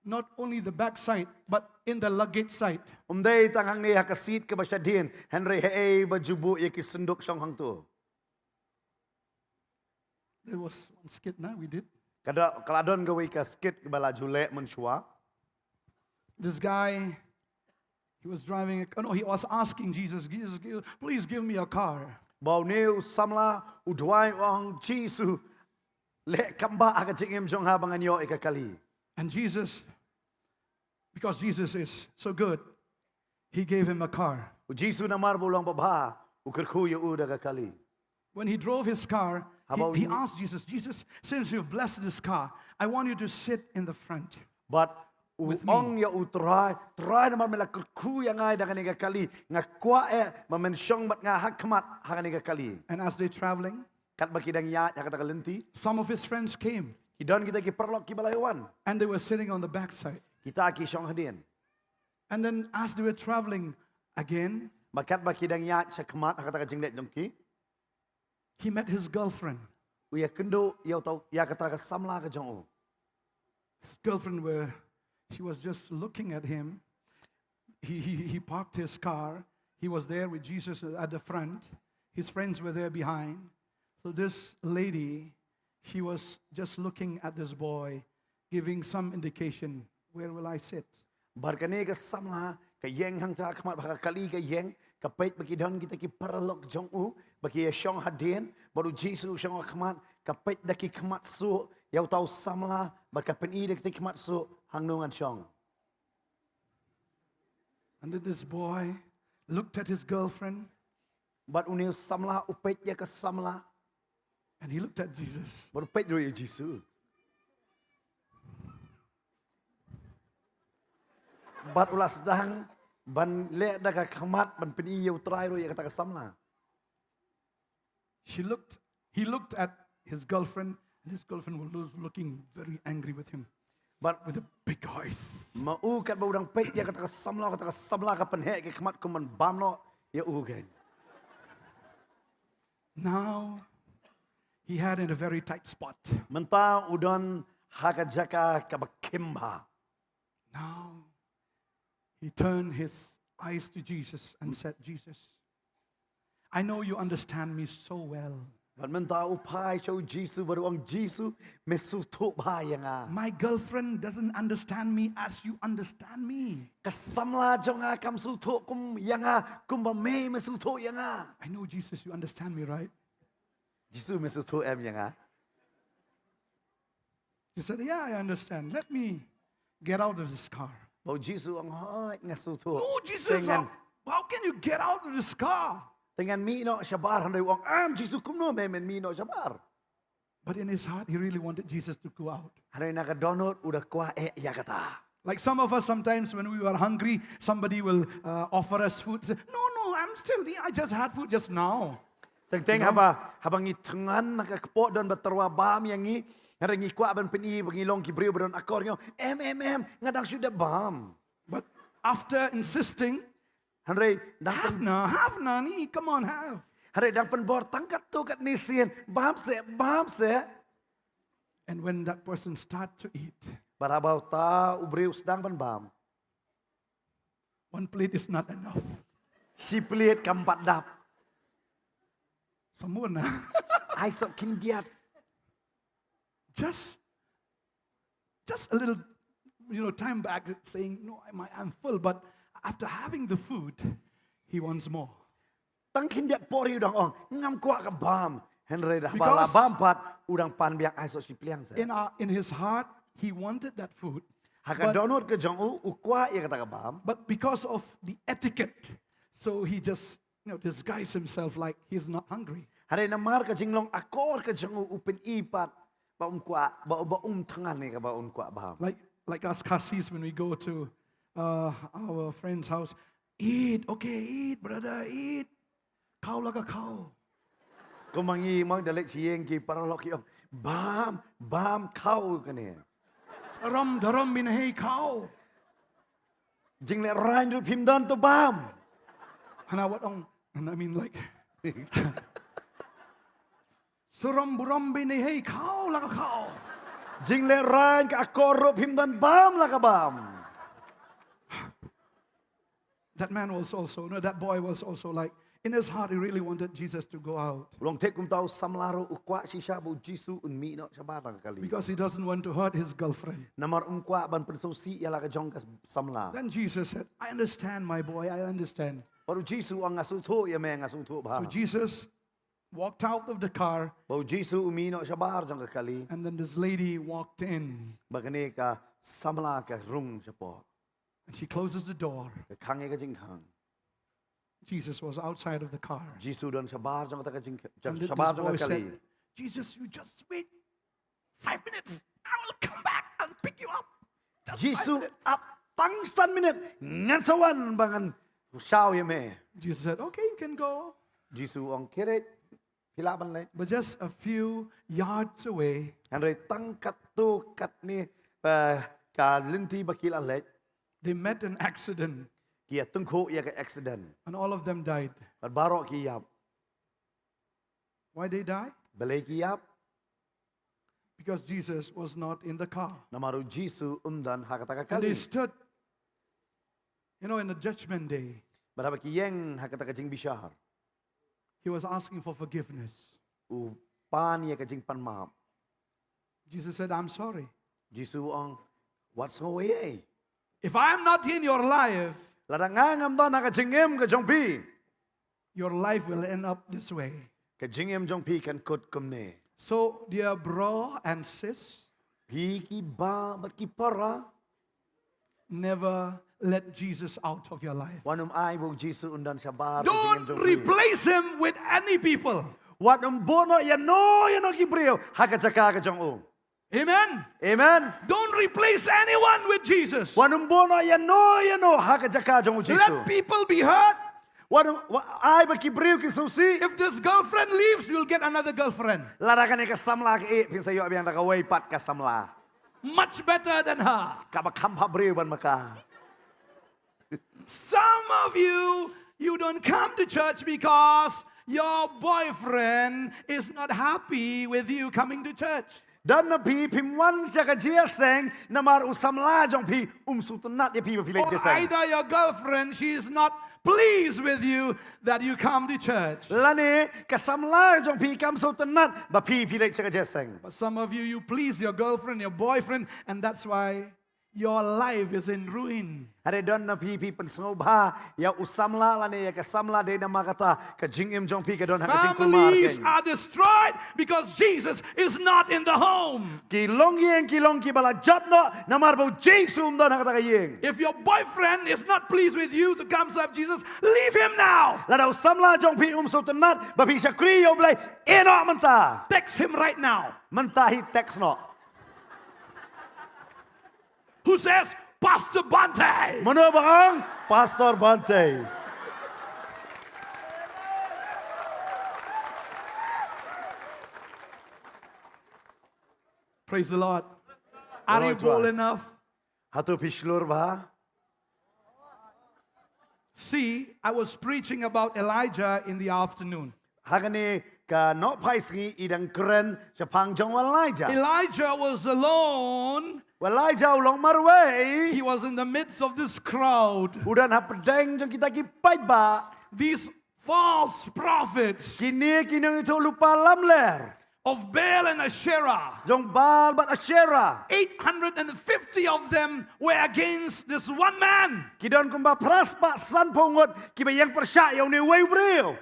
Not only the back side, but in the luggage side. Ym dei tang hangne ha ka seat kaba shadien, hynrei haei ba ju buh ïa ki synduk shong hangto. There was one skit now we did. Ka da, ka la don kawei ka skit ba la ju leh mynshuwa. This guy, he was driving, a, oh no, he was asking Jesus, "Jesus, give, please give me a car." Ba une u samla u duwai, u ong, "Jisu, leh kam bha ha ka jingim jong nga ba ngan ïoh ïa ka kali." And Jesus, because Jesus is so good, he gave him a car. U Jisu namar ba u long babha, u kyrkhu ïa u da ka kali. When he drove his car, he, he asked Jesus, "Jesus, since you've blessed this car, I want you to sit in the front." Bad u ong ïa U Trai, "Trai, namar me la kyrkhu ïa nga da kane ka kali, nga kwah eh ba men shong bad nga ha khmat ha kane ka kali." And as they're traveling, katba ki dang ïaid ha kata ka lynti, some of his friends came. Ki don kita ki paralok kiba la wan. And they were sitting on the backside. Kita ki shong hadien. And then as they were traveling again, bad katba ki dang ïaid shakhmat ha kata ka jingleit jong ki, he met his girlfriend. U ïakynduh ïa uta, ïa kata ka samla ka jong u. His girlfriend were, she was just looking at him. He, he, he parked his car. He was there with Jesus at the front. His friends were there behind. So this lady, she was just looking at this boy, giving some indication, "Where will I sit?" Bad kane ka samla ka ïeng hangta ha khmat, ba ka kali ka ïeng, ka peit ba ki don kita ki paralok jong u ba ki ïa shong hadien, bad u Jisu u shong ha khmat, ka peit da ki khmat suh ïa uta u samla bad ka pyni da kita ki khmat suh, "Hangno ngan shong?" And then this boy looked at his girlfriend. Bad une u samla u peit ïa ka samla. And he looked at Jesus. Bad u peit ruh ïa u Jisu. Bad u la sdang ban leh da ka khmat ban pyni ïa U Trai ruh ïa kata ka samla. She looked, he looked at his girlfriend, and his girlfriend was looking very angry with him. But with a big eyes. Ma u katba u dang peit ïa kata ka samla, kata ka samla ka pynheh ki khmat kum ban bam noh ïa u kein. Now he had in a very tight spot. Mynta u don ha ka jaka kaba khim bha. Now he turned his eyes to Jesus and said, "Jesus, I know you understand me so well." Bad mynta u phai sha u Jisu bad u ong, "Jisu, me sngewthuh bha ïa nga. My girlfriend doesn't understand me as you understand me. Ka samla jong nga kam sngewthuh kum ïa nga kumba me me sngewthuh ïa nga." I know, Jesus, you understand me, right? Jisu, me sngewthuh em ïa nga? He said, "Yeah, I understand. Let me get out of this car." Bad u Jisu u ong, "Hooid, nga sngewthuh." No, Jesus, how, how can you get out of this car? Te ngan mih noh shabar. Hynrei u ong, "Em Jisu, kumno me men mih noh shabar?" But in his heart, he really wanted Jesus to go out. Hynrei na ka dohnud u da kwah eh ïa kata. Like some of us, sometimes when we are hungry, somebody will uh, offer us food. Say, "No, no, I'm still, I just had food just now." Teng teng, you know? Haba, haba ngi thngan na ka kpoh don ba tyrwa bam ïa ngi, hynrei ngi kwah ban pyni ba ngi long ki briew ba don akor, ngi ong, "Em, em, em, nga dang shu dep bam." But after insisting, hynrei dang pyn... Have na, have na, ni, come on, have. Hynrei dang pynbor tang katto katne sien, "Bam seh, bam seh." And when that person start to eat, bad haba uta u briew u sdang ban bam, one plate is not enough. Shi pliat kam pat dap. Sambun na. Ai soh khyndiat. Just, just a little, you know, time back saying, "No, I'm, I'm full." But after having the food, he wants more. Tang khyndiat por hi u dang ong, "Ngam kwah ka bam." Hynrei da haba la bam pat, u dang pan biang, "Ai soh shi pliang seh." In, uh, in his heart, he wanted that food. Ha ka dohnud ka jong u, u kwah ïa kata ka bam. But because of the etiquette, so he just, you know, disguise himself like he's not hungry. Hynrei namar ka jinglong akor ka jong u, u pyni pat ba um kwah, ba, ba um thngan ïa kaba un kwah bam. Like, like us Khasis, when we go to uh, our friend's house, "Eat, okay, eat, brother, eat. Khaw la ka khaw." Kumba ngi mong da leit sha ïing ki paralok ki ong, "Bam, bam, khaw kane. Sarom darom mynhei khaw. Jinglehrain ruh phim don to bam." Hana wat ong, hana, I mean, like, Surom burom bini hei khaw la ka khaw. Jinglehrain ka akor ruh phim don bam la ka bam. That man was also, no, that boy was also like, In his heart, he really wanted Jesus to go out. U long thied kumta u samla ruh u kwah shisha ba u Jisu un mih noh shabar na ka kali. Because he doesn't want to hurt his girlfriend. Namar um kwah ban pynsngewsih ïa la ka jong ka samla. Then Jesus said, "I understand, my boy, I understand." Bad u Jisu u ong, "Nga sngewthuh ïa me, nga sngewthuh bha." So Jesus walked out of the car. Bad u Jisu u mih noh shabar jong ka kali. And then this lady walked in. Bad kane ka samla ka rung shapoh. And she closes the door. Ka khang ïa ka jingkhang. Jesus was outside of the car. Jisu u don shabar jong kata ka jing, and th-, shabar jong ka kali. Said, "Jesus, you just wait five minutes. I will come back and pick you up. Just five minutes." Jisu, ap tang san minit, ngan sa wan ba ngan shaw ïa me. Jesus said, "Okay, you can go." Jisu u ong, "Khie leit, phi lah ban leit." But just a few yards away, hynrei tang katto katne, eh, ka lynti ba ki la leit, they met an accident. Ki ïa tyngkhuh ïa ka accident. And all of them died. Bad baroh ki ïap. Why they die? Balei ki ïap? Because Jesus was not in the car. Namar u Jisu um don ha kata ka kali. And they stood, you know, in the judgment day. Bad haba ki ïeng ha kata ka jingbishar, he was asking for forgiveness. U pan ïa ka jingpanmap. Jesus said, "I'm sorry." Jisu u ong, "Wat sngew ei ei. If I am not in your life, lada nga ngam don ha ka jingim ka jong phi, your life will end up this way." Ka jingim jong phi kan kut kumne. So, dear bro and sis, phi ki bah bad ki para, never let Jesus out of your life. Wat nym ai ba u Jisu un don shabar ka jingim jong phi. Don't replace him with any people. Wat nym buh noh ïano ïano ki briew ha ka jaka ka jong u. Amen. Amen. Don't replace anyone with Jesus. Wat nym buh noh ïano ïano ha ka jaka jong u Jisu. Let people be hurt. Wat nym, wa-, ai ba ki briew ki sngewsih. If this girlfriend leaves, you'll get another girlfriend. Lada kane ka samla ka ïeh, phin sa ïoh biang da kawei pat ka samla. Much better than her. Kaba kham bha briew ban ma ka. Some of you, you don't come to church because your boyfriend is not happy with you coming to church. Don na phi phim wan sha ka jingïaseng namar u samla jong phi um sngewtynnat ïa phi ba phi leit jingïaseng. Or either your girlfriend, she is not pleased with you that you come to church. Lane ka samla jong phi kam sngewtynnat ba phi phi leit sha ka jingïaseng. But some of you, you please your girlfriend, your boyfriend, and that's why your life is in ruin. Hynrei don na phi phi pynsngewbha ïa u samla lane ïa ka samla, dei namar kata ka jingim jong phi ka don ha ka jingkulmar. Families are destroyed because Jesus is not in the home. Ki longïing ki long kiba la jot noh namar ba u Jisu um don ha kata ka ïing. If your boyfriend is not pleased with you to come serve Jesus, leave him now. Lada u samla jong phi um sngewtynnat ba phi shakri ïa U Blei, ïeh noh mynta. Text him right now. Mynta hi text noh. Who says, "Pastor Bante"? Mano ba ong, "Pastor Bante"? Praise the Lord. Are you bold enough? Hato phi shlur bha? See, I was preaching about Elijah in the afternoon. Ha kane ka nohphai sngi i dang kren shaphang jong u Elijah. Elijah was alone. U Elijah u long marwei. He was in the midst of this crowd. U don hapdeng jong kita ki paidbah. These false prophets. Kine ki nongïathuhlypa lamler. Of Baal and Asherah. Jong Baal bad Asherah. Eight hundred and fifty of them were against this one man. Ki don kumba phra spah sanphew ngut kiba ïeng pyrshah ïa une uwei u briew.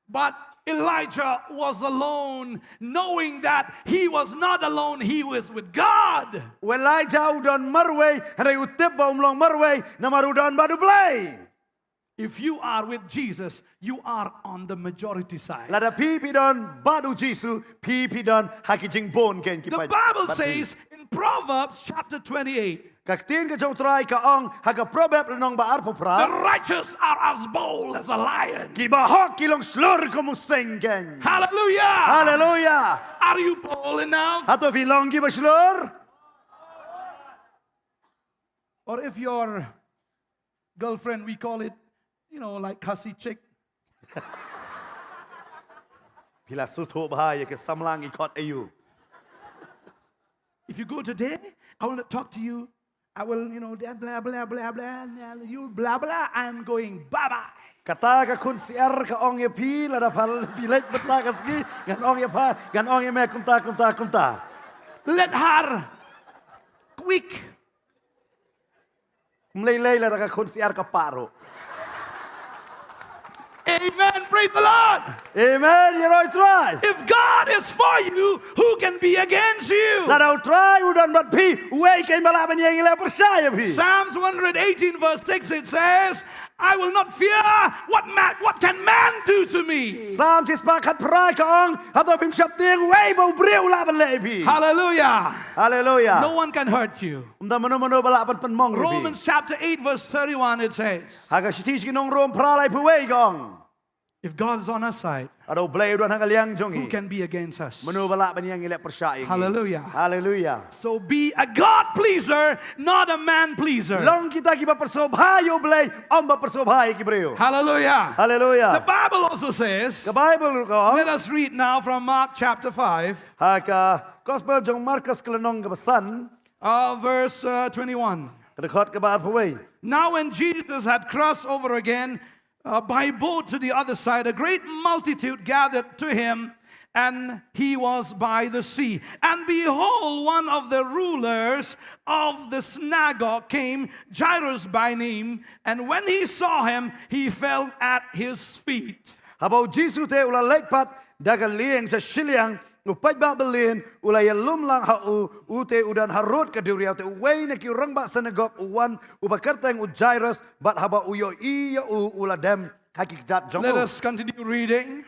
But Elijah was alone, knowing that he was not alone, he was with God. U Elijah u don marwei, hynrei u tip ba um long marwei namar u don bad U Blei. If you are with Jesus, you are on the majority side. Lada phi phi don bad u Jisu, phi phi don ha ki jingbun kein ki paid. The Bible says in Proverbs chapter twenty-eight, ka ktien ka jong U Trai ka ong ha ka Proverb lynnong ba arphew phra, "The righteous are as bold as a lion." Ki bahok ki long shlur kum u seng kein. Hallelujah. Hallelujah. Are you bold enough? Hato phi long kiba shlur? Or if your girlfriend, we call it, you know, like Khasi chick. Phi la sngewthuh bha ïa ka samla ngi khot aïu. If you go today, I will not talk to you. I will, you know, blah, blah, blah, blah, blah, you blah, blah, I'm going bye-bye. Kata ka khun syiar ka ong ïa phi, lada pha phi leit mynta ka sngi, ngan ong ïa pha, ngan ong ïa me kumta, kumta, kumta. Let her quick. Mlei lei lada ka khun syiar ka paro. Amen. Praise the Lord. Amen. Ïaroh Trai. If God is for you, who can be against you? Lada U Trai u don bad phi, uei kein ba lah ban ïeng ïaleh pyrshah ïa phi? Psalms one hundred eighteen verse six, it says, "I will not fear what man, what can man do to me?" Psalm shispah khatphra ka ong, hato phim sheptieng uei ba u briew u lah ban leh ïa phi? Hallelujah. Hallelujah. No one can hurt you. Ym don mano mano ba lah ban pynmong ïa phi. Romans chapter eight verse thirty-one, it says, Ha ka shithi sha ki nong Rom phra laiphew wei ka ong, "If God is on our side, lada U Blei u don ha ka liang jong ngi, who can be against us?" Mano ba lah ban ïeng ïaleh pyrshah ïa ngi? Hallelujah. Hallelujah. So be a God pleaser, not a man pleaser. Long kita kiba pyrshah bha ïa U Blei, ym ba pyrshah bha ïa ki briew. Hallelujah. Hallelujah. The Bible also says, Ka Bible ruh ka ong, let us read now from Mark chapter five. Ha ka Gospel jong Markus ka lynnong kaba san. Uh, verse, uh, twenty-one. Ka dkhot kaba arphew wei. Now when Jesus had crossed over again, uh, by boat to the other side, a great multitude gathered to him, and he was by the sea. And behold, one of the rulers of the synagogue came, Jairus by name, and when he saw him, he fell at his feet. Haba U Jisu te u la leit pat da ka lieng sha shiliang, u paidbah byllien u la ïalum lang ha u. U te u don harud ka duriaw, te uwei na ki rangbah synagog u wan, uba kyrteng u Jairus, bad haba u ïohi ïa u, u la dem ha ki kjat jong u. Let us continue reading.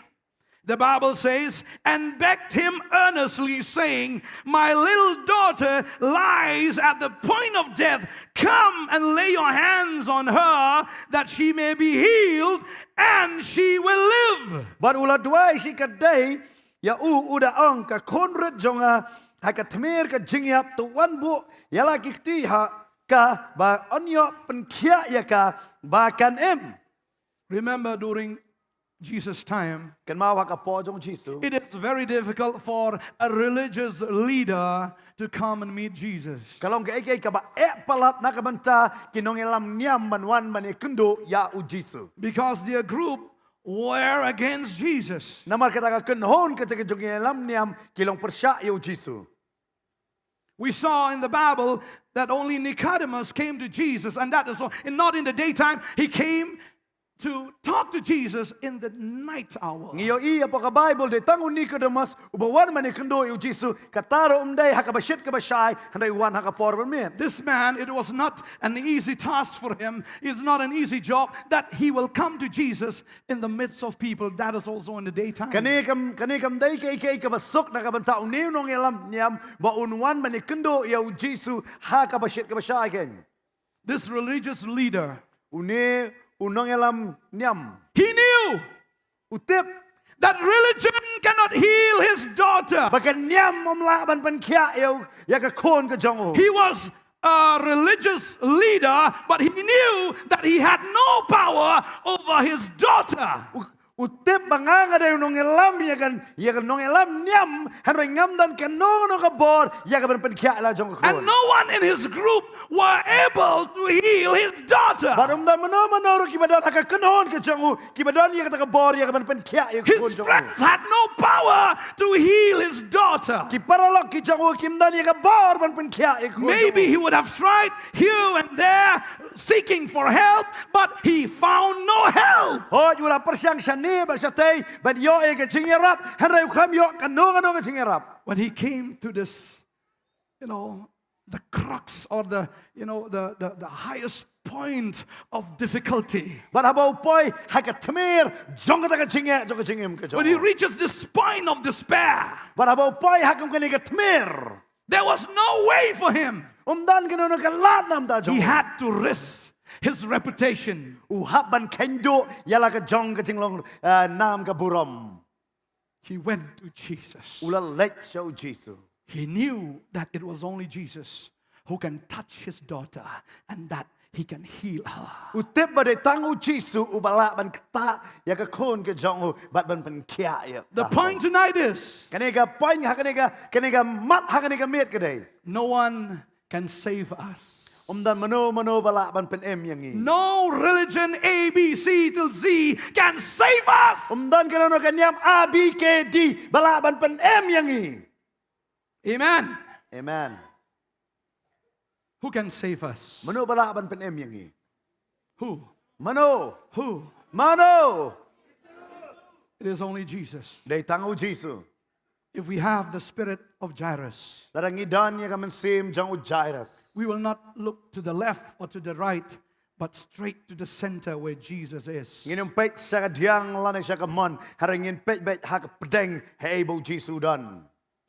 The Bible says, "And begged him earnestly, saying, 'My little daughter lies at the point of death. Come and lay your hands on her, that she may be healed, and she will live.'" Bad u la duwai shi katdei ïa u, u da ong, "Ka khun rit jong nga ha ka tmier ka jingïap, to wan buh ïa la ki kti ha ka, ba yn ïoh pynkhiah ïa ka ba kan im." Remember, during Jesus' time, kynmaw ha ka por jong U Jisu, it is very difficult for a religious leader to come and meet Jesus. Ka long kaei kaei kaba eh palat na ka bynta ki nongïalam niam ban wan ban ïakynduh ïa U Jisu. Because their group were against Jesus. Namar kata ka kynhun kata ka jong ki nongïalam niam ki long pyrshah ïa U Jisu. We saw in the Bible that only Nicodemus came to Jesus, and that is all, and not in the daytime. He came to talk to Jesus in the night hour. Ngi ïohi hapoh ka Bible, dei tang u Nicodemus uba wan ban ïakynduh ïa U Jisu, kata ruh ym dei ha kaba shit kaba shai, hynrei u wan ha ka por ban miet. This man, it was not an easy task for him. It's not an easy job that he will come to Jesus in the midst of people, that is also in the daytime. Kane kam, kane kam dei kaei kaei kaba suk na ka bynta une u nongïalam niam ba un wan ban ïakynduh ïa U Jisu ha kaba shit kaba shai kein. This religious leader, une u nongïalam niam, he knew, u tip, that religion cannot heal his daughter. Ba ka niam ym lah ban pynkhiah ïa u, ïa ka khun ka jong u. He was a religious leader, but he knew that he had no power over his daughter. U, u tip ba nga nga dei u nongïalam ïa ka, ïa ka nongïalam niam, hynrei ngam don kano kano ka bor ïa ka ban pynkhiah ïa la jong ka khun. And no one in his group were able to heal his daughter. Bad ym don mano mano ruh kiba don ha ka kynhun ka jong u kiba don ïa kata ka bor ïa ka ban pynkhiah ïa ka khun jong u. His friends had no power to heal his daughter. Ki paralok ki jong u kim don ïa ka bor ban pynkhiah ïa ka khun jong u. Maybe he would have tried here and there, seeking for help, but he found no help. Hooid, u la pyrshang shane bad shatei ban ïoh ïa ka jingïarap, hynrei u khlem ïoh kano kano ka jingïarap. When he came to this, you know, the crux or the, you know, the, the, the highest point of difficulty. Bad haba u poi ha ka tmier jong kata ka jingeh, jong ka jingim ka jong u. When he reaches this point of despair, bad haba u poi ha kum kane ka tmier, there was no way for him. Um don kano kano ka lad na ka bynta jong u. He had to risk his reputation. U hap ban kheiñduh ïa la ka jong ka jinglong, eh, nam ka burom. He went to Jesus. U la leit sha U Jisu. He knew that it was only Jesus who can touch his daughter and that he can heal her. U tip ba dei tang U Jisu uba lah ban ktah ïa ka khun ka jong u bad ban pynkhiah ïa ka. The point tonight is, kane ka point ha kane ka, kane ka mat ha kane ka miet ka dei, no one can save us. Um don mano mano ba lah ban pynim ïa ngi. No religion A B C till Z can save us. Um don kano kano ka niam A B C D ba lah ban pynim ïa ngi. Amen. Amen. Who can save us? Mano ba lah ban pynim ïa ngi? Who? Mano? Who? Mano? It is only Jesus. Dei tang u Jisu. If we have the spirit of Jairus, lada ngi don ïa ka mynsiem jong u Jairus, we will not look to the left or to the right, but straight to the center where Jesus is. Ngin ym peit sha ka diang lane sha ka mon, hynrei ngin peit beit ha ka pdeng haei ba u Jisu u don.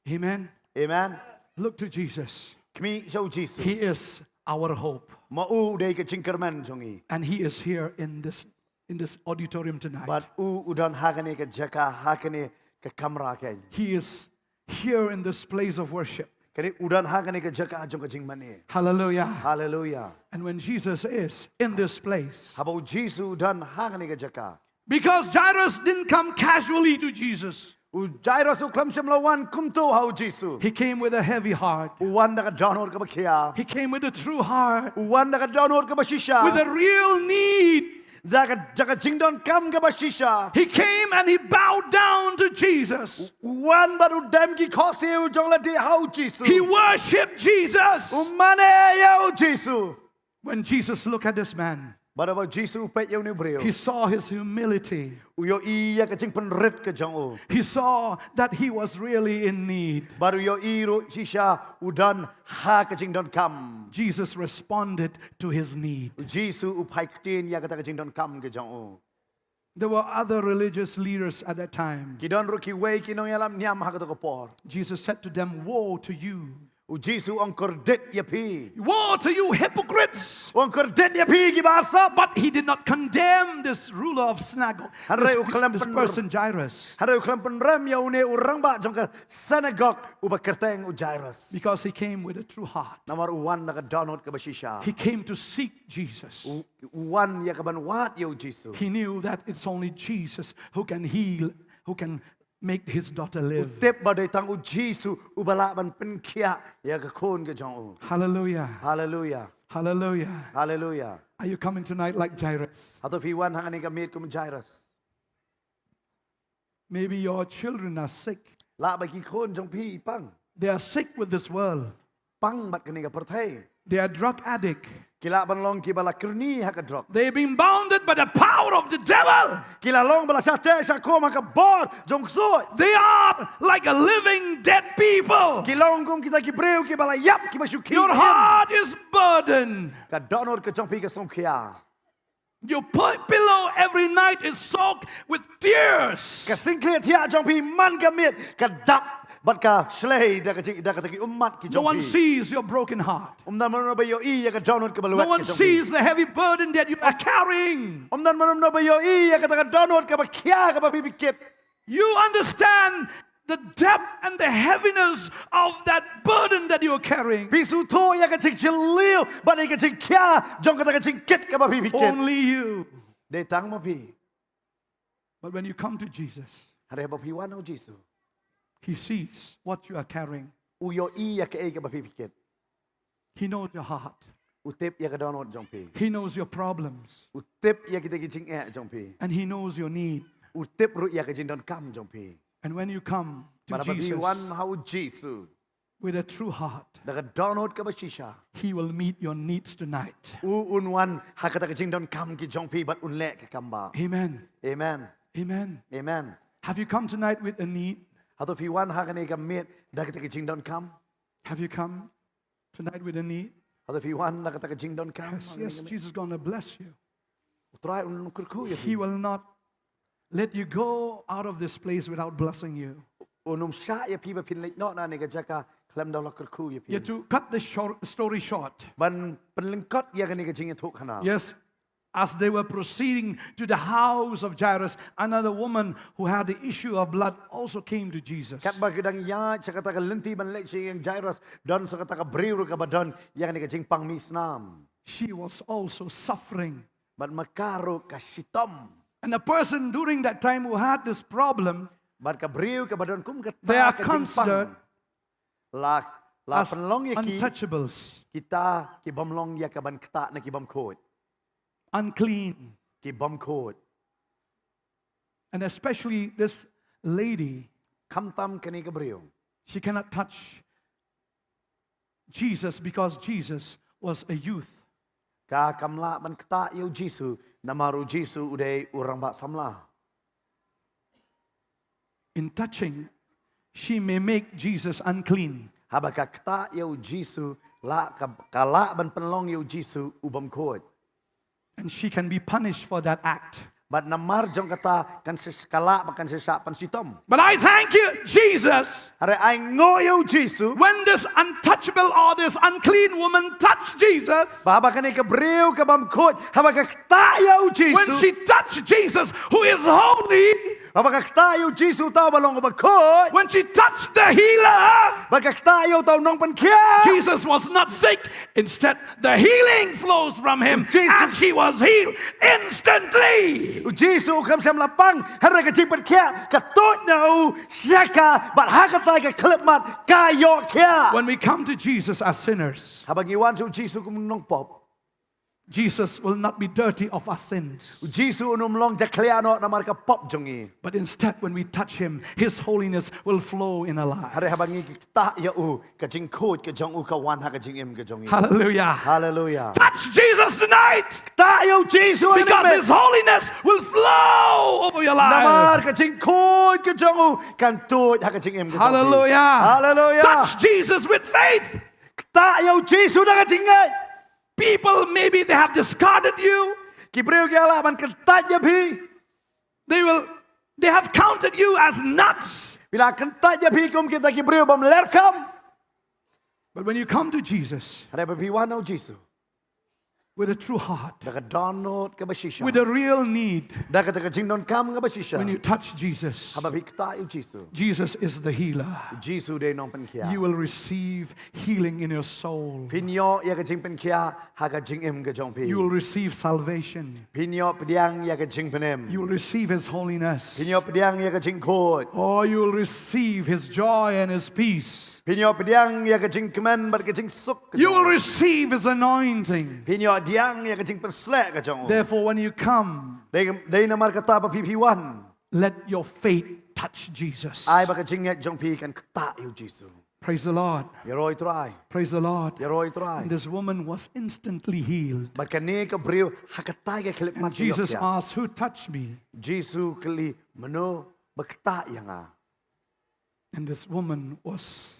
Amen. Amen. Look to Jesus. Khmih sha u Jisu. He is our hope. Ma u dei ka jingkyrmen jong ngi. And he is here in this, in this auditorium tonight. Bad u u don ha kane ka jaka, ha kane ka kamra kein. He is here in this place of worship. Kane u don ha kane ka jaka jong ka jingmane. Hallelujah. Hallelujah. And when Jesus is in this place, haba u Jisu u don ha kane ka jaka, because Jairus didn't come casually to Jesus. U Jairus u khlem shym la wan kumto ha u Jisu. He came with a heavy heart. U wan da ka dohnud kaba khia. He came with a true heart. U wan da ka dohnud kaba shisha. With a real need. Da ka, da ka jingdonkam kaba shisha. He came and he bowed down to Jesus. U wan bad u dem ki khohsiew jong lade ha u Jisu. He worshipped Jesus. U mane ïa u Jisu. When Jesus looked at this man, bad haba u Jisu u peit ïa une u briew, he saw his humility. U ïohi ïa ka jingpynrit ka jong u. He saw that he was really in need. Bad u ïohi ruh shisha u don ha ka jingdonkam. Jesus responded to his need. U Jisu u phai ktien ïa kata ka jingdonkam ka jong u. There were other religious leaders at that time. Ki don ruh kiwei ki nongïalam niam ha kato ka por. Jesus said to them, "Woe to you." U Jisu u ong, kordit ïa phi. "Woe to you, hypocrites!" U ong, kordit ïa phi kiba arsap. But he did not condemn this ruler of synagogue, hynrei u khlem pyn-, this person, Jairus. Hynrei u khlem pynrem ïa une u rangbah jong ka synagogue uba kyrteng u Jairus. Because he came with a true heart. Namar u wan da ka dohnud kaba shisha. He came to seek Jesus. U, u wan ïa kaban wad ïa u Jisu. He knew that it's only Jesus who can heal, who can make his daughter live. U tip ba dei tang u Jisu uba lah ban pynkhiah ïa ka khun ka jong u. Hallelujah. Hallelujah. Hallelujah. Hallelujah. Are you coming tonight like Jairus? Hato phi wan hangne ka miet kum Jairus? Maybe your children are sick. Lah ba ki khun jong phi pang. They are sick with this world. Pang bad kane ka pyrthei. They are drug addict. Ki lah ban long kiba la kyrni ha ka drug. They've been bounded by the power of the devil. Ki la long ba la shah teh shah khum ha ka bor jong ksuid. They are like a living dead people. Ki long kum kita ki briew kiba la ïap, kiba shu khih im. Your heart is burdened. Ka dohnud ka jong phi ka sngewkhia. Your pi-, pillow every night is soaked with tears. Ka singkliat thiah jong phi man ka miet ka dap bad ka shlei da ka jing, da kata ki ummat ki jong phi. No one sees your broken heart. Um don mano ba ïohi ïa ka dohnud kaba lwet ka jong phi. No one sees the heavy burden that you are carrying. Um don mano ba ïohi ïa kata ka dohnud kaba khia kaba phi bikit. You understand the depth and the heaviness of that burden that you are carrying. Phi sngewthuh ïa ka jingjylliew bad ïa ka jingkhia jong kata ka jingkit kaba phi bikit. Only you. Dei tang ma phi. But when you come to Jesus, hynrei haba phi wan ha u Jisu, he sees what you are carrying. U ïohi ïa kaei kaba phi bikit. He knows your heart. U tip ïa ka dohnud jong phi. He knows your problems. U tip ïa kita ki jingeh jong phi. And he knows your need. U tip ruh ïa ka jingdonkam jong phi. And when you come to Jesus, bad haba phi wan ha u Jisu, with a true heart, da ka dohnud kaba shisha, he will meet your needs tonight. U un wan ha kata ka jingdonkam ki jong phi bad un leh ka kam bah. Amen. Amen. Amen. Amen. Have you come tonight with a need? Hato phi wan hangne ka miet da kata ka jingdonkam? Have you come tonight with a need? Hato phi wan da kata ka jingdonkam? Yes, yes, Jesus gonna bless you. U Trai un kyrkhu ïa phi. He will not let you go out of this place without blessing you. Un ym shah ïa phi ba phin leit noh na kane ka jaka khlem da u la kyrkhu ïa phi. Yeah, to cut the shor-, story short, ban pynlyngkot ïa kane ka jingïathuhkhana. Yes, as they were proceeding to the house of Jairus, another woman who had the issue of blood also came to Jesus. Katba ki dang ïaid sha kata ka lynti ban leit sha ïing Jairus, don sa kata ka briew ruh kaba don ïa kane ka jingpang mih snam. She was also suffering. Bad ma ka ruh ka shitom. And a person during that time who had this problem, bad ka briew kaba don kum kata ka jingpang, they are considered, la La pynlong ïa ki, untouchables, kita ki bym long ïa ka ban ktah na ki bym khuid. Unclean. Ki bym khuid. And especially this lady, khamtam kane ka briew, she cannot touch Jesus because Jesus was a youth. Ka kam lah ban ktah ïa u Jisu, namar u Jisu u dei u rangbah samla. In touching, she may make Jesus unclean. Haba ka ktah ïa u Jisu, lah ka, ka lah ban pynlong ïa u Jisu u bym khuid. And she can be punished for that act. Bad namar jong kata kan sha-, ka lah ba kan shisha pynshitom. But I thank you, Jesus. Hynrei ai nguh ïa u Jisu. When this untouchable or this unclean woman touched Jesus, ba haba kane ka briew ka bym khuid, haba ka ktah ïa u Jisu. When she touched Jesus, who is holy, haba ka ktah ïa u Jisu uta uba long uba khuid. When she touched the healer, ba ka ktah ïa uta u nongpynkhiah. Jesus was not sick. Instead, the healing flows from him, Jesus, and she was healed instantly. U Jisu u khlem shym la pang, hynrei ka jingpynkhiah ka tuid na u sha ka, bad ha kata ka khyllipmat ka ïoh khiah. When we come to Jesus as sinners, haba ngi wan sha u Jisu kum u nongpop, Jesus will not be dirty of our sins. U Jisu un ym long jakhlia noh namar ka pop jong ngi. But instead, when we touch him, his holiness will flow in our lives. Hynrei haba ngi ktah ïa u, ka jingkhuid ka jong u ka wan ha ka jingim ka jong ngi. Hallelujah. Hallelujah. Touch Jesus tonight. Ktah ïa u Jisu, because his holiness will flow over your life. Namar ka jingkhuid ka jong u kan tuid ha ka jingim ka jong ngi. Hallelujah. Hallelujah. Touch Jesus with faith. Ktah ïa u Jisu da ka jingngeit. People, maybe they have discarded you. Ki briew ki lah ban kyntait ïa phi. They will, they have counted you as nuts. Phi la kyntait ïa phi kum kita ki briew bym lyrkham. But when you come to Jesus, hynrei haba phi wan ha u Jisu, with a true heart, da ka dohnud kaba shisha, with a real need, da kata ka jingdonkam kaba shisha, when you touch Jesus, haba phi ktah ïa u Jisu, Jesus is the healer. U Jisu u dei u nongpynkhiah. You will receive healing in your soul. Phin ïoh ïa ka jingpynkhiah ha ka jingim ka jong phi. You will receive salvation. Phin ïoh pdiang ïa ka jingpynim. You will receive his holiness. Phin ïoh pdiang ïa ka jingkhuid. Oh, you will receive his joy and his peace. Phin ïoh pdiang ïa ka jingkmen bad ka jingsuk ka jong u. You will receive his anointing. Phin ïoh pdiang ïa ka jingpynsleh ka jong u. Therefore, when you come, dei, dei namar kata haba phi, phi wan, let your faith touch Jesus. Ai ba ka jingngeit jong phi kan ktah ïa u Jisu. Praise the Lord. Ïaroh ïa u Trai. Praise the Lord. Ïaroh ïa u Trai. And this woman was instantly healed. Bad kane ka briew ha katei ka khyllipmat ka ïoh khiah. And Jesus asked, "Who touched me?" Jisu u kylli, "Mano ba ktah ïa nga?" And this woman was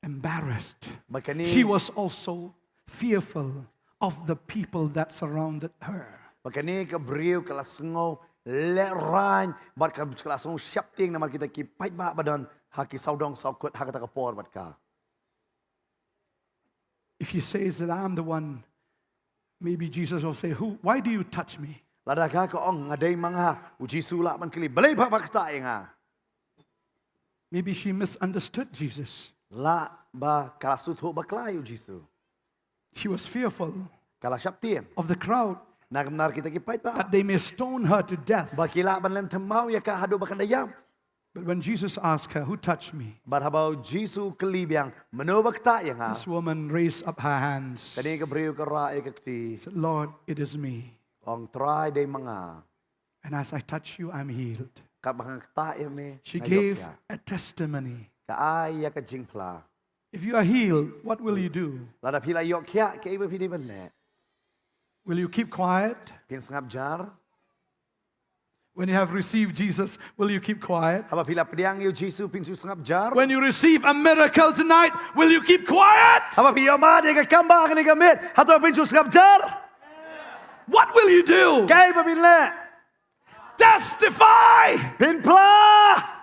embarrassed. Bad kane, she was also fearful of the people that surrounded her. Bad kane ka briew ka la sngew lehraiñ, bad ka, ka la sngew sheptieng namar kita ki paidbah ba don ha ki sawdong sawkut ha kata ka por bad ka. If she says that I'm the one, maybe Jesus will say, "Who, why do you touch me?" Lada ka, ka ong, "Nga dei ma nga," u Jisu u lah ban kylli, "Balei ba, ba ktah ïa nga?" Maybe she misunderstood Jesus. Lah ba ka la sngewthuh bakla ïa u Jisu. She was fearful, ka la sheptieng, of the crowd, na ka bynta kita ki paidbah, that they may stone her to death. Ba ki lah ban lynthem maw ïa ka haduh ba kan da ïap. But when Jesus asked her, "Who touched me?" Bad haba u Jisu u kylli biang, "Mano ba ktah ïa nga?" This woman raised up her hands. Kane ka briew ka rah ïa ka kti. Said, "Lord, it is me. Ong, Trai, dei ma nga. And as I touch you, I'm healed." Katba nga ktah ïa me, nga ïoh khiah. She gave a testimony. Ka ai ïa ka jingphla. If you are healed, what will you do? Lada phi la ïoh khiah, kaei ba phi dei ban leh? Will you keep quiet? Phin sngap jar? When you have received Jesus, will you keep quiet? Haba phi la pdiang ïa u Jisu, phin shu sngap jar? When you receive a miracle tonight, will you keep quiet? Haba phi ïoh mad ïa ka kambah kane ka miet, hato phin shu sngap jar? What will you do? Kaei ba phin leh? Testify! Phin phla!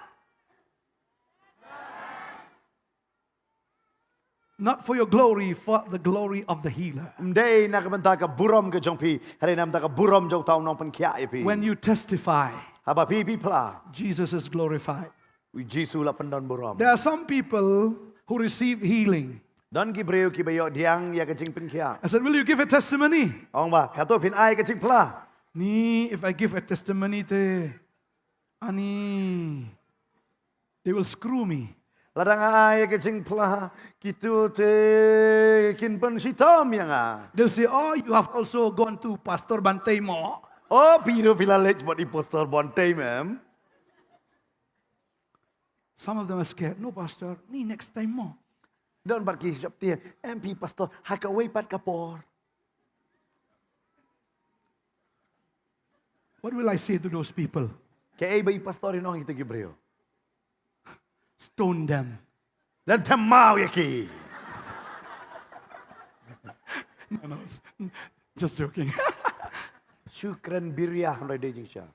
Not for your glory, for the glory of the healer. Ym dei na ka bynta ka burom ka jong phi, hynrei na ka bynta ka burom jong uta u nongpynkhiah ïa phi. When you testify, haba phi, phi phla, Jesus is glorified. U Jisu u la pyndonburom. There are some people who receive healing. Don ki briew kiba ïoh pdiang ïa ka jingpynkhiah. I said, "Will you give a testimony?" Ong ba, "Hato phin ai ka jingphla?" Ni, if I give a testimony te, ani, they will screw me. Lada nga ai ïa ka jingphla, kito te kin pynshitom ïa nga. They'll say, "Oh, you have also gone to Pastor Bantei mo." Oh, phi ruh phi la leit bad i Pastor Bantei, mem. Some of them are scared. "No, Pastor, ni next time mo." Don bad ki sheptieng, em phi Pastor, ha kawei pat ka por. What will I say to those people? Kaei ba i Pastor in ong ïa kito ki briew? Stone them. Leh them maw ïa ki. No, no. Just joking. Shu kren biria hynrei dei jingshisha.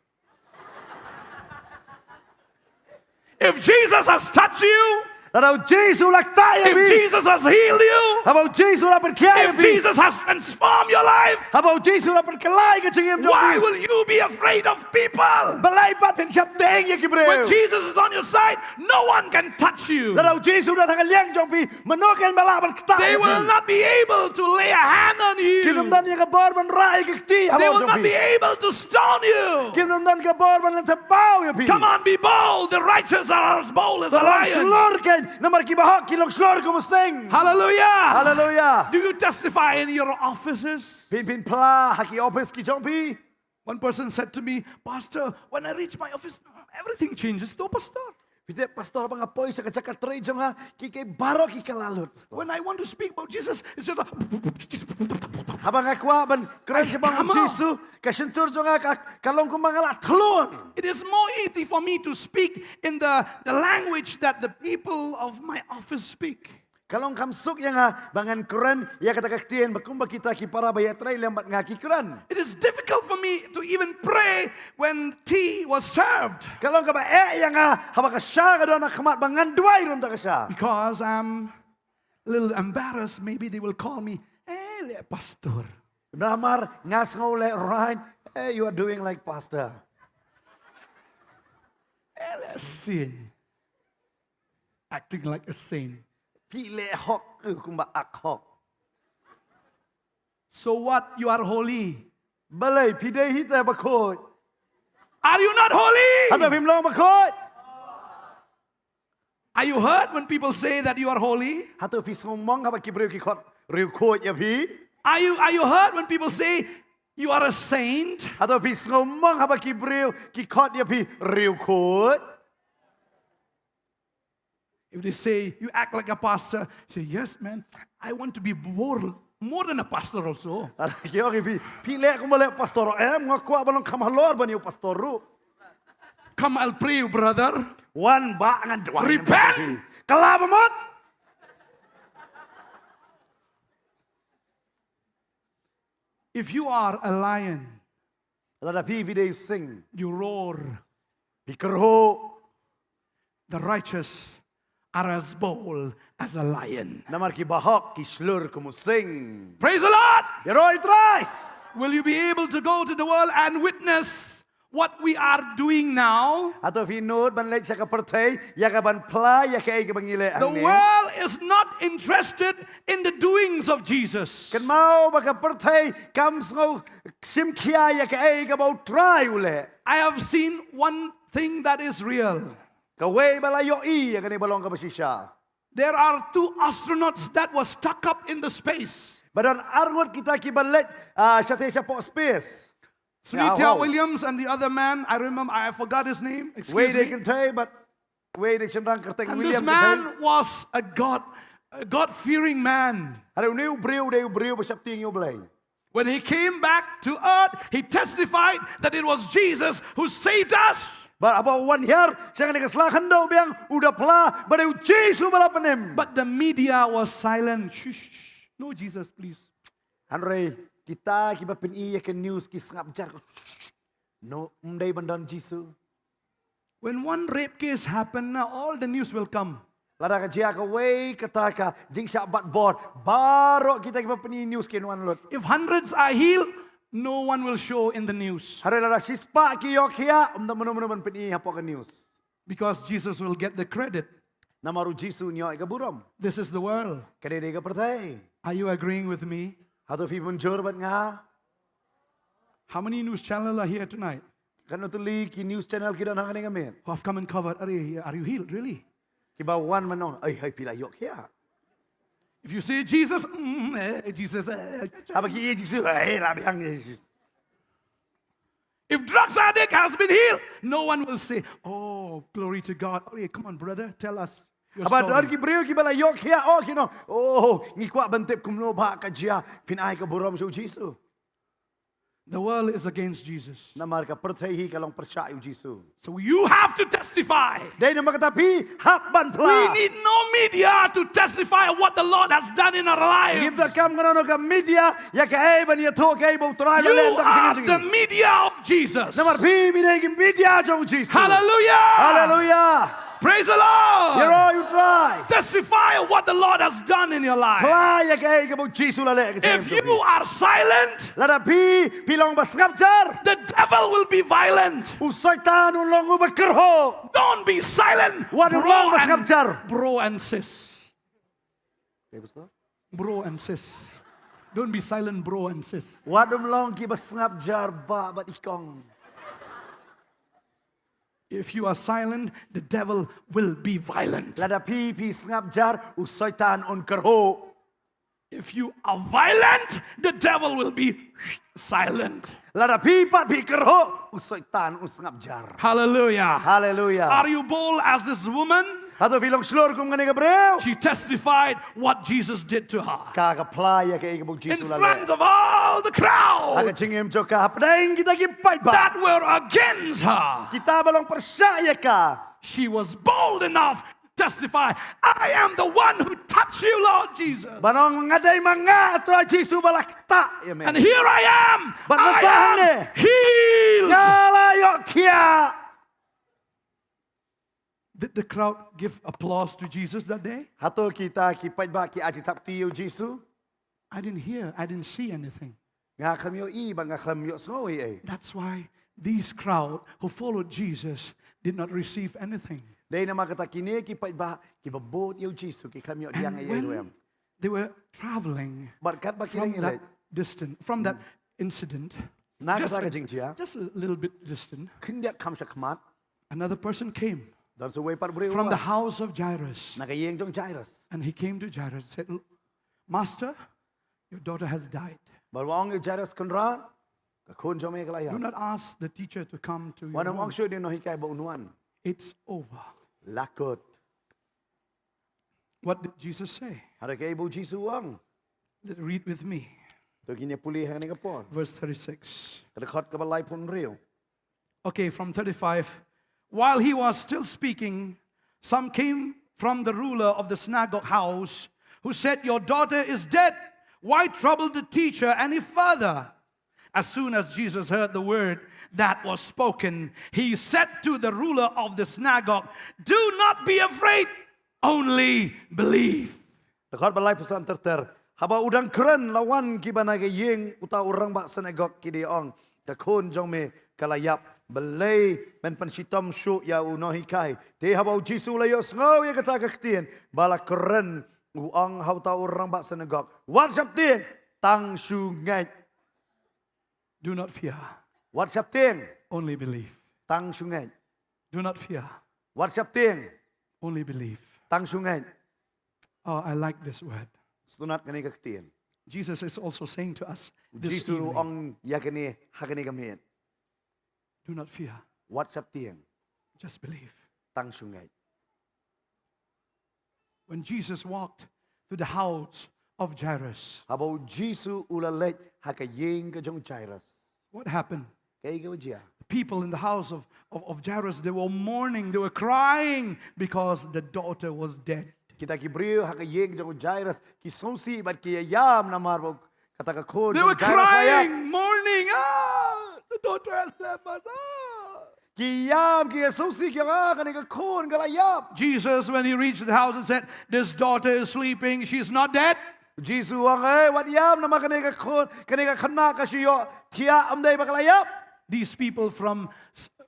If Jesus has touched you, lada u Jisu u la ktah ïa phi, if Jesus has healed you, haba u Jisu u la pynkhiah ïa phi, if Jesus has transformed your life, haba u Jisu u la pynkylla ïa ka jingim jong phi, why will you be afraid of people? Balei pat phin sheptieng ïa ki briew? When Jesus is on your side, no one can touch you. Lada u Jisu u don ha ka liang jong phi, mano kin ba lah ban ktah ïa phi? They will not be able to lay a hand on you. Kin ym don ïa ka bor ban rah ïa ka kti halor jong phi. They will not be able to stone you. Kin ym don ka bor ban leh them maw ïa phi. Come on, be bold. The righteous are as bold as a lion. Long shlur kein, namar ki bahok ki long shlur kum u sing. Hallelujah. Hallelujah. Do you testify in your offices? Phin, phin phla ha ki office ki jong phi? One person said to me, "Pastor, when I reach my office, everything changes, though, Pastor." Phi tip, Pastor, haba nga poi sha ka jaka trei jong nga, ki, ki baroh ki kylla lut, Pastor. When I want to speak about Jesus, it's just a, haba nga kwah ban kren shaphang u Jisu, ka shyntur jong nga ka, ka long kumba nga la thlun. It is more easy for me to speak in the, the language that the people of my office speak. Ka long kham suk ïa nga ba ngan kren ïa kata ka ktien ba kumba kita ki para ba ïatrei lem bad nga ki kren. It is difficult for me to even pray when tea was served. Ka long kaba eh ïa nga haba ka sha ka don ha khmat ba ngan duwai rung da ka sha. Because I'm a little embarrassed, maybe they will call me, "Eh, leh pastor." Namar nga sngew leh rain, "Eh, you are doing like pastor." Eh, leh saint. Acting like a saint. Phi leh hok, eh, kumba ak hok. So what? You are holy. Balei, phi dei hi te bakhuid. Are you not holy? Hato phim long bakhuid? Are you hurt when people say that you are holy? Hato phi sngew mong haba ki briew ki khot riewkhuid ïa phi? Are you, are you hurt when people say you are a saint? Hato phi sngew mong haba ki briew ki khot ïa phi riewkhuid? If they say, "You act like a pastor," say, "Yes, man, I want to be more, more than a pastor also." Lada ki ong ïa phi, "Phi leh kumba leh pastor, em, nga kwah ban long kham halor ban ïa u pastor ruh." "Come, I'll pray you, brother." "Wan bah ngan duwai." "Repent." Kylla ba mut. If you are a lion, lada phi phi dei u sing, you roar. Phi kyrhuh. The righteous are as bold as a lion. Namar ki bahok ki shlur kum u sing. Praise the Lord. Ïaroh ïa u Trai. Will you be able to go to the world and witness what we are doing now? Hato phi nud ban leit sha ka pyrthei ïa ka ban phla ïa kaei kaba ngi leh hangne? The world is not interested in the doings of Jesus. Kynmaw ba ka pyrthei kam sngew shim khia ïa kaei kaba u Trai u leh. I have seen one thing that is real. Kawei ba la ïohi ïa kane ba long kaba shisha. There are two astronauts that was stuck up in the space. Ba don arngut kita kiba leit, ah, shatei shapoh space. Sunita Williams and the other man, I remember, I forgot his name. Excuse me. Wei dei kynthei bad wei dei shynrang, kyrteng William kynthei. And this man was a God, a God-fearing man. Hynrei une u briew u dei u briew ba sheptieng ïa u Blei. When he came back to earth, he testified that it was Jesus who saved us. Bad haba u wan hiar sha kane ka sla khyndew biang, u da phla ba dei u Jisu ba la pynim. But the media was silent. Shh, shh, shh. No Jesus, please. Hynrei kita kiba pyni ïa ka news ki sngap jar. No, ym dei ban don Jisu. When one rape case happen, na, all the news will come. Lada ka jia kawei kata ka jingshah bat bor, baroh kita kiba pyni news kin wan lut. If hundreds are healed, no one will show in the news. Hynrei lada shispah ki ïoh khiah, ym don mano mano ban pyni hapoh ka news. Because Jesus will get the credit. Namar u Jisu un ïoh ïa ka burom. This is the world. Kane dei ka pyrthei. Are you agreeing with me? Hato phi mynjur bad nga? How many news channel are here tonight? Katno tylli ki news channel ki don hangne ka miet? Who have come and covered. Are you, are you healed, really? Kiba wan mynno, "Ei, hei, phi la ïoh khia." If you say Jesus, mm, eh, Jesus, eh, haba ki ïa Jisu, "Ei, la biang, eh." If drugs addict has been healed, no one will say, "Oh, glory to God." "Oh, yeah, come on, brother, tell us your story." Haba don ki briew kiba la ïoh khia, oh, ki ong, "Oh, ngi kwah ban tip kumno ba ka jia, phin ai ka burom sha u Jisu." The world is against Jesus. Namar ka pyrthei hi ka long pyrshah ïa u Jisu. So you have to testify. Dei namar kata phi hap ban phla. We need no media to testify of what the Lord has done in our lives. Ngim donkam kano kano ka media ïa kaei ban ïathuh kaei ba u Trai u la leh ha ka jingim jong ngi. You are the media of Jesus. Namar phi, phi dei ki media jong u Jisu. Hallelujah. Hallelujah. Praise the Lord. Ïaroh ïa u Trai. Testify of what the Lord has done in your life. Phla ïa kaei kaba u Jisu u la leh ha ka jingim jong phi. If you are silent, lada phi, phi long ba sngap jar, the devil will be violent. U Soitan un long uba kyrhuh. Don't be silent. Wat ym long ba sngap jar, bro and sis. Kaei ba sngap? Bro and sis. Don't be silent, bro and sis. Wat ym long kiba sngap jar, bah bad i kong. If you are silent, the devil will be violent. Lada phi, phi sngap jar, u Soitan un kyrhuh. If you are violent, the devil will be silent. Lada phi pat phi kyrhuh, u Soitan un sngap jar. Hallelujah. Hallelujah. Are you bold as this woman? Hato phi long shlur kum kane ka briew? She testified what Jesus did to her. Ka, ka phla ïa kaei kaba u Jisu u la leh. In front of all the crowd. Ha ka jingim jong ka, hapdeng kita ki paidbah. That were against her. Kita ba long pyrshah ïa ka. She was bold enough to testify, "I am the one who touched you, Lord Jesus." Ban ong, "Nga dei ma nga, Trai Jisu, ba la ktah ïa me. And here I am. Bad mynta hangne, I am healed." Nga la ïoh khia. Did the crowd give applause to Jesus that day? Hato kita ki paidbah ki ai jingthap kti ïa u Jisu? I didn't hear, I didn't see anything. Nga khlem ïohi bad nga khlem ïohsngew ei ei. That's why these crowd who followed Jesus did not receive anything. Dei namar kata kine ki paidbah kiba bud ïa u Jisu ki khlem ïoh pdiang ei ei ruh em. And when they were traveling, bad katba ki dang ïaleit, from that distant, from that incident, na kata ka jingjia, just a little bit distant, khyndiat kham shakhmat, another person came, don sa uwei pat u briew, from the house of Jairus, na ka ïing jong Jairus. And he came to Jairus and said, "Master, your daughter has died." Bad u ong ïa u Jairus, "Kynrad, ka khun jong me ka la ïap. Do not ask the teacher to come to your home. Wat nym ong shuh ïa u nonghikai ba un wan. It's over." La kut. What did Jesus say? Hynrei kaei ba u Jisu u ong? Read with me. To ngin ïa pule ha kane ka por. Verse thirty-six. Ka dkhot kaba laiphew hynriew. Okay, from thirty-five. While he was still speaking, some came from the ruler of the synagogue house, who said, "Your daughter is dead. Why trouble the teacher any further?" As soon as Jesus heard the word that was spoken, he said to the ruler of the synagogue, "Do not be afraid, only believe." Dkhot ba laiphew san ter ter. Haba u dang kren, la wan kiba na ka ïing uta u rangbah synagog, ki da ong, "Ka khun jong me ka la ïap. Balei men pynshitom shuh ïa u nonghikai?" Te haba u Jisu u la ïohsngew ïa kata ka ktien ba la kren, u ong ha uta u rangbah synagog, "Wat sheptieng, tang shu ngeit." Do not fear. Wat sheptieng. Only believe. Tang shu ngeit. Do not fear. Wat sheptieng. Only believe. Tang shu ngeit. Oh, I like this word. Sngewtynnat kane ka ktien. Jesus is also saying to us this evening. U Jisu u ong ïa kane ha kane ka miet. Do not fear. Wat sheptieng. Just believe. Tang shu ngeit. When Jesus walked to the house of Jairus, haba u Jisu u la leit ha ka ïing ka jong u Jairus, what happened? Kaei kaba jia? The people in the house of, of, of Jairus, they were mourning, they were crying because the daughter was dead. Kita ki briew ha ka ïing jong u Jairus ki sngewsih bad ki ïaïam namar ba kata ka khun jong u Jairus la ïap. They were crying, mourning, "Ah, the daughter has left us. Ah." Ki ïam, ki sngewsih, ki ong, "Ah, kane ka khun ka la ïap." Jesus, when he reached the house and said, "This daughter is sleeping, she is not dead." U Jisu u ong, "Ei, wat ïam, namar kane ka khun, kane ka khynnah ka shu ïoh thiah, ym dei ba ka la ïap." These people from,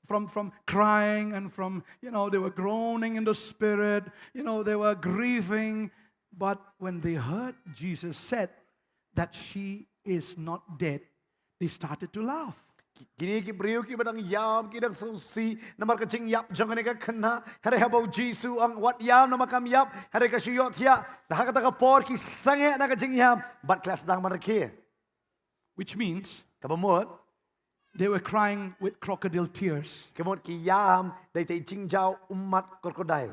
from, from crying and from, you know, they were groaning in the spirit, you know, they were grieving. But when they heard Jesus said that she is not dead, they started to laugh. Kine ki briew kiba dang ïam, ki dang sngewsih namar ka jingïap jong kane ka khynnah. Hynrei haba u Jisu u ong wat ïam namar kam ïap, hynrei ka shu ïohthiah. Da ha kata ka por ki sangeh na ka jingïam bad ki la sdang ban rakhe. Which means kaba mut, they were crying with crocodile tears. Ka mut ki ïam da itei i jingjaw ummat krokodil.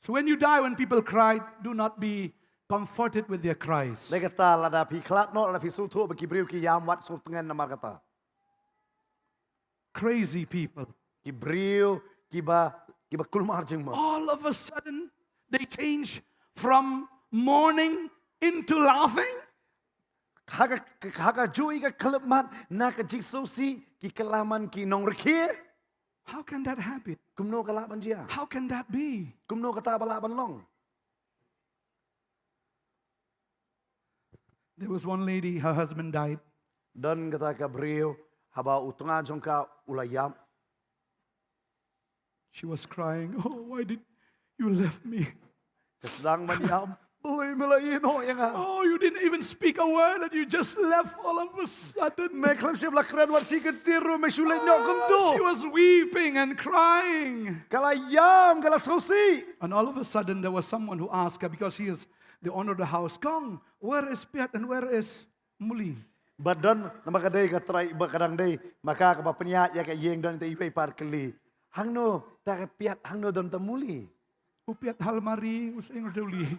So when you die, when people cry, do not be comforted with their cries. Dei kata lada phi khlad noh, lada phi sngewthuh ba ki briew ki ïam, wat sngewtngen namar kata. Crazy people. Ki briew kiba, kiba kulmar jingmut. All of a sudden, they change from mourning into laughing. Ha ka, ha kajuh ka khyllipmat na ka jingsngewsih ki kylla man ki nongrakhe. How can that happen? Kumno ka lah ban jia? How can that be? Kumno kata ba lah ban long? There was one lady, her husband died. Don kata ka briew, haba u tnga jong ka u la ïap. She was crying, "Oh, why did you left me?" Ka sdang ban ïam. Balei me la ïehnoh ïa nga? Oh, you didn't even speak a word and you just left all of a sudden. Me khlem shym la kren wat shi kyntien ruh, me shu leit noh kumto. She was weeping and crying. Ka la ïam, ka la sngewsih. And all of a sudden, there was someone who asked her, because she is the owner of the house, "Kong, where is Piat and where is Muli?" Bad don, namar ka dei ka trai, ba ka dang dei ma ka kaba pynïaid ïa ka ïing, don te iwei i par kylli, "Hangno ta ka Piat, hangno don ta Muli?" "U Piat ha almari, u seng u duli."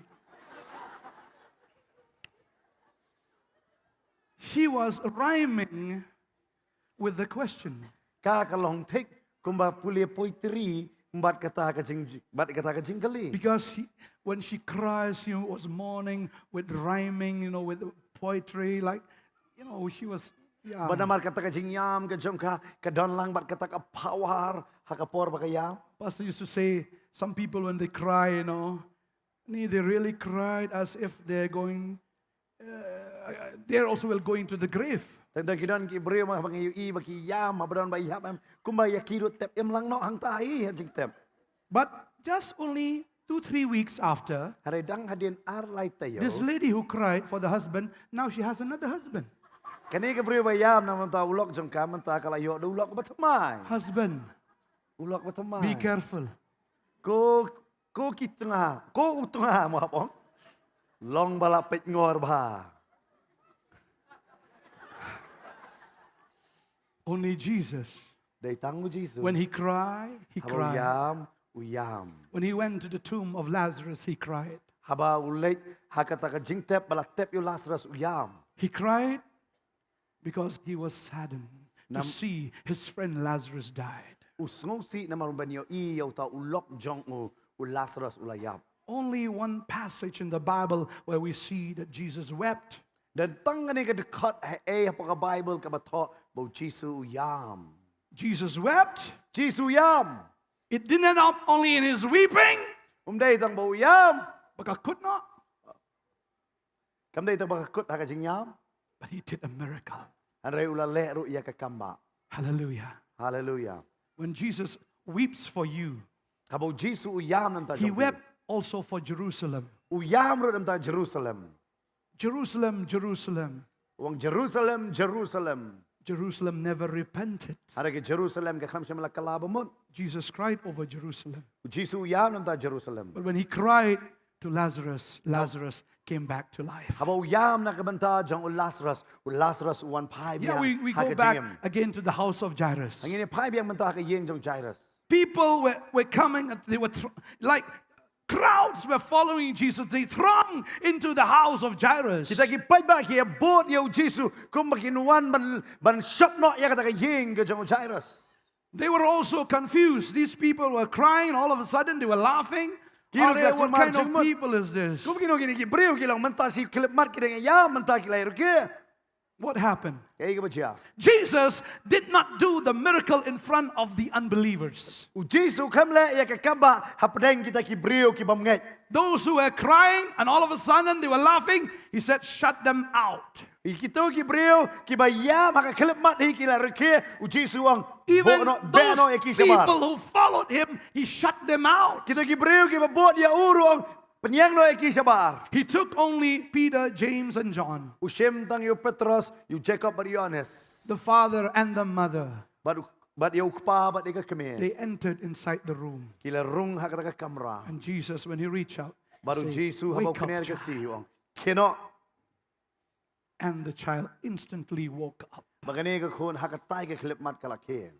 She was rhyming with the question. Ka ka long thik kumba pule poetry bad kata ka jing, bad kata ka jingkylli. Because she, when she cries, she was mourning with rhyming, you know, with poetry, like, you know, she was, yeah. Bad namar kata ka jingïam ka jong ka, ka don lang bad kata ka power ha ka por ba ka ïam. Pastor used to say, some people when they cry, you know, ni, they really cried as if they're going, uh, they're also will going to the grave. Tang tang ki don ki briew ma ba ngi ïohi ba ki ïam, ma ba don ba ïap em, kumba ïa ki ruh tep im lang noh hangta hi ha jingtep. But just only two, three weeks after, hynrei dang hadien ar lai taïew, this lady who cried for the husband, now she has another husband. Kane ka briew ba ïam na mynta u lok jong ka, mynta ka la ïoh da u lok ba thymmai. Husband, u lok ba thymmai. Be careful. Ko, ko ki tnga, ko u tnga mo hap ong. Long ba la peit ngor bha. Only Jesus. Dei tang u Jisu. When he cried, he cried. Haba u ïam, u ïam. When he went to the tomb of Lazarus, he cried. Haba u leit ha kata ka jingtep ba la tep ïa u Lazarus, u ïam. He cried because he was saddened to see his friend Lazarus died. U sngewsih namar u ban ïohi ïa uta u lok jong u, u Lazarus u la ïap. Only one passage in the Bible where we see that Jesus wept. Don tang kane ka dkhot ha, eh, hapoh ka Bible kaba thoh ba u Jisu u ïam. Jesus wept. Jisu u ïam. It didn't end up only in his weeping. Um dei tang ba u ïam. Ba ka kut noh. Kam dei tang ba ka kut ha ka jingïam. But he did a miracle. Hynrei u la leh ruh ïa ka kambah. Hallelujah. Hallelujah. When Jesus weeps for you, haba u Jisu u ïam namar ta jong phi, he wept also for Jerusalem. U ïam ruh namar ta Jerusalem. Jerusalem, Jerusalem. U ong Jerusalem, Jerusalem. Jerusalem never repented. Hynrei ka Jerusalem ka khlem shym la kylla ba mut. Jesus cried over Jerusalem. U Jisu u ïam namar ta Jerusalem. But when he cried to Lazarus, Lazarus came back to life. Haba u ïam na ka bynta jong u Lazarus, u Lazarus u wan phai biang. Yeah, we, we go back again to the house of Jairus. Ngin ïa phai biang mynta ha ka ïing jong Jairus. People were, were coming, and they were thr-, like, crowds were following Jesus. They thronged into the house of Jairus. Kita ki paidbah ki ïa bud ïa u Jisu, kumba kin wan ban, ban shop noh ïa kata ka ïing ka jong u Jairus. They were also confused. These people were crying, all of a sudden they were laughing. Ki ruh ki la kulmar jingmut. What kind of people is this? Kum kino kine ki briew ki long mynta shi khyllipmat ki dang ïam, mynta ki la ïarakhe. What happened? Kaei kaba jia? Jesus did not do the miracle in front of the unbelievers. U Jisu u khlem leh ïa ka kambah hapdeng kita ki briew ki bym ngeit. Those who were crying and all of a sudden they were laughing, he said, "Shut them out." Ïa kito ki briew kiba ïam ha ka khyllipmat hi ki la ïarakhe, u Jisu u ong, "Buh noh, beh noh ïa ki shabar." Even those people who followed him, he shut them out. Kito ki briew kiba bud ïa u ruh u ong, Pynïeng noh ïa ki shabar. He took only Peter, James, and John, u shim tang ïa u Petros, ïa u Jakob bad u Ïohannes. The father and the mother. Bad u, bad ïa u kpa bad ïa ka kmie. They entered inside the room. Ki la rung ha kata ka kamra. And Jesus, when he reached out, bad u Jisu haba u kner ka kti u ong, khie noh. And the child instantly woke up. Bad kane ka khun ha katai ka khyllipmat ka la khie.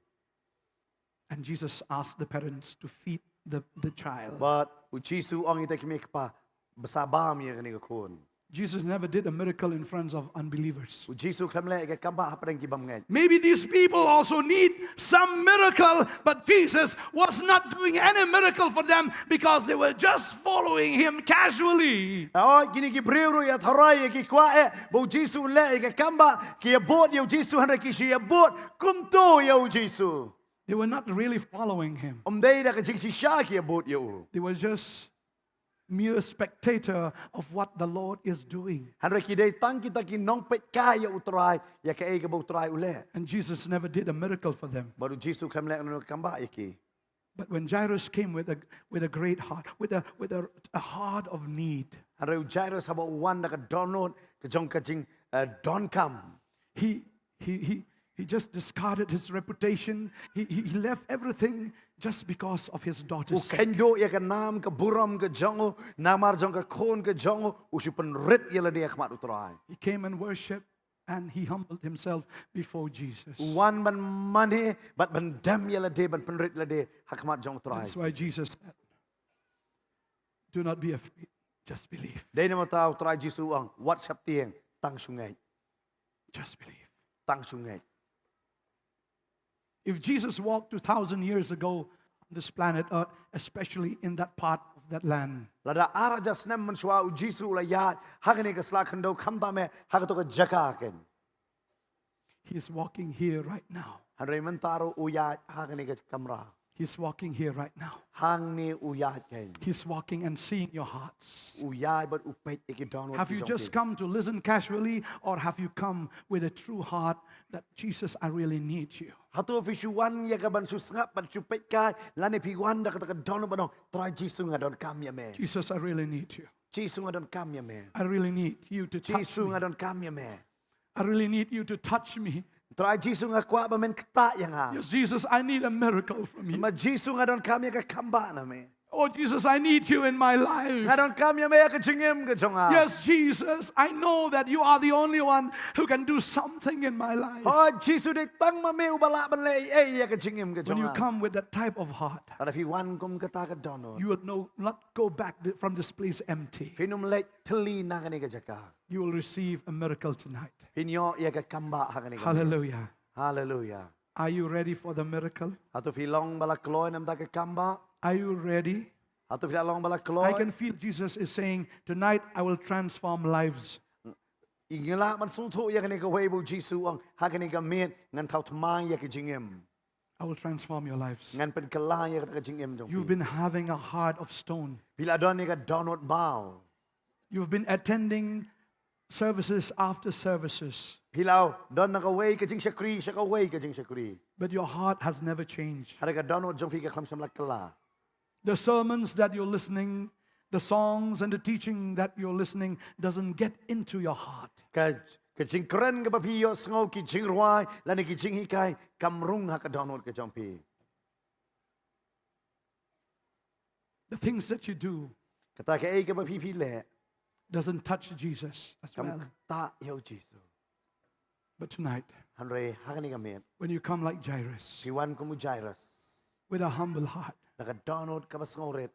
And Jesus asked the parents to feed the, the child. Bad u Jisu u ong ïa ki kmie kpa, bsa bam ïa kane ka khun. Jesus never did a miracle in front of unbelievers. U Jisu u khlem leh ïa ka kambah hapdeng ki bym ngeit. Maybe these people also need some miracle, but Jesus was not doing any miracle for them because they were just following him casually. Hooid, kine ki briew ruh ïa tharai ïa ki kwah eh ba u Jisu un leh ïa ka kambah, ki ïa bud ïa u Jisu hynrei ki shu ïa bud kumto ïa u Jisu. They were not really following him. Ym dei da ka jingshisha ki ïa bud ïa u. They were just mere spectator of what the Lord is doing. Hynrei ki dei tang kita ki nongpeitkai ïa u Trai, ïa kaei kaba u Trai u leh. And Jesus never did a miracle for them. Bad u Jisu u khlem leh kano kano ka kambah ïa ki. But when Jairus came with a, with a great heart, with a, with a, a heart of need, hynrei u Jairus haba u wan da ka dohnud ka jong ka jing, eh, donkam, he, he, he, he just discarded his reputation. He, he, he left everything just because of his daughter's sake. U kheiñ duh ïa ka nam, ka burom ka jong u, namar jong ka khun ka jong u, u shu pynrit ïa lade ha khmat u Trai. He came and worshipped and he humbled himself before Jesus. U wan ban mane bad ban dem ïa lade, ban pynrit lade ha khmat jong u Trai. That's why Jesus said, "Do not be afraid, just believe." Dei namar kata u Trai Jisu u ong, wat sheptieng, tang shu ngeit. Just believe. Tang shu ngeit. If Jesus walked two thousand years ago on this planet Earth, especially in that part of that land, lada ar hajar snem mynshuwa u Jisu u la ïaid ha kane ka sla khyndew, khamtam eh ha kato ka jaka keiñ. He is walking here right now. Hynrei mynta ruh u ïaid ha kane ka kamra. He's walking here right now. Hangne u ïaid keiñ. He's walking and seeing your hearts. U ïaid bad u peit ïa ki dohnud ki jong phi. Have you just come to listen casually, or have you come with a true heart that, "Jesus, I really need you"? Hato phi shu wan ïa ka ban shu sngap, ban shu peitkai, lane phi wan da kata ka dohnud ban ong, "Trai Jisu, nga donkam ïa me. Jesus, I really need you. Jisu, nga donkam ïa me. I really need you to touch me. Jisu, nga donkam ïa me. I really need you to touch me. Trai Jisu, nga kwah ba men ktah ïa nga. Yes, Jesus, I need a miracle from you. Ma Jisu, nga donkam ïa ka kambah na me. Oh Jesus, I need you in my life. Nga donkam ïa me ha ka jingim ka jong nga. Yes, Jesus, I know that you are the only one who can do something in my life. Oh Jisu, dei tang ma me uba lah ban leh ei ei ha ka jingim ka jong nga. When you come with that type of heart, lada phi wan kum kata ka dohnud, you will know, not go back th- from this place empty. Phin ym leit thylli na kane ka jaka. You will receive a miracle tonight. Phin ïoh ïa ka kambah ha kane ka miet. Hallelujah. Hallelujah. Are you ready for the miracle? Hato phi long ba la kloi na ka bynta ka kambah? Are you ready? Hato phi la long ba la kloi? I can feel Jesus is saying, "Tonight I will transform lives." Ngi lah ban sngewthuh ïa kane kawei ba u Jisu u ong, ha kane ka miet ngan thaw thymmai ïa ki jingim. I will transform your lives. Ngan pynkylla ïa kata ka jingim jong phi. You've been having a heart of stone. Phi la don ïa ka dohnud maw. You've been attending services after services. Phi la don na kawei ka jingshakri sha kawei ka jingshakri. But your heart has never changed. Hynrei ka dohnud jong phi ka khlem shym la kylla. The sermons that you're listening, the songs and the teaching that you're listening doesn't get into your heart. Ka, ka jingkren kaba phi ïohsngew, ki jingrwai lane ki jinghikai, kam rung ha ka dohnud ka jong phi. The things that you do Kata kaei kaba phi phi leh doesn't touch Jesus as kam well. Ktah ïa u Jisu. But tonight, hynrei ha kane ka miet, when you come like Jairus, phi wan kum u Jairus with a humble heart, da ka dohnud kaba sngewrit,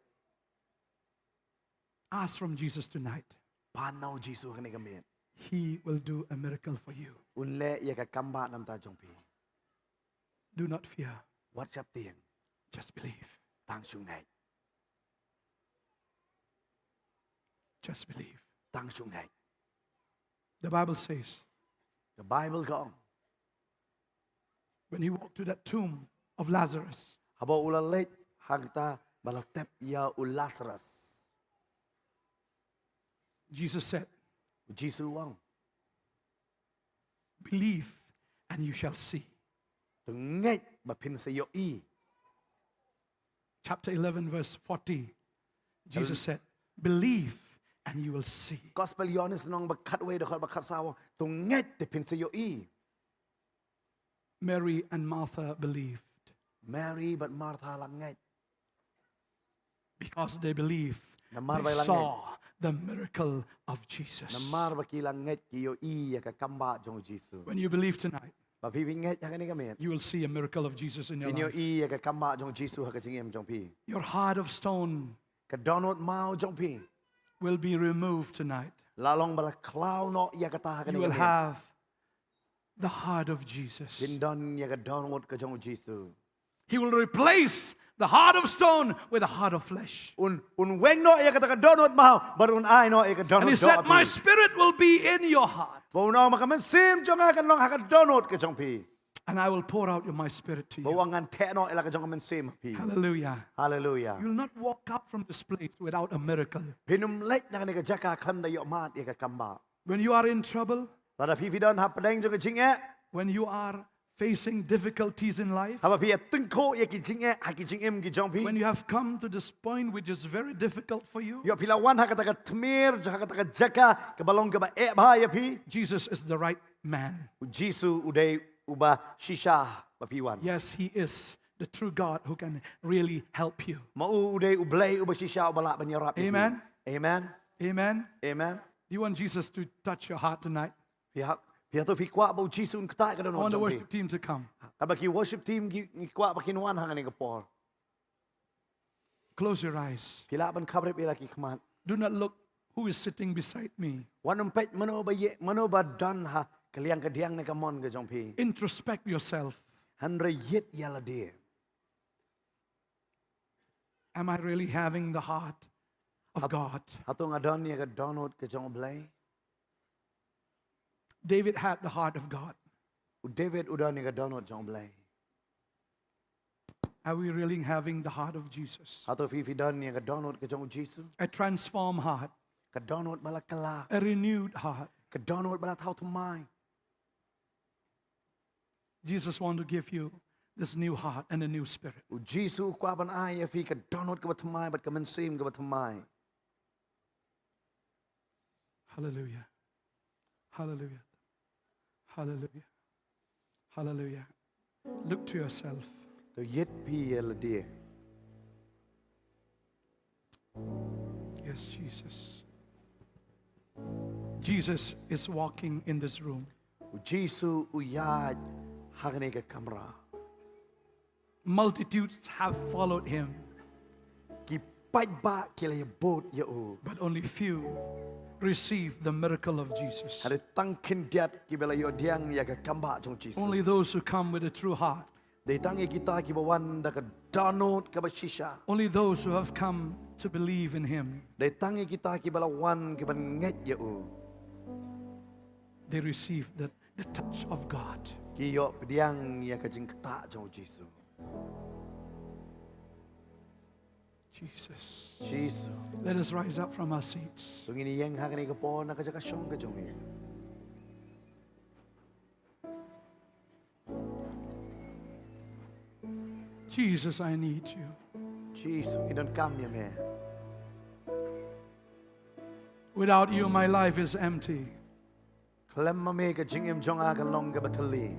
ask from Jesus tonight. Pan na u Jisu ha kane ka miet. He will do a miracle for you. Un leh ïa ka kambah na bynta jong phi. Do not fear. Wat sheptieng. Just believe. Tang shu ngeit. Just believe. Tang shu ngeit. The Bible says, Ka Baibl ka ong, when he walked to that tomb of Lazarus, haba u la leit hangta ba la tep ïa u Lasarus, Jesus said, u Jisu u ong, Believe and you shall see. To ngeit ba phin sa ïohi. Chapter eleven, verse forty. Jesus said, Believe and you will see. Gospel Ïoannis lynnong ba khatwei dkhot ba khatsaw, to ngeit te phin sa ïohi. Mary and Martha believed. Mary bad Martha la ngeit. Because they believed, namar ba ki la ngeit, they saw the miracle of Jesus. Namar ba ki la ngeit, ki ïohi ïa ka kambah jong u Jisu. When you believe tonight, ba phi, phi ngeit ha kane ka miet, you will see a miracle of Jesus in your life. Phin ïohi ïa ka kambah jong u Jisu ha ka jingim jong phi. Your heart of stone, ka dohnud maw jong phi, will be removed tonight. La long ba la khlaw noh ïa kata ha kane ka miet. You will have the heart of Jesus. Phin don ïa ka dohnud ka jong u Jisu. He will replace the heart of stone with a heart of flesh. Un, un weng noh ïa kata ka dohnud maw, bad un ai noh ïa ka dohnud jong ka phi. And he said, "My spirit will be in your heart." Ba un ong, ba ka mynsiem jong nga kan long ha ka dohnud ka jong phi. And I will pour out my spirit to you. Ba wan ngan theh noh ïa la ka jong ka mynsiem ha phi. Hallelujah. Hallelujah. You will not walk up from this place without a miracle. Phin ym leit na kane ka jaka khlem da ïoh mad ïa ka kambah. When you are in trouble, lada phi, phi don hapdeng jong ka jingeh, when you are facing difficulties in life, haba phi ïatyngkhuh ïa ki jingeh ha ki jingim ki jong phi, when you have come to this point which is very difficult for you, ïoh phi la wan ha kata ka tmier, ha kata ka jaka kaba long kaba eh bha ïa phi, Jesus is the right man. U Jisu u dei uba shisha ba phi wan. Yes, he is the true God who can really help you. Ma u, u dei U Blei uba shisha uba lah ban ïarap ïa phi. Amen. Amen. Amen. Amen. Do you want Jesus to touch your heart tonight? Phi ha, phi hato phi kwah ba u Jisu un ktah ïa ka dohnud jong phi? I want the worship team to come. Katba ki worship team ki, ki kwah ba kin wan ha kane ka por. Close your eyes. Phi lah ban khaprip ïa la ki khmat. Do not look who is sitting beside me. Wat nym peit mano ba ïa, mano ba don ha ka liang ka diang ne ka mon ka jong phi. Introspect yourself. Hynrei ïit ïa lade. Am I really having the heart of God? Hato nga don ïa ka dohnud ka jong U Blei? David had the heart of God. U David u don ïa ka dohnud jong U Blei. Are we really having the heart of Jesus? Hato phi, phi don ïa ka dohnud ka jong U Jisu? A transformed heart. Ka dohnud ba la kylla. A renewed heart. Ka dohnud ba la thaw thymmai. Jesus want to give you this new heart and a new spirit. U Jisu u kwah ban ai ïa phi ka dohnud kaba thymmai bad ka mynsiem kaba thymmai. Hallelujah. Hallelujah. Hallelujah. Hallelujah. Look to yourself. To ïit phi ïa lade. Yes, Jesus. Jesus is walking in this room. U Jisu u ïaid ha kane ka kamra. Multitudes have followed him. Ki paidbah ki la ïabud ïa u. But only few receive the miracle of Jesus. Hynrei tang khyndiat kiba la ïoh pdiang ïa ka kambah jong Jisu. Only those who come with a true heart. Dei tang ïa kita kiba wan da ka dohnud kaba shisha. Only those who have come to believe in him. Dei tang ïa kita kiba la wan kiban ngeit ïa u. They receive the, the touch of God. Ki ïoh pdiang ïa ka jingktah jong u Jisu. Jesus. Jisu. Let us rise up from our seats. To ngin ïeng ha kane ka por na ka jaka shong ka jong ngi. Jesus, I need you. Jisu, ngi donkam ïa me. Without you, my life is empty. Khlem ma me ka jingim jong nga ka long kaba thylli.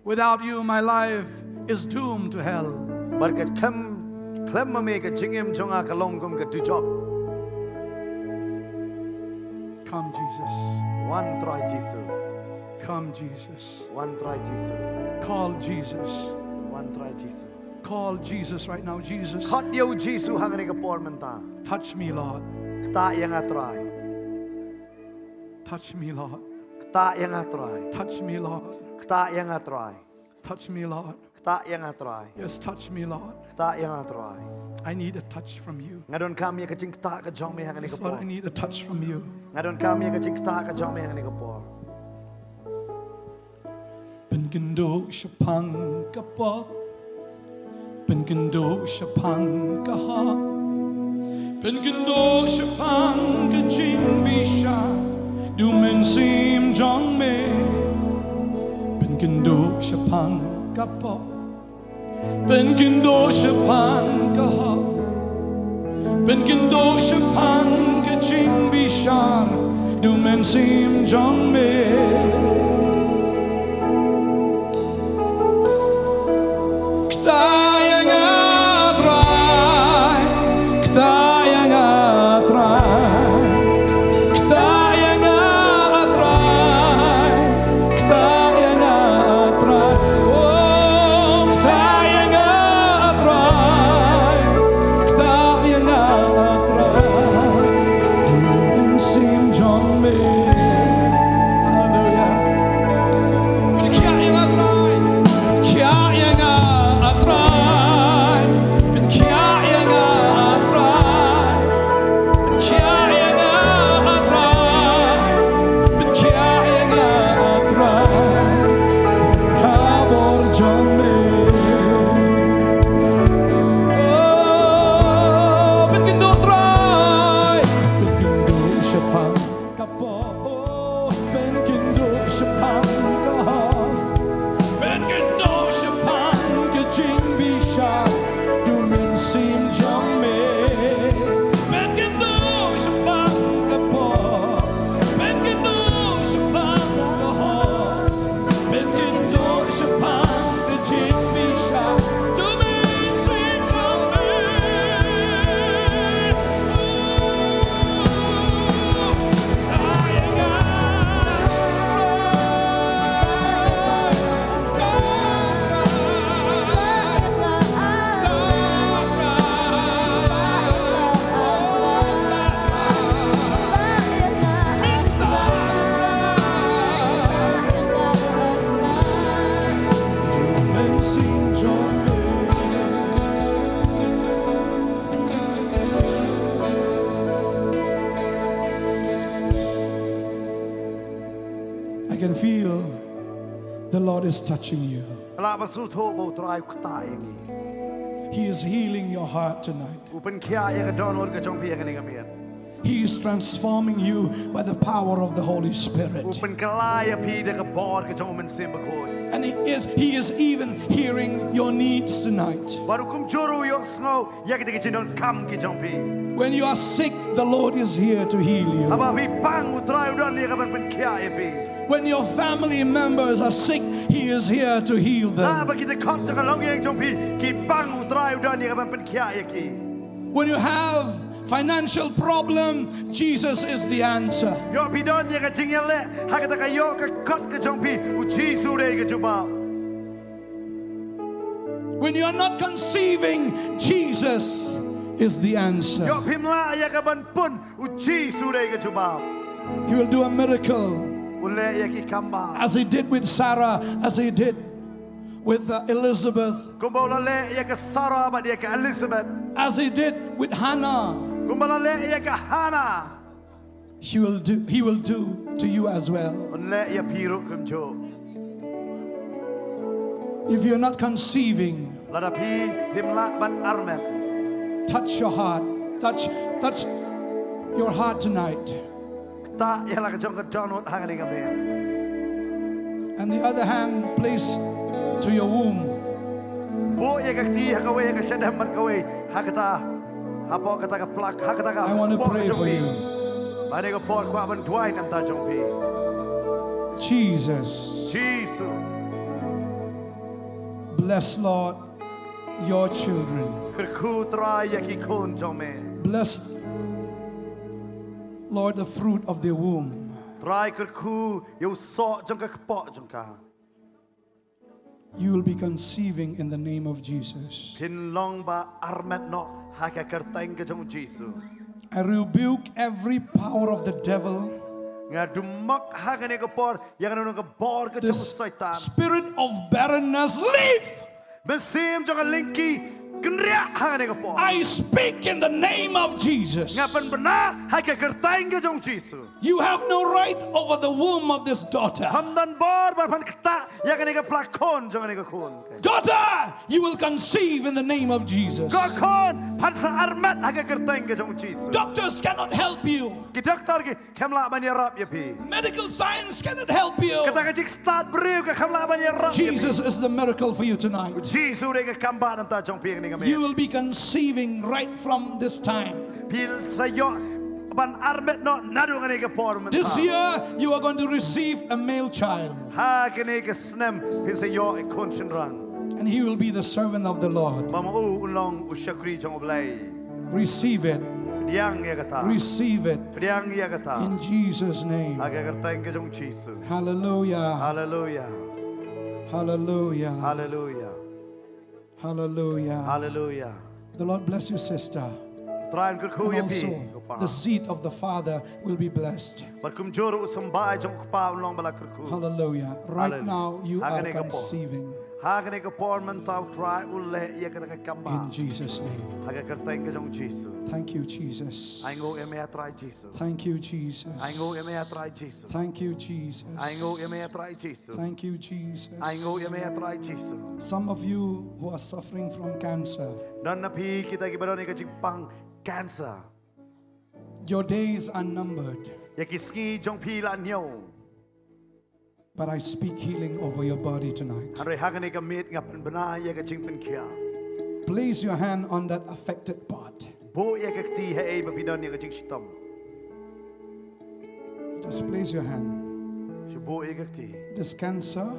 Without you, my life is doomed to hell. Bad ka khlem, khlem ma me ka jingim jong nga ka long kum ka dujok. Come, Jesus. Wan Trai Jisu. Come, Jesus. Wan Trai Jisu. Call Jesus. Wan Trai Jisu. Call Jesus right now, Jesus. Khot ïa u Jisu ha kane ka por mynta. Touch me, Lord. Ktah ïa nga Trai. Touch me, Lord. Ktah ïa nga Trai. Touch me, Lord. Ktah ïa nga Trai. Touch me, Lord. Ktah ïa nga Trai. Yes, touch me, Lord. Ktah ïa nga Trai. I need a touch from you. Nga donkam ïa ka jingktah ka jong me ha kane ka por. Yes, Lord, I need a touch from you. Nga donkam ïa ka jingktah ka jong me ha kane ka por. Pynkynduh shaphang ka pop, pynkynduh shaphang ka hok, pynkynduh shaphang ka jingbishar, da u mynsiem jong me. Pynkynduh shaphang ka pop, pynkynduh shaphang ka hok, Pynkynduh shaphang ka jingbishar, da u mynsiem jong me. Kta ïa nga Trai, kta ïa nga Trai, kta ïa nga Trai, kta ïa nga Trai. Oh, kta ïa nga Trai, kta ïa nga Trai. Da u mynsiem jong me. Haleluia. Pynkhiah ïa nga Trai. Khiah ïa nga Trai. Pynkhiah ïa nga Trai. Pynkhiah ïa nga Trai. Pynkhiah ïa nga Trai. Ka bor jong me. Oh, pynkynduh Trai. Pynkynduh shaphang ka pop. Oh, pynkynduh shaphang ka hok. Pynkynduh shaphang ka jingbishar, da u mynsiem jong me. Pynkynduh shaphang ka pop. Pynkynduh shaphang ka hok. Pynkynduh shaphang ka jingbishar, da u mynsiem jong me. I can feel the Lord is touching you. Lah ba sngewthuh ba U Trai u kta ïa ngi. He is healing your heart tonight. U pynkhiah ïa ka dohnud ka jong phi ïa kane ka miet. He is transforming you by the power of the Holy Spirit. U pynkylla ïa phi da ka bor ka jong U Mynsiem Bakhuid. And he is, he is even hearing your needs tonight. Bad u kumjuh ruh u ïohsngew ïa kita ki jingdonkam ki jong phi. When you are sick, the Lord is here to heal you. Haba phi pang, U Trai u don ïa ka ban pynkhiah ïa phi. When your family members are sick, he is here to heal them. Haba kita ki khot jong ka longïing jong phi ki pang, U Trai u don ïa ka ban pynkhiah ïa ki. When you have financial problem, Jesus is the answer. Ïoh phi don ïa ka jingïaleh ha kata ka ïoh ka kot ka jong phi, U Jisu u dei ka jubab. When you are not conceiving, Jesus is the answer. Ïoh phim lah ïa ka ban pun, U Jisu u dei ka jubab. He will do a miracle. Un leh ïa ki kambah. As he did with Sarah, as he did with, uh, Elizabeth. Kumba u la leh ïa ka Sarah bad ïa ka Elizabeth. As he did with Hannah. Kumba u la leh ïa ka Hannah. She will do, he will do to you as well. Un leh ïa phi ruh kumjuh. If you're not conceiving, lada phi phim lah ban armet, touch your heart. Touch, touch your heart tonight. Ktah ïa la ka jong ka dohnud ha kane ka miet. And the other hand, place to your womb. Buh ïa ka kti ha kawei, ha ka shadem bad kawei, ha kata, hapoh kata ka plak, ha kata ka, I want to pray for you. Ba ha kane ka por kwah ban duwai na ka bynta jong phi. Jesus. Jisu. Bless, Lord, your children. Kyrkhu Trai ïa ki khun jong me. Bless, Lord, the fruit of their womb. Trai kyrkhu ïa u soh jong ka kpoh jong ka. You will be conceiving in the name of Jesus. Phin long ba armet noh ha ka kyrteng ka jong U Jisu. I rebuke every power of the devil. Nga dumok ha kane ka por ïa kano kano ka bor ka jong u Soitan. Spirit of barrenness, leave. Mynsiem jong ka lyngkhi, kynriah ha kane ka por. I speak in the name of Jesus. Nga pynbna ha ka kyrteng ka jong U Jisu. You have no right over the womb of this daughter. Phim don bor ban pynktah ïa kane ka plak khun jong kane ka khun. Daughter, you will conceive in the name of Jesus. Ko khun, Pynsa armet ha ka kyrteng ka jong u Jisu. Doctors cannot help you. Ki doktor ki khlem lah ban ïarap ïa phi. Medical science cannot help you. Kata ka jingstad briew ka khlem lah ban ïarap ïa phi. Jesus is the miracle for you tonight. U Jisu u dei ka kambah namar jong phi ha kane ka miet. You will be conceiving right from this time. Phi sa ïoh ban armet noh naduh kane ka por mynta. This year, you are going to receive a male child. Ha kane ka snem phin sa ïoh i khun shynrang. And he will be the servant of the Lord. Bad ma u un long u shakri jong U Blei. Receive it. Pdiang ïa kata. Receive it. Pdiang ïa kata. In Jesus' name. Ha ka kyrteng ka jong u Jisu. Hallelujah. Hallelujah. Hallelujah. Hallelujah. Hallelujah. Hallelujah. The Lord bless you, sister. Trai un kyrkhu ïa phi. And also, ko pa, the seed of the Father will be blessed. Bad kumjuh ruh u symbai jong u kpa un long ba la kyrkhu. Hallelujah. Right now, you are conceiving. Hallelujah. Ha kane ka por. Ha kane ka por mynta u Trai u leh ïa kata ka kambah. In Jesus' name. Ha ka kyrteng ka jong u Jisu. Thank you, Jesus. Ai nguh ïa me, Trai Jisu. Thank you, Jesus. Ai nguh ïa me, Trai Jisu. Thank you, Jesus. Ai nguh ïa me, Trai Jisu. Thank you, Jesus. Ai nguh ïa me, Trai Jisu. Some of you who are suffering from cancer, don na phi kita kiba don ïa ka jingpang cancer. Your days are numbered. Ïa ki sngi jong phi la hynñiew. But I speak healing over your body tonight. Hynrei ha kane ka miet nga pynbna ïa ka jingpynkhiah. Place your hand on that affected part. Buh ïa ka kti haei ba phi don ïa ka jingshitom. Just place your hand. Shu buh ïa ka kti. This cancer,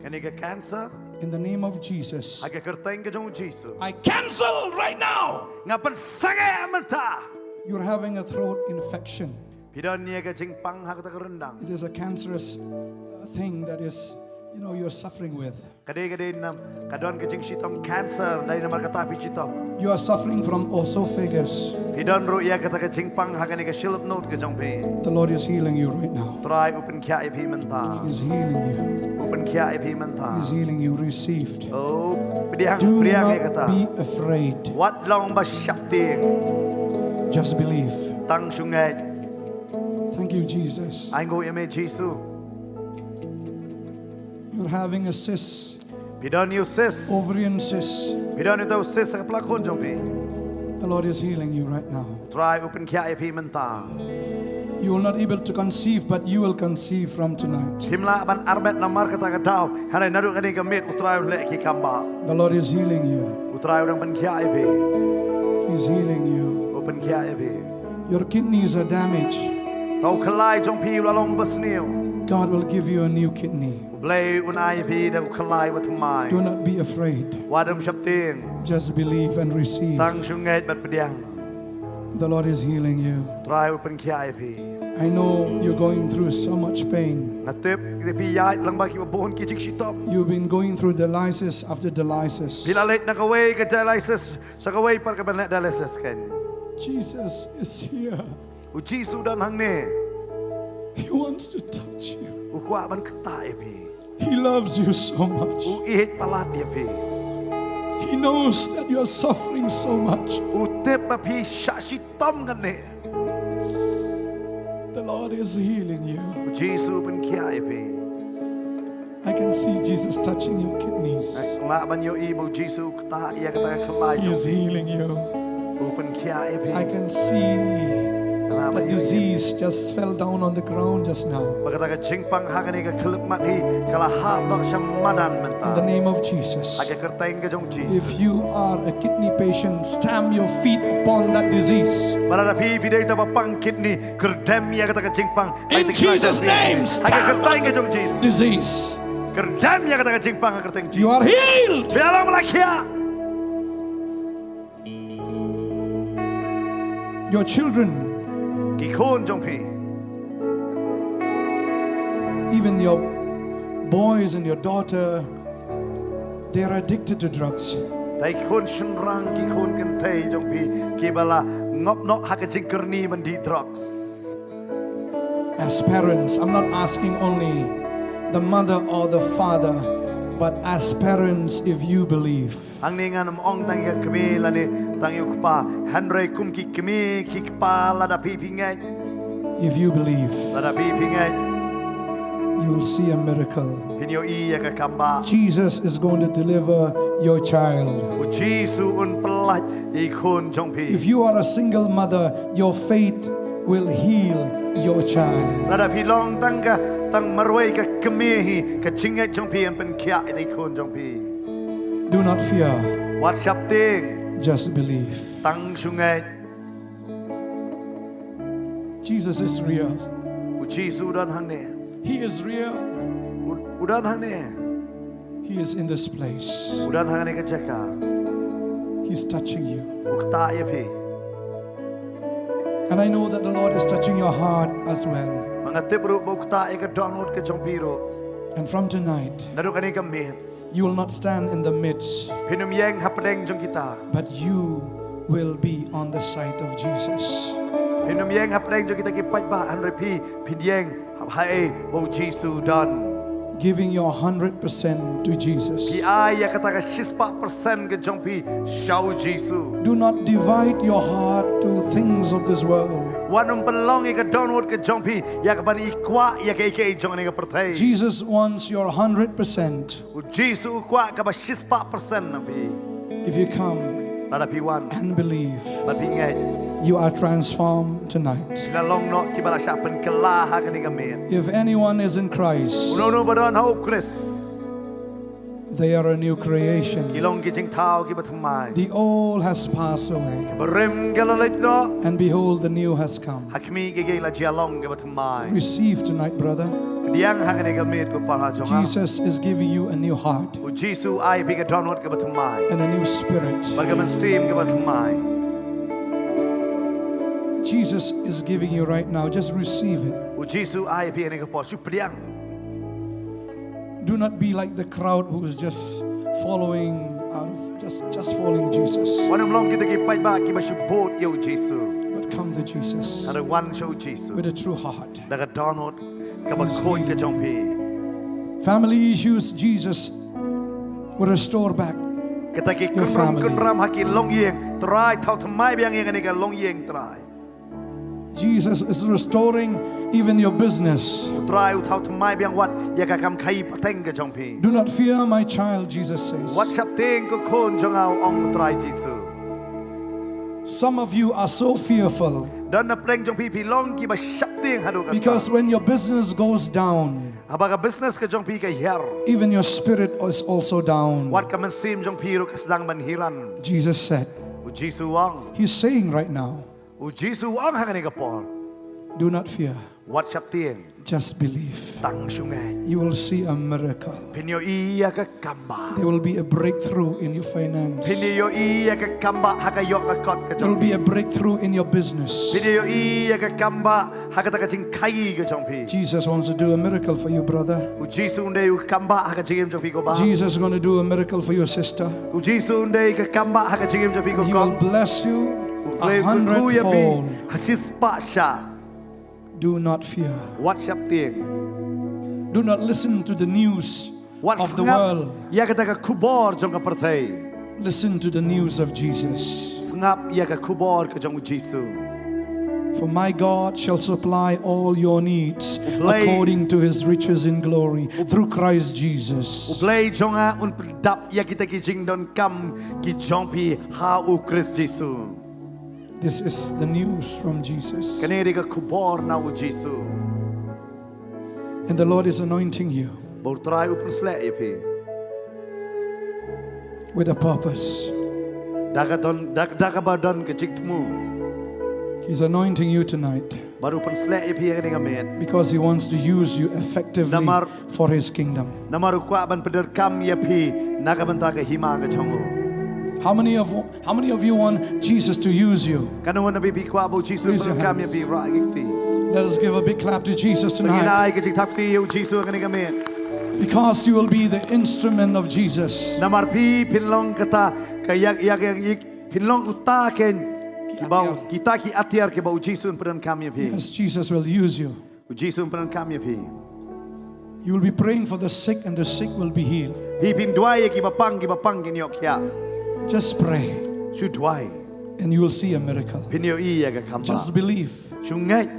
kane ka cancer, in the name of Jesus, ha ka kyrteng ka jong u Jisu, I cancel right now. Nga pynsangeh mynta. You're having a throat infection. Phi don ïa ka jingpang ha kata ka ryndang. It is a cancerous, uh, thing that is, you know, you're suffering with. Ka dei, ka dei nam, ka don ka jingshitom cancer, dei namar kata phi shitom. You are suffering from esophagus. Phi don ruh ïa kata ka jingpang ha kane ka shilpngut ka jong phi. The Lord is healing you right now. Trai u pynkhiah ïa phi mynta. He is healing you. U pynkhiah ïa phi mynta. He is healing you. Receive. Oh, pdiang, pdiang ïa kata. Do not be afraid. Wat long ba sheptieng. Just believe. Tang shu ngeit. Thank you, Jesus. Ai nguh ïa me, Jisu. You're having a cyst. Phi don ïa u cyst. Ovarian cyst. Phi don ïa u cyst ha ka pla khun jong phi. The Lord is healing you right now. Trai u pynkhiah ïa phi mynta. You will not able to conceive, but you will conceive from tonight. Phim lah ban armet namar kata ka daw. Hynrei naduh kane ka miet u Trai u leh ki kambah. The Lord is healing you. U Trai u dang pynkhiah ïa phi. He's healing you. U pynkhiah ïa phi. Your kidneys are damaged. Ta u khyllai jong phi u la long basniew. God will give you a new kidney. U Blei un ai phi da u khyllai uba thymmai. Do not be afraid. Wat ym sheptieng. Just believe and receive. Tang shu ngeit bad pdiang. The Lord is healing you. Trai u pynkhiah ïa phi. I know you're going through so much pain. Nga tip phi ïaid lang bad kiba bun ki jingshitom. You've been going through dialysis after dialysis. Phi la leit na kawei ka dialysis sha kawei pat ka ban leh dialysis kein. Jesus is here. U Jisu u don hangne. He wants to touch you. U kwah ban ktah ïa phi. He loves you so much. U ïeit palat ïa phi. He knows that you are suffering so much. U tip ba phi shah shitom kane. The Lord is healing you. U Jisu u pynkhiah ïa phi. I can see Jesus touching your kidneys. Nga lah ban ïohi ba u Jisu u ktah ïa kata ka khyllai jong phi. He is healing you. U pynkhiah ïa phi. I can see the disease just fell down on the ground just now. Ba kata ka jingpang ha kane ka khyllipmat hi ka la hap noh sha madan mynta. In the name of Jesus. Ha ka kyrteng ka jong u Jisu. If you are a kidney patient, stamp your feet upon that disease. Ba lada phi phi dei uta ba pang kidney, kyrdem ïa kata ka jingpang. In Jesus' name, stamp on the disease. Kyrdem ïa kata ka jingpang ha ka kyrteng Jisu. You are healed. Phi la long ba la khiah. Your children, ki khun jong phi, even your boys and your daughter, they are addicted to drugs. Te ki khun shynrang, ki khun kynthei jong phi, kiba la ngop noh ha ka jingkyrni ban die drugs. As parents, I'm not asking only the mother or the father, but as parents, if you believe. Hangne ngan ym ong tang ïa ka kmie lane tang ïa u kpa, hynrei kum ki kmie ki kpa, lada phi phi ngeit. If you believe. Lada phi phi ngeit. You will see a miracle. Phin ïohi ïa ka kambah. Jesus is going to deliver your child. U Jisu un pyllait ïa i khun jong phi. If you are a single mother, your faith will heal your child. Lada phi long tang ka, tang marwei ka kmie hi, ka jingngeit jong phi yn pynkhiah ïa i khun jong phi. Do not fear. Wat sheptieng. Just believe. Tang shu ngeit. Jesus is real. U Jisu u don hangne. He is real. U, u don hangne. He is in this place. U don hangne ka jaka. He's touching you. U ktah ïa phi. And I know that the Lord is touching your heart as well. Bad nga tip ruh ba u ktah ïa ka dohnud ka jong phi ruh. And from tonight, Naduh kane ka miet. You will not stand in the midst, Phin ym ïeng hapdeng jong kita. But you will be on the side of Jesus. Phin ym ïeng hapdeng jong kita ki paidbah, hynrei phi phin ïeng ha, ha ei ba u Jisu u don. Giving your hundred percent to Jesus. Phi ai ïa kata ka shispah percent ka jong phi sha u Jisu. Do not divide your heart to things of this world. Wat nym pynlong ïa ka dohnud ka jong phi ïa kaban ïa kwah ïa kaei kaei jong kane ka pyrthei. Jesus wants your hundred percent. U Jisu u kwah kaba shispah percent na phi. If you come Lada phi wan and believe, bad phi ngeit, you are transformed tonight. phi la long noh kiba la shah pynkylla ha kane ka miet. If anyone is in Christ, Uno uno ba don ha u Khrist, they are a new creation. ki long ki jingthaw kiba thymmai. The old has passed away. Barim ka la leit noh. And behold, the new has come. Ha khmih, ka la jia long kaba thymmai. Receive tonight, brother. Pdiang ha kane ka miet ko para jong nga. Jesus is giving you a new heart U Jisu u ai phi ka dohnud kaba thymmai. And a new spirit. Bad ka mynsiem kaba thymmai. Jesus is giving you right now. Just receive it. U Jisu u ai phi ha kane ka por, shu pdiang. Do not be like the crowd who is just following out of just, just following Jesus. Wat nym long kita ki paidbah kiba shu bud ïa u Jisu. But come to Jesus Hynrei wan sha u Jisu with a true heart. da ka dohnud kaba khuid ka jong phi. Family issues, Jesus will restore back. Kita ki kynrum kynram ha ki longïing, Trai thaw thymmai biang ïa kane ka longïing, Trai. Jesus is restoring even your business. Trai u thaw thymmai biang wat ïa ka kam khaïi pateng ka jong phi. Do not fear, my child, Jesus says. Wat sheptieng ko khun jong nga, u ong u Trai Jisu. Some of you are so fearful. Don napdeng jong phi phi long kiba sheptieng haduh katta. Because when your business goes down, haba ka business ka jong phi ka hiar, even your spirit is also down. Wat ka mynsiem jong phi ruh ka sdang ban hiran. Jesus said, U Jisu u ong. He's saying right now, U Jisu u ong ha kane ka por. Do not fear. Wat sheptieng. Just believe. Tang shu ngeit. You will see a miracle. Phin ïohi ïa ka kambah. There will be a breakthrough in your finance. Phin ïohi ïa ka kambah ha ka ïoh ka kot ka jong phi. There will be a breakthrough in your business. Phin ïohi ïa ka kambah ha kata ka jingkhaïi ka jong phi. Jesus wants to do a miracle for you, brother. U Jisu un dei u kambah ha ka jingim jong phi ko bah. Jesus is going to do a miracle for your sister. U Jisu un dei ka kambah ha ka jingim jong phi ko kong. He will bless you U Blei un kyrkhu ïa phi ha shispah shah. Do not fear. Wat sheptieng. Do not listen to the news Wat of the sngap world. Ïa kata ka khubor jong ka pyrthei. Listen to the news of Jesus. Sngap ïa ka khubor ka jong u Jisu. For my God shall supply all your needs Blei- according to his riches in glory through Christ Jesus. U Blei jong nga un pyndap ïa kita ki jingdonkam ki jong phi ha u Khrist Jisu. This is the news from Jesus. Kane dei ka khubor na u Jisu. And the Lord is anointing you Ba u Trai u pynsleh ïa phi with a purpose. da ka don, da, da kaba don ka jingthmu. He's anointing you tonight Ba u pynsleh ïa phi ha kane ka miet. Because he wants to use you effectively Namar- for his kingdom. Namar u kwah ban pyndonkam ïa phi na ka bynta ka hima ka jong u. How many of how many of you want Jesus to use you? Katno na phi phi kwah ba u Jisu un pyndonkam ïa phi? Rah ki kti. Let us give a big clap to Jesus Ngin tonight. ai ka jingthap kti ïa u Jisu ha kane ka miet. Because you will be the instrument of Jesus. Namar phi phin long kata ka ïa, ïa, ïa, ïa, phin long uta ken kiba, kita ki atiar kiba u Jisu un pyndonkam ïa phi. Yes, Jesus will use you. U Jisu un pyndonkam ïa phi. You will be praying for the sick and the sick will be healed. Phi phin duwai ïa kiba pang, kiba pang kin ïoh khiah. Just pray Shu duwai. And you will see a miracle. Phin ïohi ïa ka kambah. Just believe. Shu ngeit.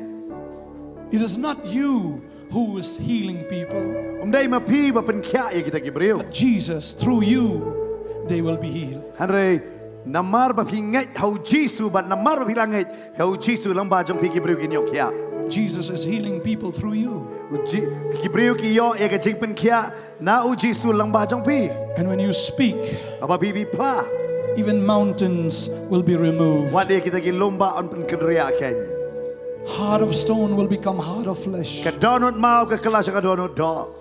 It is not you who is healing people. Ym dei ma phi ba pynkhiah ïa kita ki briew. But Jesus, through you, they will be healed. Hynrei namar ba phi ngeit ha u Jisu bad namar ba phi la ngeit ha u Jisu, lyngba jong phi ki briew kin ïoh khiah. Jesus is healing people through you. U Ji-, ki briew ki ïoh ïa ka jingpynkhiah na u Jisu lyngba jong phi. And when you speak, haba phi, phi phla, even mountains will be removed. Wat ïa kita ki lum ba yn pynkynriah kein. Heart of stone will become heart of flesh. Ka dohnud maw ka kylla sha ka dohnud doh.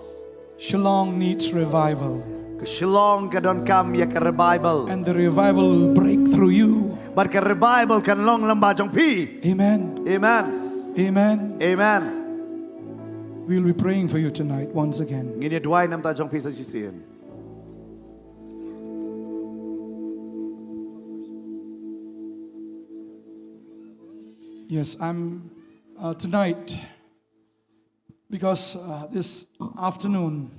Shillong needs revival. Ka Shillong ka donkam ïa ka revival. And the revival will break through you. Bad ka revival kan long lyngba jong phi. Amen. Amen. Amen. Amen. We'll be praying for you tonight once again. Ngin ïa duwai namar jong phi sa shisien. Yes, I'm uh, tonight because uh, this afternoon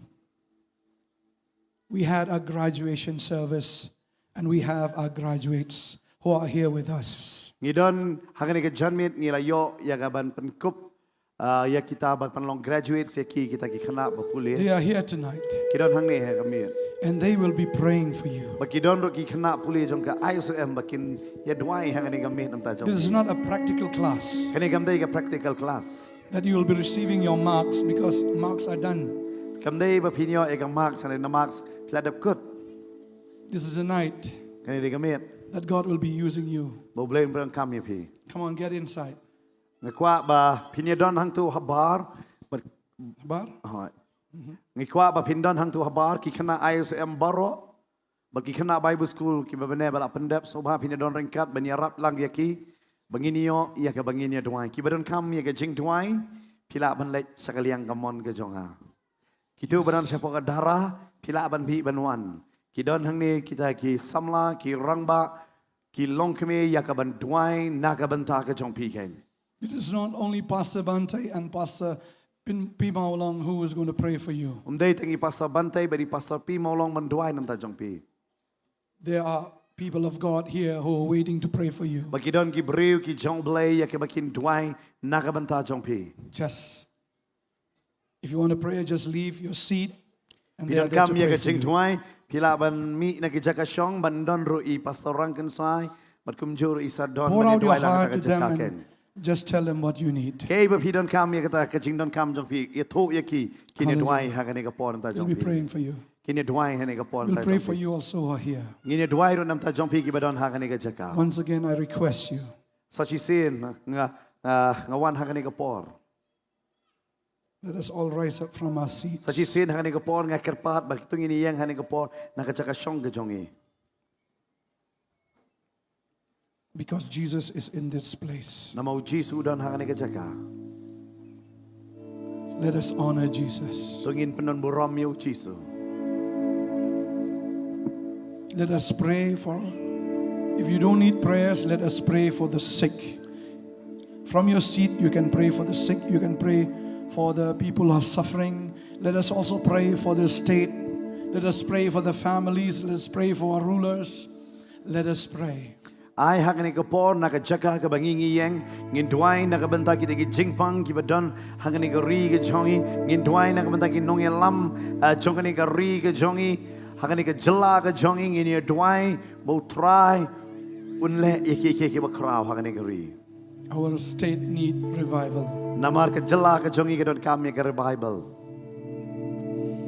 we had a graduation service and we have our graduates who are here with us. Ngi don hangne ka janmiet ngi la ïoh ïa ka ban pynkup, ah, ïa kita ba pynlong graduate, ïa ki kita ki khynnah ba pule. They are here tonight. Ki don hangne ha ka miet. And they will be praying for you. Ba ki don ruh ki khynnah pule jong ka I S O M ba kin ïa duwai hangne ka miet namar jong. This is not a practical class. Kane kam dei ka practical class. That you will be receiving your marks because marks are done. Kam dei ba phin ïoh ïa ka marks, hynrei na marks phi la dep kut. This is a night. Kane dei ka miet. That God will be using you. Ba U Blei un pyndonkam ïa phi. Come on, get inside. Nga kwah ba phin ïa don hangto habar. Habar? Hooid. Nga kwah ba phin don hangto habar, ki khynnah I S O M baroh. Bad ki khynnah Bible School kiba bun ba la pyndep, sngewbha phin ïa don ryngkat ban ïarap lang ïa ki ba ngin ïoh ïa kaba ngin ïa duwai. Kiba donkam ïa ka jingduwai, phi lah ban leit sha ka liang kamon ka jong nga. Kito ba don shapoh ka dara, phi lah ban mih ban wan. Ki don hangne kita ki samla, ki rangbah, ki longkmie ïa ka ban duwai na ka bynta ka jong phi kein. It is not only Pastor Bante and Pastor Pin-, Pi Mawlong who is going to pray for you. Ym dei tang i Pastor Bante bad i Pastor Pi Mawlong ban duwai namar jong phi. There are people of God here who are waiting to pray for you. Ba ki don ki briew ki jong U Blei ïa kiba kin duwai na ka bynta jong phi. Just If you want to pray, just leave your seat and they are there to pray for you. Phi donkam ïa ka jingduwai, phi lah ban mih na ki jaka shong, ban don ruh i Pastor Rangkynsai bad kumjuh ruh i Sir Don. Pour out your heart to them and just tell them what you need. Kiei ba phi donkam ïa kata ka jingdonkam jong phi, ïathuh ïa ki, kin ïa duwai ha kane ka por namar jong phi. Hallelujah. They'll be praying for you. Kin ïa duwai ha kane ka por namar jong phi. We'll pray for you also who are here. Ngin ïa duwai ruh namar jong phi kiba don ha kane ka jaka. Once again, I request you. Sa shisien nga, nga, nga wan ha kane ka por. Let us all rise up from our seats. Sa shisien ha kane ka por nga kyrpad ba to ngin ïeng ha kane ka por na ka jaka shong ka jong ngi. Because Jesus is in this place. Namar u Jisu u don ha kane ka jaka. Let us honor Jesus. To ngin pyndon burom ïa u Jisu. Let us pray for, if you don't need prayers, let us pray for the sick. From your seat, you can pray for the sick. You can pray for the people who are suffering. Let us also pray for the state. Let us pray for the families. Let us pray for our rulers. Let us pray. Ai ha kane ka por na ka jaka kaba ngi ngi ïeng, ngin duwai na ka bynta kita ki jingpang kiba don ha kane ka ri ka jong ngi, ngin duwai na ka bynta ki nongïalam, ah, jong kane ka ri ka jong ngi, ha kane ka jylla ka jong ngi, ngin ïa duwai ba u Trai un leh ïa kiei kiei kiba khraw ha kane ka ri. Our state need revival. Namar ka jylla ka jong ngi ka donkam ïa ka revival.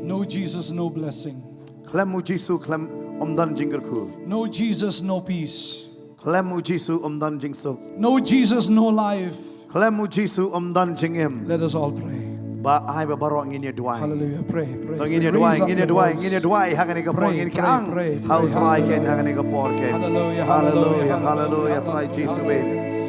No Jesus, no blessing. Khlem u Jisu, khlem, ym don jingkyrkhu. No Jesus, no peace. Khlem u Jisu, ym don jingsuk. No Jesus, no life. Khlem u Jisu, ym don jingim. Let us all pray. Ba ai ba baroh ngin ïa duwai. Hallelujah. Pray, pray, pray. To ngin ïa duwai, ngin ïa duwai, ngin ïa duwai ha kane ka por, ngin kyang ha u Trai kein ha kane ka por kein. Hallelujah, hallelujah, hallelujah, Trai Jisu eh.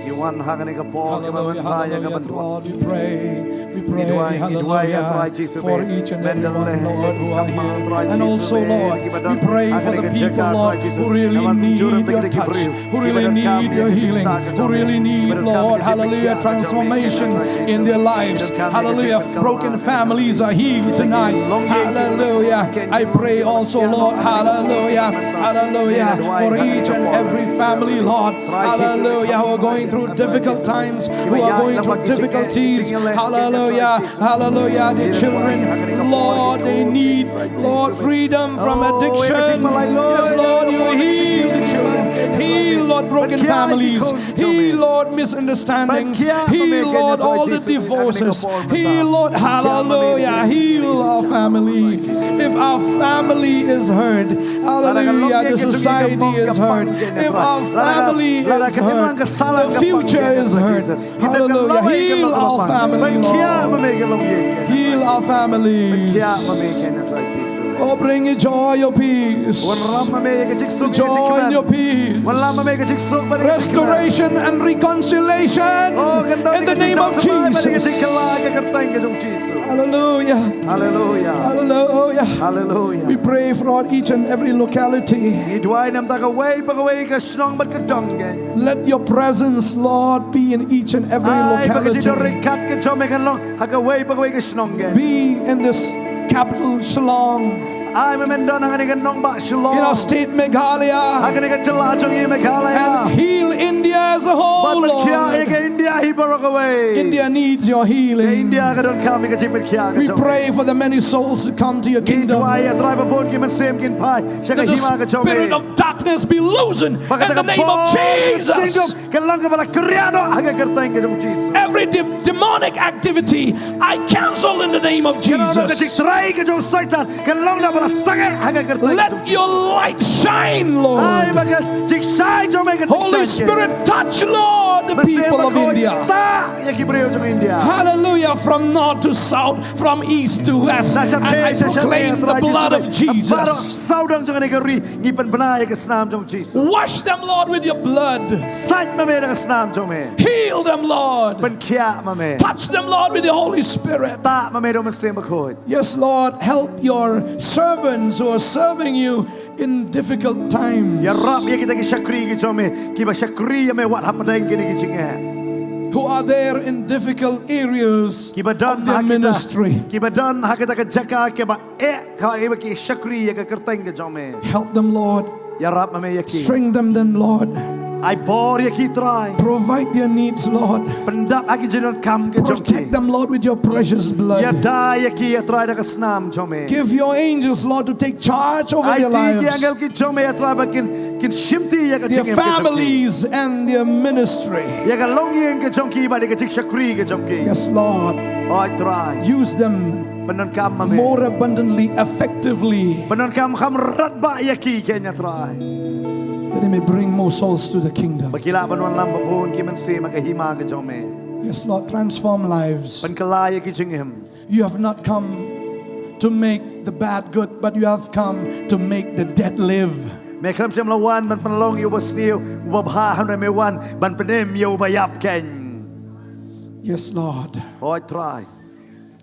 Ngi wan ha kane ka por, ngi wan ha kane ka por. Lord, we pray, we pray, hallelujah, for each and every one, Lord, who are here. And also, Lord, we pray for the people, Lord, who really need your touch, who really need your healing, who really need, Lord, hallelujah, transformation in their lives. Hallelujah. Broken families are healed tonight. Hallelujah. I pray also, Lord, hallelujah, hallelujah, for each and every family, Lord, hallelujah, who are going through Difficult times, who are going through difficulties. Hallelujah, hallelujah. Dear children, Lord, they need, Lord, freedom from addiction. Yes, Lord, you heal the children. Heal, Lord, broken families. Heal, Lord, misunderstandings. Heal, Lord, all the divorces. Heal, Lord, hallelujah. Heal our family. If our family is hurt, hallelujah, the society is hurt. If our family is hurt, the future is hurt. Hallelujah. Heal our family, Lord. Heal our families. Oh, bring your joy, your peace. Joy and your peace. Restoration and reconciliation in the name of Jesus. Hallelujah. Hallelujah. Hallelujah. Hallelujah. We pray for each and every locality. Ngi duwai namar kawei pa kawei ka shnong bad ka dong keiñ. Let your presence, Lord, be in each and every locality. Ai ba ka jingdon ryngkat ka jong me kan long ha kawei pa kawei ka shnong keiñ. Be in this capital, Shillong. Ai ba men don ha kane ka nongbah Shillong. In our state, Meghalaya. Ha kane ka jylla jong ngi Meghalaya. And heal India as a whole, Lord. Bad pynkhiah ïa ka India hi baroh kawei. India needs your healing. Ka India ka donkam ïa ka jingpynkhiah ka jong me. We pray for the many souls to come to your kingdom. Ngi duwai ïa trai ba bun ki mynsiem kin phai sha ka hima ka jong me. Let the spirit of darkness be loosened in the name of Jesus. Ba kata ka bor ka jingdum kan long kaba la kyrïah noh ha ka kyrteng ka jong Jisu. Every de- demonic activity, I cancel in the name of Jesus. Ka jingtrei ka jong Soitan kan long kaba la sangeh ha ka kyrteng ka jong Jisu. Let your light shine, Lord. Ai ba ka jingshai jong me kan shai. Holy Spirit, touch, Lord, the people of India. Mynsiem Bakhuid, tah ïa ki briew jong India. Hallelujah. From north to south, from east to west, and I proclaim the blood of Jesus. Baroh sawdong jong kane ka ri ngi pynbna ïa ka snam jong Jisu. Wash them, Lord, with your blood. Sait ma me da ka snam jong me. Heal them, Lord. Pynkhiah ma me. Touch them, Lord, with your Holy Spirit. Tah ma me da u Mynsiem Bakhuid. Yes, Lord, help your servants who are serving you in difficult times. Ïarap ïa kita ki shakri ki jong me kiba shakri ïa me wat hapdeng kine ki jingeh. Who are there in difficult areas of their ministry. Kiba don ha kita, kiba don ha kita ka jaka kiba eh, ka, kiba ki shakri ïa ka kyrteng ka jong me. Help them, Lord. Ïarap ma me ïa ki. Strengthen them, Lord. Ai bor ïa ki Trai. Provide their needs, Lord. Pyndap ha ki jingdonkam ki jong ki. Protect them, Lord, with your precious blood. Ïada ïa ki ïa Trai da ka snam jong me. Give your angels, Lord, to take charge over their lives. Ai ti ki angel ki jong me ïa Trai ba kin, kin shimti ïa ka jingim ka jong ki. Their families and their ministry. Ïa ka longïing ka jong ki bad ïa ka jingshakri ka jong ki. Yes, Lord. Hooid Trai. Use them Pyndonkam ma me. More abundantly, effectively. Pyndonkam kham radbah ïa ki keiñ Trai. That they may bring more souls to the kingdom. Ba ki lah ban wanlam ba bun ki mynsiem ha ka hima ka jong me. Yes, Lord, transform lives. Pynkylla ïa ki jingim. You have not come to make the bad good, but you have come to make the dead live. Me khlem shym la wan ban pynlong ïa uba sniew, uba bha, hynrei me wan ban pynim ïa uba ïap keiñ. Yes, Lord. Hooid Trai.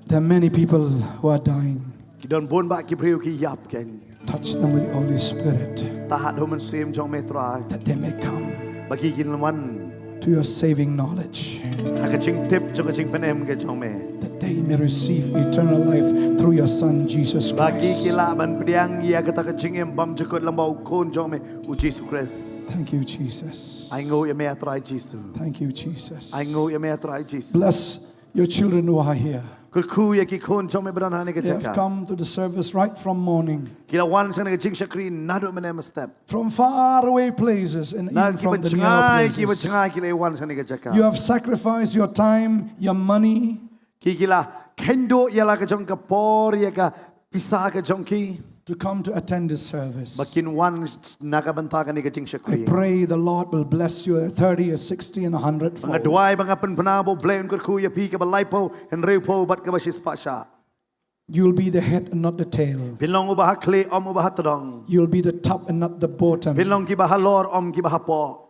There are many people who are dying. Ki don bun bah ki briew ki ïap keiñ. Touch them with the Holy Spirit. Tah ha u Mynsiem jong me Trai. That they may come. Ba ki kin wan. To your saving knowledge. Ha ka jingtip jong ka jingpynim ka jong me. That they may receive eternal life through your Son, Jesus Christ. Ba ki ki lah ban pdiang ïa kata ka jingim bymjukut lyngba u Khun jong me, u Jisu Khrist. Thank you, Jesus. Ai nguh ïa me Trai Jisu. Thank you, Jesus. Ai nguh ïa me Trai Jisu. Bless your children who are here. Kyrkhu ïa ki khun jong me ba don ha kane ka jaka. They have come to the service right from morning. Ki la wan sha kane ka jingshakri naduh mynne mynstep. From far away places and even from the near places. Na kiba jngai, kiba jngai ki la wan sha kane ka jaka. You have sacrificed your time, your money. Ki ki la kheiñ duh ïa la ka jong ka por, ïa ka pisa ka jong ki. To come to attend this service. Ba kin wan na ka bynta kane ka jingshakri. I pray the Lord will bless you a thirty, a sixty, and a hundred fold. Nga duwai ba nga pynbna ba U Blei un kyrkhu ïa phi kaba laiphew, hynriewphew bad kaba shispah shah. You'll be the head and not the tail. Phin long uba ha khlieh, ym uba ha tdong. You'll be the top and not the bottom. Phin long kiba halor, ym kiba hapoh.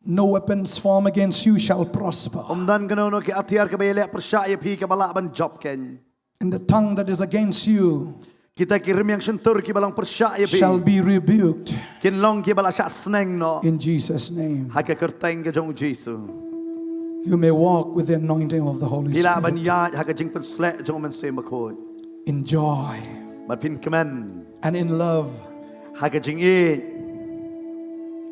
No weapons formed against you shall prosper. Ym don kano kano ki atiar kaba ïaleh pyrshah ïa phi kaba lah ban jop keiñ. And the tongue that is against you. Kita ki rmiang shyntur kiba long pyrshah ïa phi. Shall be rebuked. Kin long kiba la shah sneng noh. In Jesus' name. Ha ka kyrteng ka jong U Jisu. You may walk with the anointing of the Holy Spirit. Phi lah ban ïaid ha ka jingpynsleh jong U Mynsiem Bakhuid. In joy. Bad phin kmen. And in love. Ha ka jingïeit.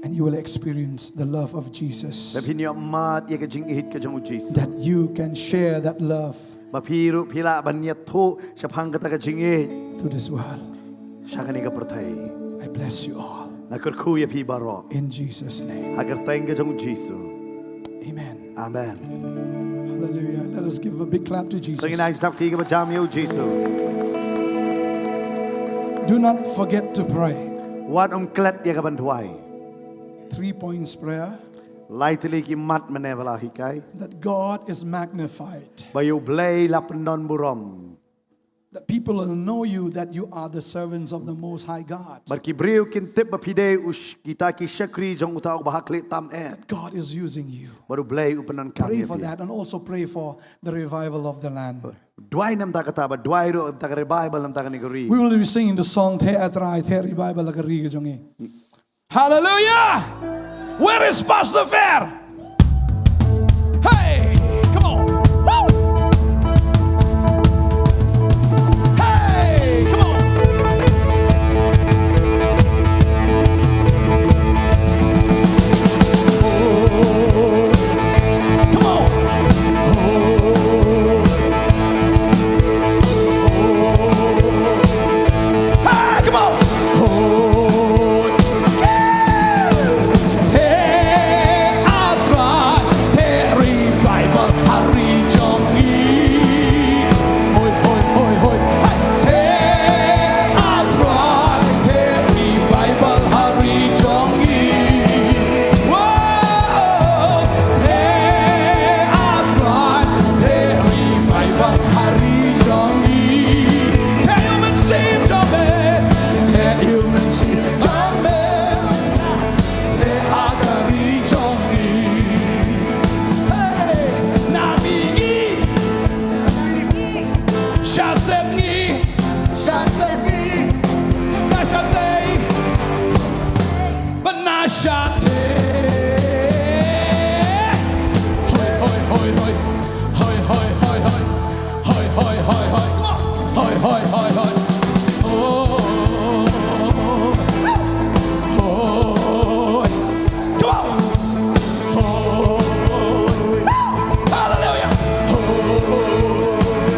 And you will experience the love of Jesus. Ba phin ïoh mad ïa ka jingïeit ka jong u Jisu. That you can share that love. Ba phi ruh phi lah ban ïathuh shaphang kata ka jingïeit to this world. Sha kane ka pyrthei. I bless you all. Nga kyrkhu ïa phi baroh. In Jesus' name. Ha ka kyrteng ka jong u Jisu. Amen. Amen. Hallelujah. Let us give a big clap to Jesus. To ngin ai sngap kti kaba jam ïa u Jisu. Do not forget to pray. Wat ym klet ïa ka ban duwai. Three points prayer. Lai tylli ki mat mynne ba la hikai. That God is magnified. Ba ïa u Blei la pyndonburom. That people will know you, that you are the servants of the Most High God. Bad ki briew kin tip ba phi dei u sh-, kita ki shakri jong uta uba ha khlieh tam eh. That God is using you. Bad u Blei u pyndonkam ïa phi. Pray for that and also pray for the revival of the land. Duwai namar kata, bad duwai ruh namar ka revival namar kane ka ri. We will be singing the song Theh A Trai, Theh Revival ha ka ri ka jong ngi. Hallelujah! Where is Pastor Fair? Hey, come on. Woo! Hey, come on. Come on. Hey, come on. Theh A Trai, theh revival ha ri jong ngi. Hoi, hoi, hoi, hoi. Theh A Trai, theh revival ha ri jong ngi. Wow. Theh A Trai, theh revival ha ri jong ngi. Theh ïa u mynsiem jong me. Theh ïa u mynsiem jong me. Theh ha ka ri jong ngi. Hey, na mihngi. Sha sepngi. Sha sepngi. Na shatei. Ba na shatei. Hoi, hoi, hoi, hoi. Hoi, hoi, hoi, hoi. Hoi, hoi, hoi, hoi. Come on. Hoi, hoi, hoi, hoi. Oh. Hoi. Come on. Hoi. Hallelujah. Hoi.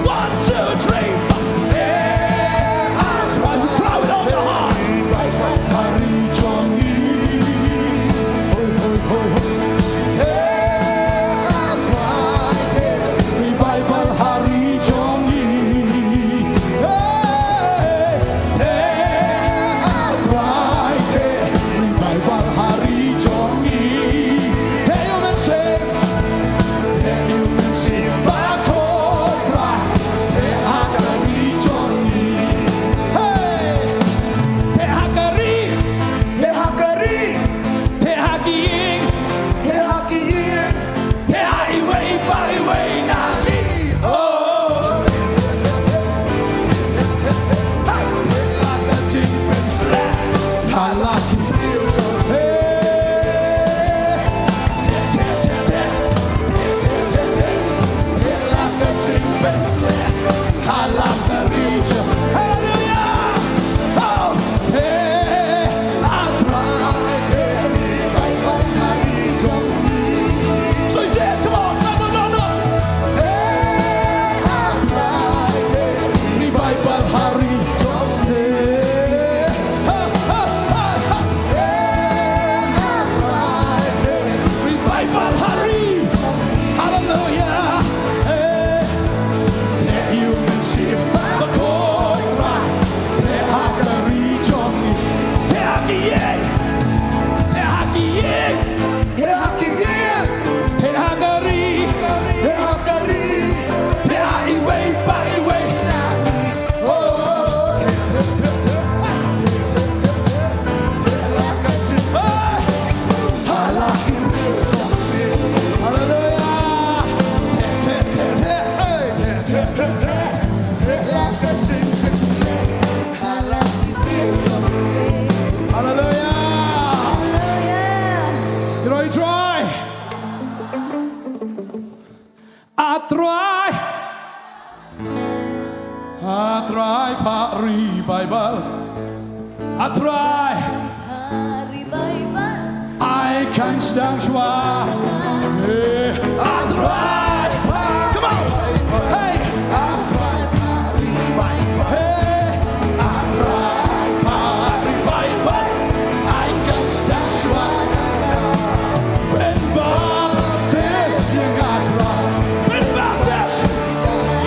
One, two, three, four. Throw it on the heart. Hoi, hoi, hoi, hoi. Hey, that's right, hey, revival ha ri jong ngi. Hey, hey, that's right, hey, revival ha ri jong ngi. Hey, you can say, hey, you can say, Bakoit Rai, hey, ha ka ri jong ngi. Hey, hey, ha ka ri, hey, ha ka ri. Theh ha ki ïing. Theh ha ki ïing. Theh ha iwei pa iwei na ngi. Oh. Hey. Theh la ka jingpynshlur. Ha la ki briew jong. Hey. Theh, theh, theh, theh. Theh la ka jingpynshlur. Ha la ka ri jong. Hallelujah. Oh. Hey, that's right. Hey, revival ha ri jong ngi. So he said, come on, no, no, no, no. Hey, that's right. Hey, revival ha ri jong ngi. Ha, ha, ha, ha. Hey, that's right. Hey, revival ha ri. Hallelujah. Hey. Theh ïa u mynsiem Bakoit Rai. Theh ha ka ri jong ngi. Theh ha ki ïing. Theh ha ki ïing. Theh ha ki ïing. Theh ha ka ri. Theh ha ka ri. Theh ha iwei pa iwei na ngi. Oh, theh, theh, theh, theh. Theh, theh, theh, theh. Hallelujah. Hallelujah. Trai, Trai. A Trai. A Trai, pha revival. A Trai. Pha revival. Sdang shuwa. Hey, A Trai. Come on. Hey. Hey. Pynbaptis ïa nga Trai. Pynbaptis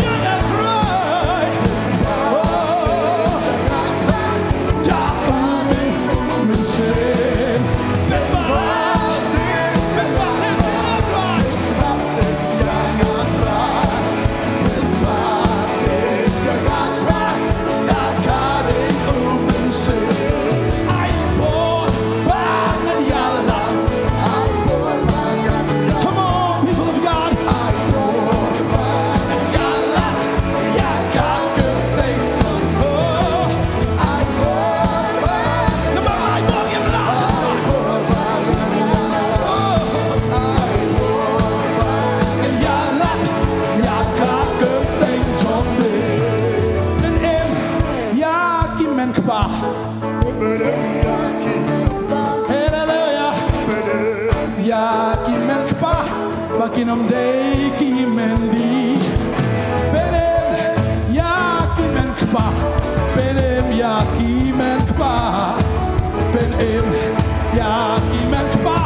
ïa nga Trai. Oh. Come on, people of God. Pyn-im ïa ki men kpa. Haleluya. Pyn-im ïa ki men kpa ba kin ym dei ki men dih. Pyn-im ïa ki men kpa. Pyn-im ïa ki men kpa. Pyn-im ïa ki men kpa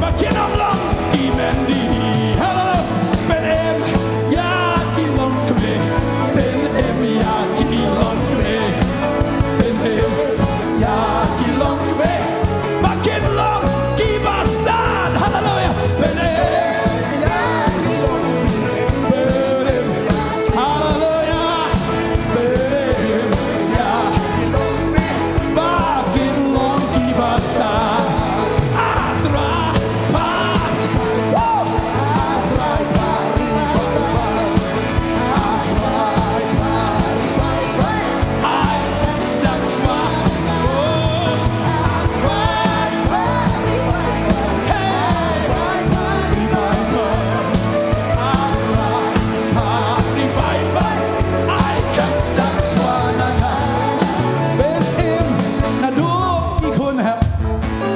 ba kin ym long ki men dih. Haleluya. Pyn-im ïa ki longkmie. Pyn-im ïa ki longkmie. Pyn-im ïa ki longkmie ba kin long kiba stad. Haleluya. Pyn-im ïa ki longkmie. Pyn-im. Haleluya. Pyn-im ïa ki longkmie ba kin long kiba stad. A Trai. Woo! Pyn-im naduh ki khun hep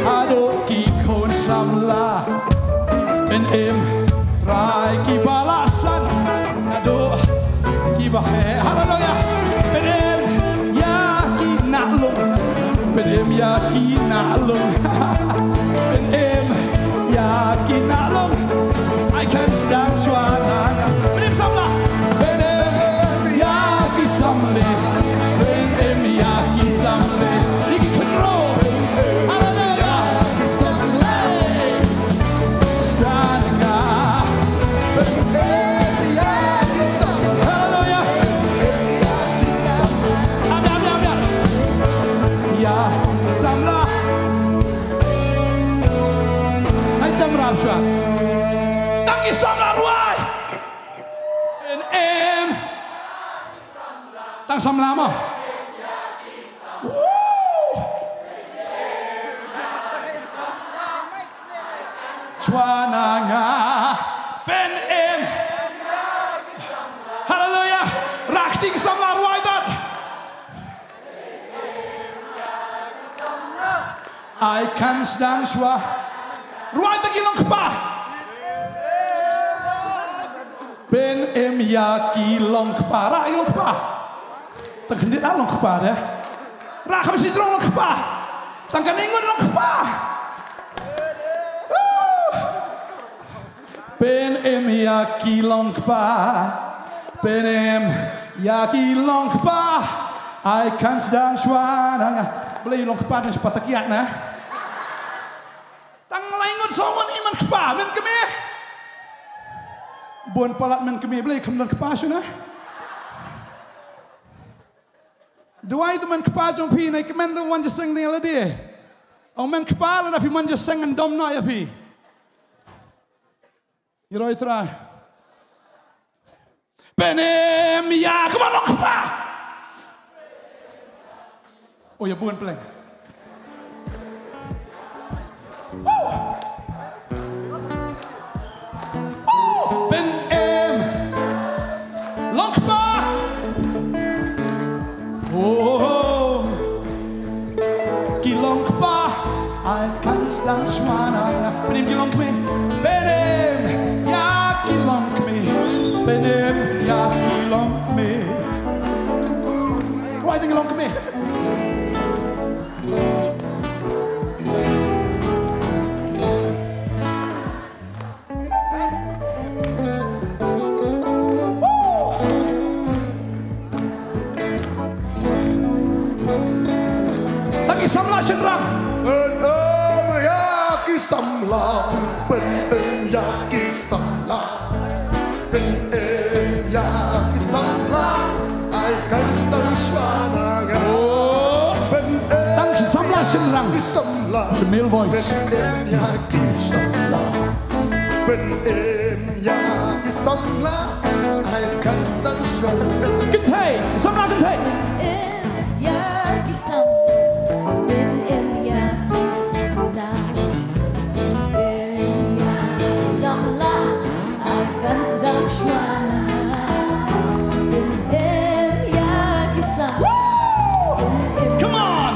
haduh ki khun samla. Pyn-im Trai kiba la san naduh kiba heh. Haleluya. Pyn-im ïa ki nahlung. Pyn-im ïa ki nahlung. Pyn-im ïa ki nahlung. Ai khlem sdang shuwa na nga. Pyn-im samla. Pyn-im ïa ki samla. Pyn-im ïa ki samla. Ïa ki kynroh. Haleluya. Haleluya. Amen, amen, amen. Ïa samla. Ai tam rap shuwa. Tang ki samla rwai. Pyn-im. Tang samla mo. Woo! Shuwa na nga. Pyn-im. Haleluya. Rah kti ki samla rwai tat. Ai khlem sdang shuwa. Rwai tat ki longkpa. Pyn-im ïa ki longkpa. Rah ïa ki longkpa. Tang khyndiat ah longkpa de. Rah kham shi jrong longkpa. Tang kane ngut longkpa. Woo! Pyn-im ïa ki longkpa. Pyn-im ïa ki longkpa. Ai khlem sdang shuwa na nga. Balei longkpa dang shu patak ïa na. Tang lai ngut saw ngut i men kpa, men kmie. Bun palat men kmie, balei khlem don kpa shuh na. Duwai tu men kpa jong phi, nai kmen tu wan jingïaseng ding lade. Ong men kpa lada phi wan jingïaseng ngan dom noh ïa phi. Ïa roi Trai. Pyn-im ïa, come on, long kpa. Oh, ïa bun pleng. Woo. Woo. Pyn-im. Long kpa. Oh. Ki long kpa, ai kan sdang shwa na nga. Pynim ki longkmie. Pynim ïa ki longkmie. Pynim ïa ki longkmie. Wai ïa ki longkmie. Tang ki samla shynrang. Pynim ïa ki samla, pynim ïa ki samla. Pynim ïa ki samla, ai kan sdang shuwa na nga. Pynim tang ki samla shynrang. Ki samla. The male voice. Pynim ïa ki samla. Pynim ïa ki samla, ai kan sdang shuwa na nga. Kynthei, samla kynthei. Pynim ïa ki samla. Pynim ïa ki samla. Pynim ïa ki samla, ai kan sdang shuwa na nga. Pynim ïa ki samla. Come on.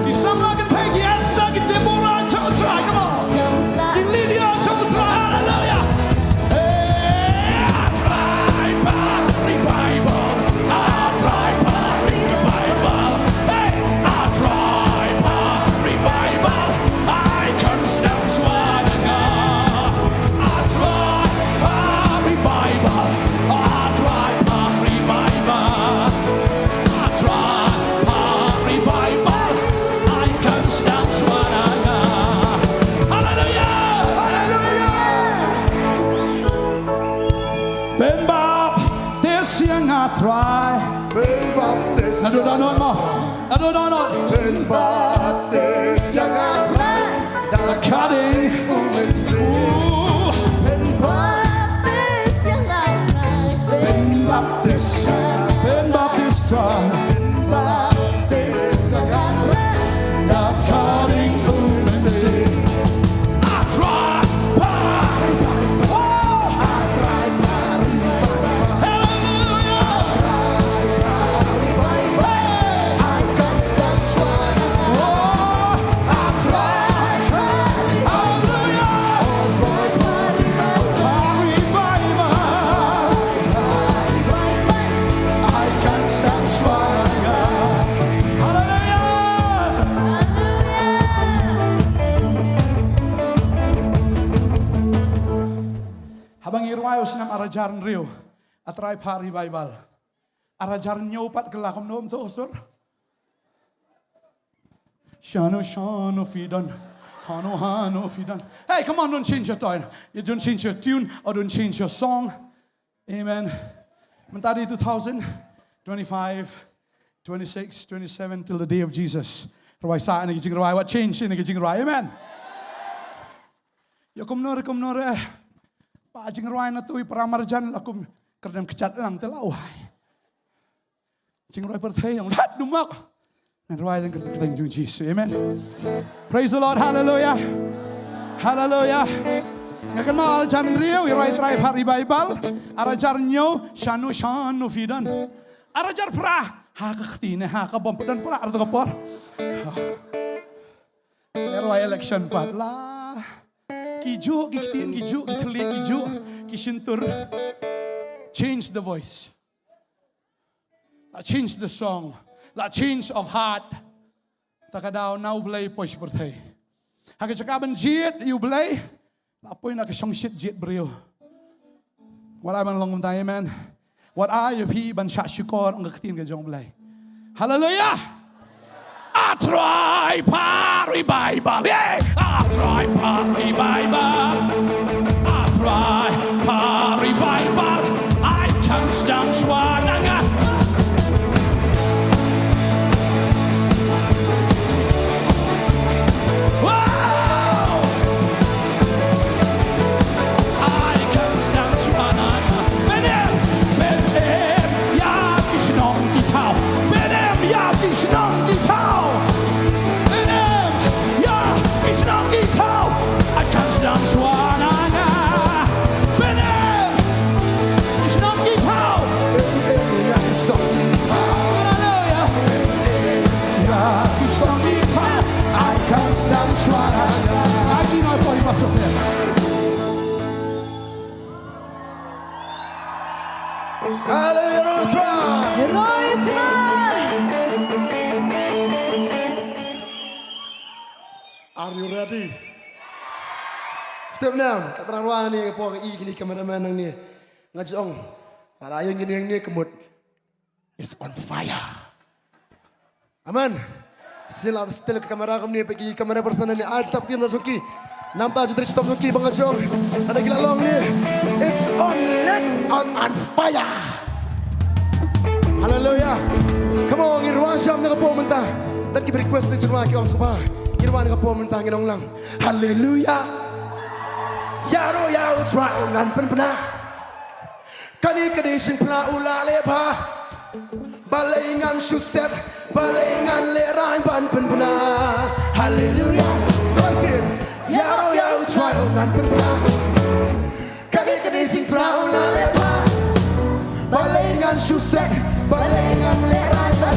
Ki samla kynthei, ki Esther, ki Deborah, jong U Trai, come on. Samla. Ki Lydia, jong U Trai, hallelujah. Hey, A Trai Power Revival. A Trai Power Revival. Hey, A Trai Power Revival. Ai kan sdang shuwa na nga. A Trai Power Revival. A Trai Power Revival. A Trai Power Revival. Ai kan sdang shuwa na nga. Hallelujah. Hallelujah. Pynbaptis ïa nga Trai. Pynbaptis. Naduh dohnud mo. Naduh dohnud. Pynbaptis ïa nga Trai. Da ka ri U Mynsiem. Pynbaptis ïa nga Trai. Pynbaptis. Pynbaptis Trai. Pynbaptis ïa nga Trai. Da ka ri U Mynsiem. A Trai Power Revival. A Trai Power Revival. Hallelujah. A Trai Power Revival. Ai kan sdang shuwa na nga. A Trai Power Revival. Hallelujah. A Trai Power Revival. Power Revival. Ai kan sdang shuwa na nga. Hallelujah. Haba ngi rwai u snem ar hajar hynriew, A Trai Power Revival. Ar hajar hynñiew pat ka la kumno, ym tip, pastor? Shano, shano phi don. Hano, hano phi don. Hey, come on, don't change your tune. You don't change your tune or don't change your song. Amen. Mynta dei two thousand, twenty-five, twenty-six, twenty-seven, till the day of Jesus. Rwai sa ïa ki jingrwai, wat change ïa ki jingrwai. Amen. Ïa kumno re, kumno re. Ba jingrwai na tu i para marjan la kum kyrdan kjat lang te la wai. Jingrwai pyrthei ïong lad dumak. Ngan rwai ïa ka kyrteng jong Jisu. Amen. Praise the Lord. Hallelujah. Hallelujah. Nga kynmaw ar hajar hynriew i rwai Trai Power Revival. Ar hajar hynñiew shano, shano phi don. Ar hajar phra ha ka kti ne ha ka bom, phi don phra ar hajar ka por. Nga rwai election pat la. Ki juh ki ktien, ki juh ki thylliej, ki juh ki shyntur. Change the voice. La change the song. La change of heart. Ta ka daw na U Blei poi sha pyrthei. Ha ka jaka ban jied ïa U Blei, la poi na ka shongshit jied briew. Wat ai ban long kumta, amen. Wat ai ïa phi ban shah shukor ong ka ktien ka jong U Blei. Hallelujah. A Trai Power Revival. Yeah. A Trai Power Revival. A Trai Power Revival. Ai kan sdang shuwa na nga. Wow. Ai kan sdang shuwa na nga. Pynim, pynim ïa ki shnong ki thaw. Pynim ïa ki shnong ki thaw. Pynim ïa ki shnong ki thaw. Ai kan sdang shuwa na nga. Haleluya, Rotra. Rotra. Are you ready? Step nam, ka trai rwa ni ka por i kini kameraman nang ni. Nga jong. Para yung kini yang ni kemut. It's on fire. Amen. Silap setel ka kamera kumni, peki kamera person ni, ah, stop tim sungki. Namta jutri stop sungki bang ajong. Ada gila long ni. It's on, lit on, on fire. Haleluya. Come on, ngin rwai jam na ka por mynta. Dan ki request ni jyrwa ki ong sngewbha. Ngin rwai na ka por mynta ngin ong lang. Haleluya. Ïaroh ïa U Trai ngan pynbna. Kane ka dei jingpla u la leh bha. Balei ngan shu sep, balei ngan lehraiñ ban pynbna. Haleluya. Chorus. Ïaroh ïa U Trai ngan pynbna. Kane ka dei jingpla u la leh bha. Balei ngan shu sep, balei ngan lehraiñ ban.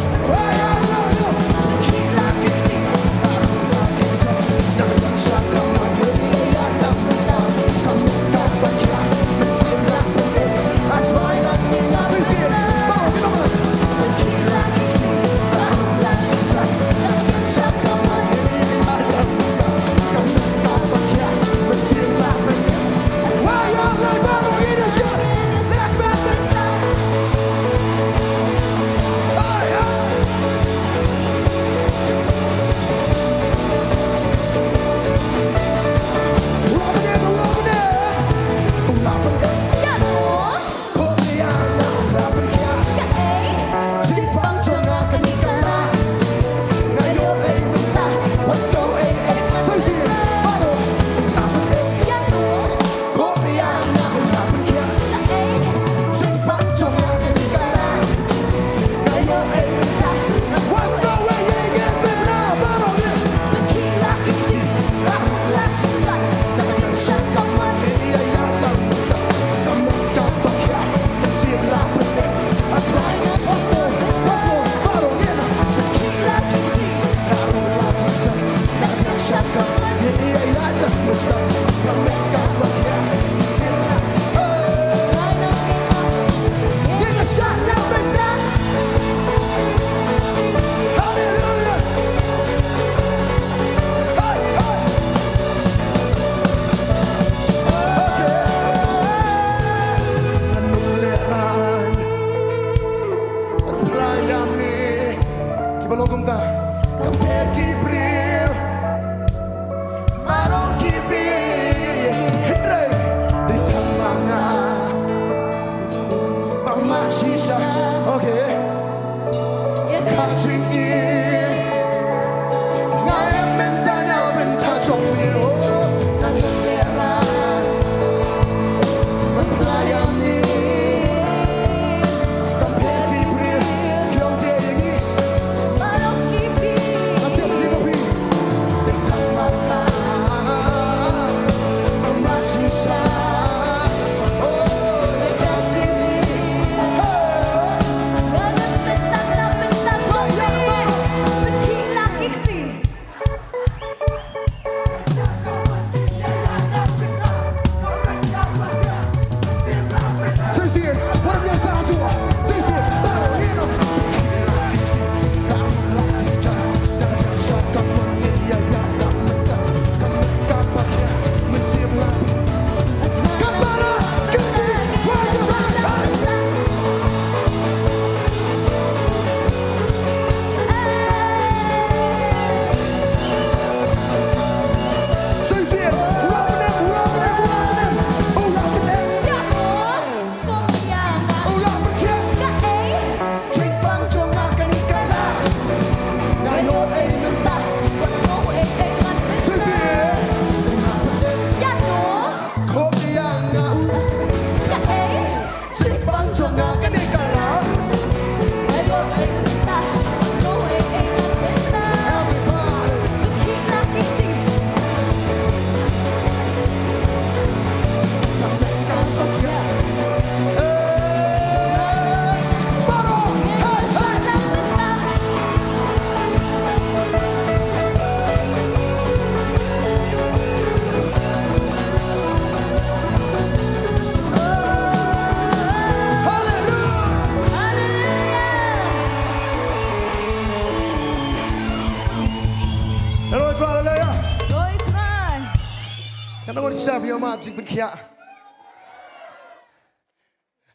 Phi ïoh ma jingpynkhiah.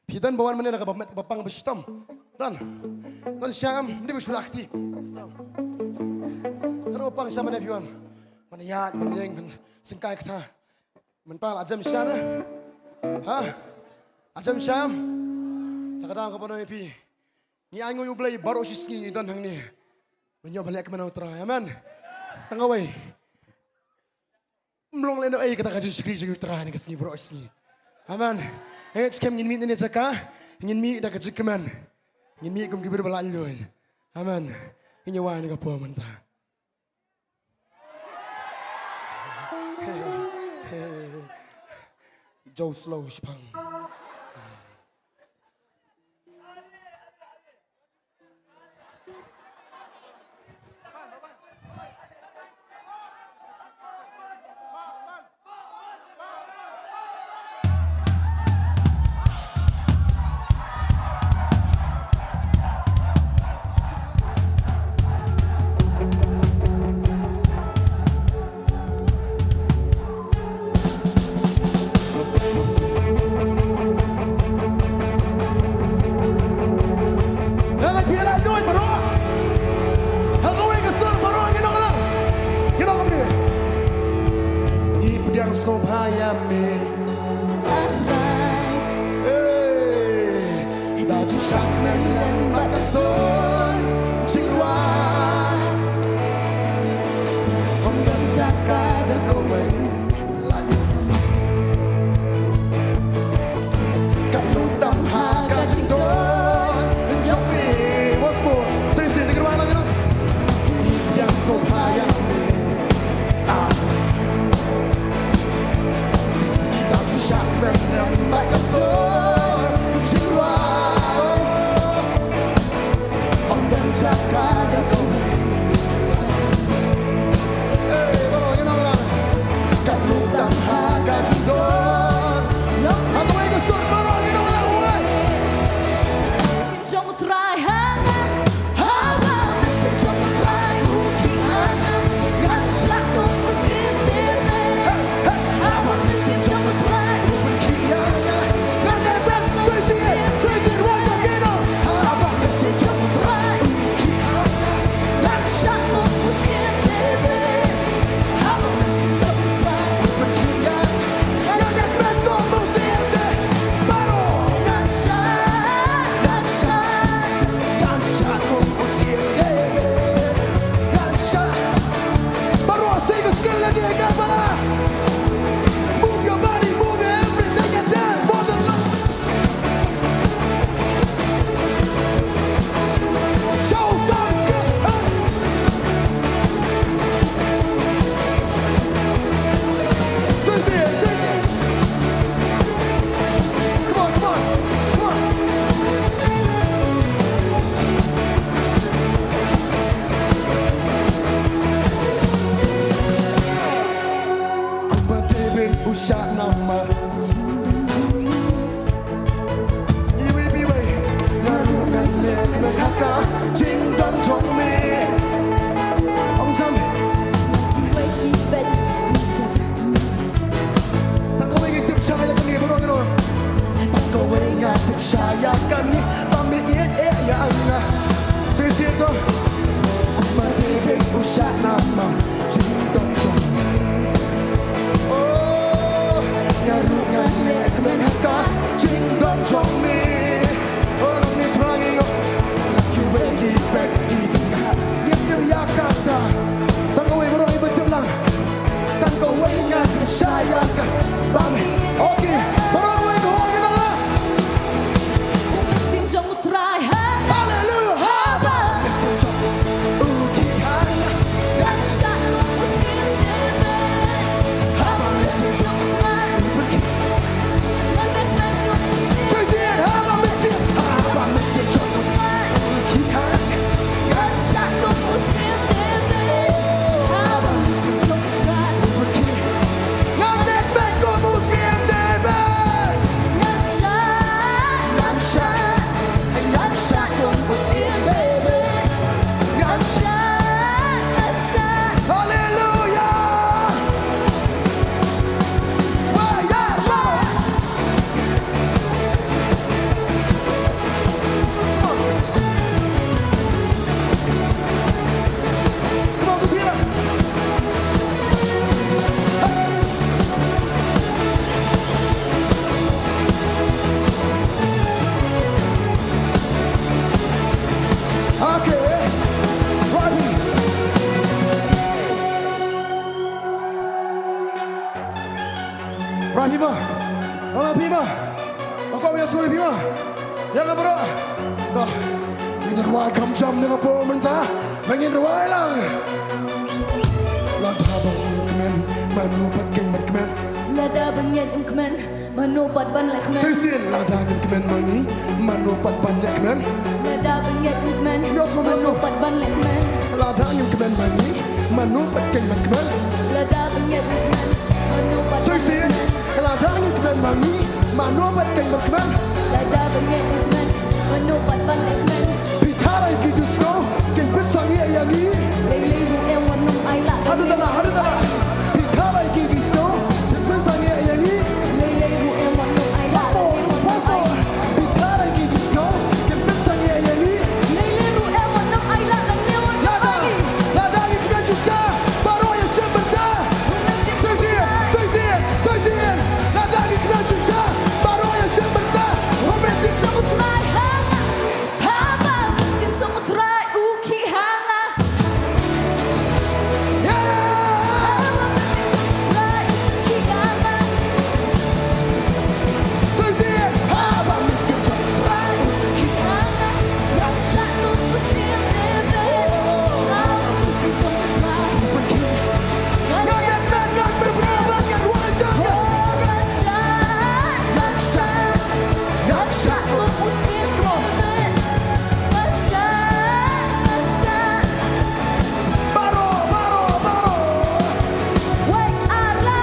Phi don ba wan mynne da kaba met ba pang ba shitom. Don. Don sham, ym dei ba shu rakti. Kano pang sham mynne phi wan. Ban ïaid, ban ïeng, ban sngewkai kata. Mynta la jem sham eh. Ha? La jem sham. Sa kata ka ban ong ïa phi. Ngi ainguh ïa U Blei baroh shi sngi ngi don hangne. Ban ïoh ban leh kmen U Trai. Amen. Tang kawei. Ym long lehnohei kata ka jingshakri jong U Trai ha kane ka sngi baroh shi sngi. Amen. Hynrei skhem ngin mih na kane ka jaka, ngin mih da ka jingkmen. Ngin mih kum ki briew ba laitluid. Amen. Ngin ïa wai na ka por mynta. Joe slow shipang. Ko ïa sngewbha ïa nga bro. To. Ngin rwai kham jam ne ka por mynta. Ngin rwai lang. Lada ba ngeit ym kmen, mano pat keiñ ban kmen. Lada ba ngeit ym kmen, mano pat ban leh kmen. Shisien, lada ngeit ym kmen ma ngi, mano pat ban leh kmen. Lada ba ngeit ym kmen, mano pat ban leh kmen. Lada ngeit ym kmen ma ngi, mano pat keiñ ban kmen. Lada ba ngeit ym kmen, mano pat ban leh kmen. Shisien, lada ngeit ym kmen ma ngi, mano pat keiñ ban kmen. Lada ba ngeit ym kmen, mano pat ban leh kmen. Phi tharai ki jingsngew kin pynsangeh ïa ngi. Lei lei ruh em wat nym ailad. Haduh tala, haduh tala. Phi tharai ki jingsngew kin pynsangeh ïa ngi. Lei lei ruh em wat nym ailad. Once more, once more. Phi tharai ki jingsngew kin pynsangeh ïa ngi. Lei lei ruh em wat nym ailad. Lada, lada ngi kmen shisha, baroh ïa shim bynta. Shisien, shisien, shisien. Lada ngi kmen shisha, baroh ïa shim bynta. Haba u Mynsiem Jong U Trai u khih ha nga. Baroh, baroh, baroh. Wei, ar, la.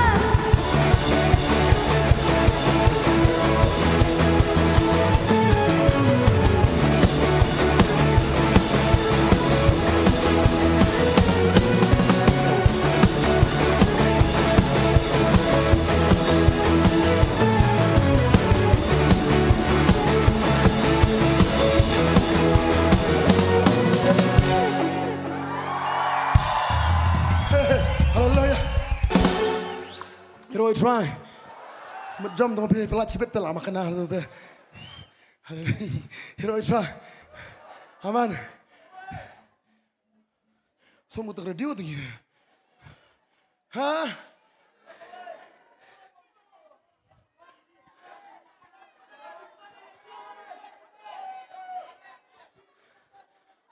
Haleluya. Hero i Trai. Mut jam tang phi plat sibit tala makana tu te. Haleluya. Hero i Trai. Amen. Som ko tak radio tu. Ha?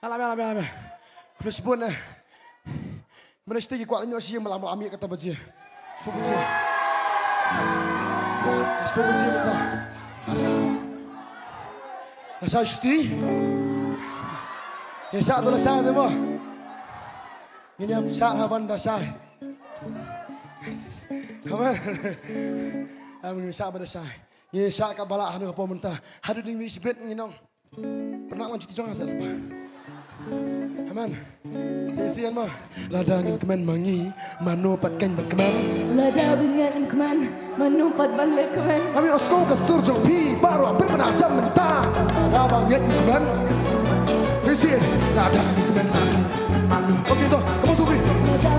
Ala me, ala me, ala me. Khublei shibun eh. Mynta shiteng ki kwah leit noh sha ïing, ma la, ma la mih kata baje. Shiphew baje. Shiphew baje mynta. Lashai shatei. Ïa shah to lashai te mo. Ngin ïa shah ha ban da shai. Amen. Amen, ngin shah ban da shai. Ngin shah ka ba lah ha kane ka por mynta. Haduh ding mih shibit ngin ong. Pynah lang juti jong nga seh spa. Amen. Shisien mo. Lada ngeit ym kmen ma ngi, mano pat keiñ ban kmen. Lada ba ngeit ym kmen, mano pat ban leh kmen. Ami osko ka sur jong phi baroh pynbna jam mynta. Lada ba ngeit ym kmen. Shisien, lada ngeit ym kmen ma ngi, mano. Okay to, come on Sophie.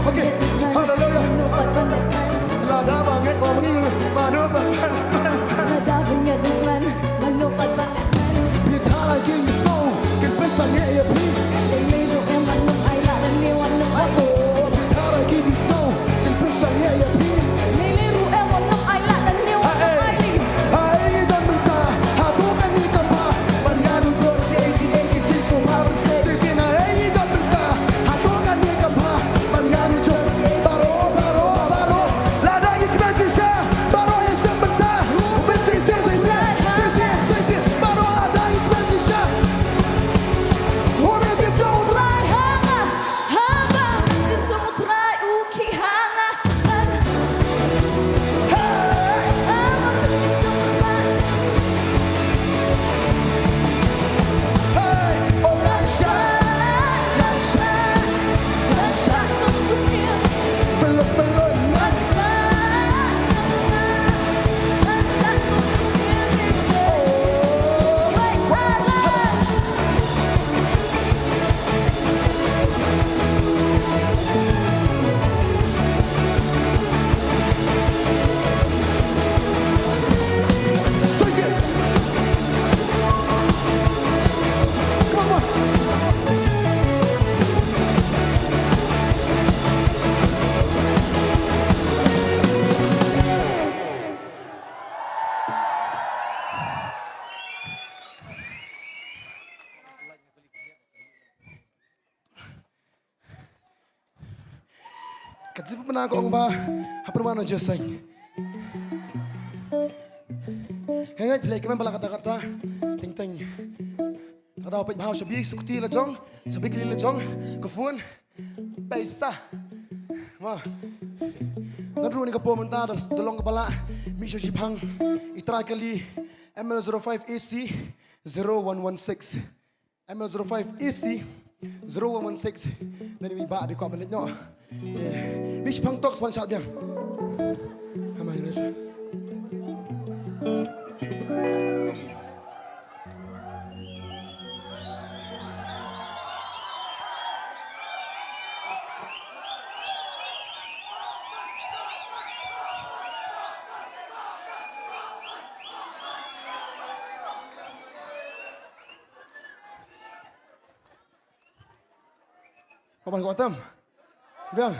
Okay. Haleluya. Lada ba ngeit ym kmen, mano pat ban leh kmen. Lada ba ngeit ym kmen, mano pat ban leh kmen. Lada ba ngeit ym kmen, mano pat ban leh kmen. Phi tharai ki jingsngew kin pynsangeh ïa phi. Lei lei ruh em wat nym ailad, lane wat nym ailad. Phi tharai ki jingsngew kin pynsangeh ïa phi. Lei lei ruh em wat nym ailad, lane wat nym ailad. Haei ngi don mynta, hato kane kam bha ban ïanujor kiei kiei ki jingsngewbha. Shisien haei ngi don mynta, hato kane kam bha ban ïanujor. Baroh, baroh, baroh. Lada ngi kmen shisha, baroh ïa shim bynta. Shisien, shisien, shisien, shisien. Baroh lada ngi kmen shisha. Hur Jingpynbna ka ong ba ha pynwan u Joseng. Hynrei phi leh kmen ba la katta katta. Teng teng. Ka daw peit bha shabi, scooty la jong, shabi kali la jong, ka phone. Paisa. Ma. Nadong kane ka por mynta da, da long kaba lah. Mih sha shipang. I trai kali M L zero five A C zero one one six. M L zero five A C zero one one six. Nani mi ba bi kwah ban leit noh. Eh, mih shipang tok swan shad biang. Amai. Paman ko atam. Biang.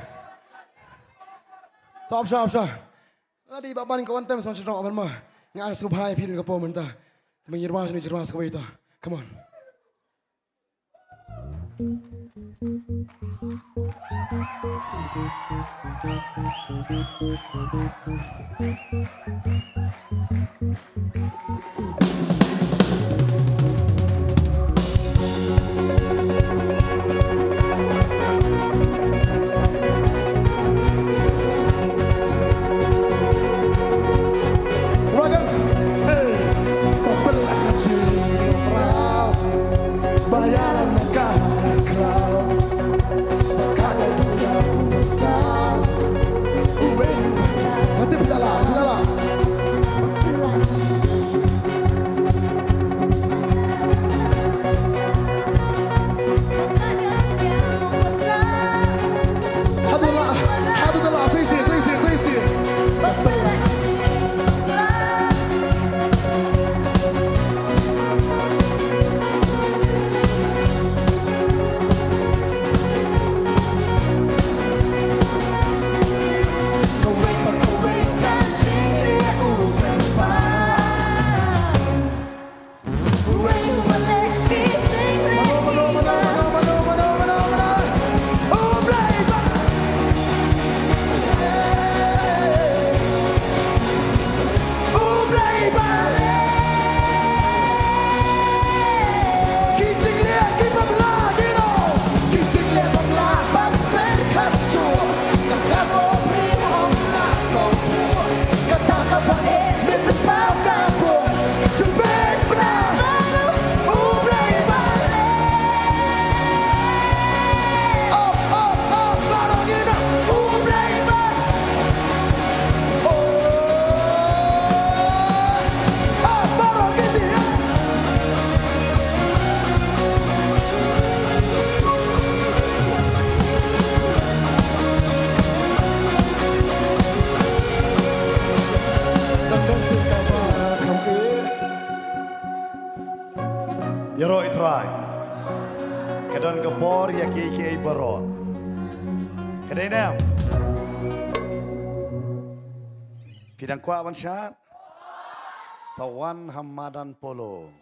Top sha, top sha. Lada i Bah Ban ka wan tem sngewsih ban ma. Nga ai sngewbha ïa phi ka por mynta. Mynta ngi rwai, ngi rwai sngewbha ïa ta. Come on. Ïaroh ïa u Trai. Ka don ka por ïa kiei kiei baroh. Ka dei ne em? Phi dang kwah ban shad? Sa wan ha madan Polo.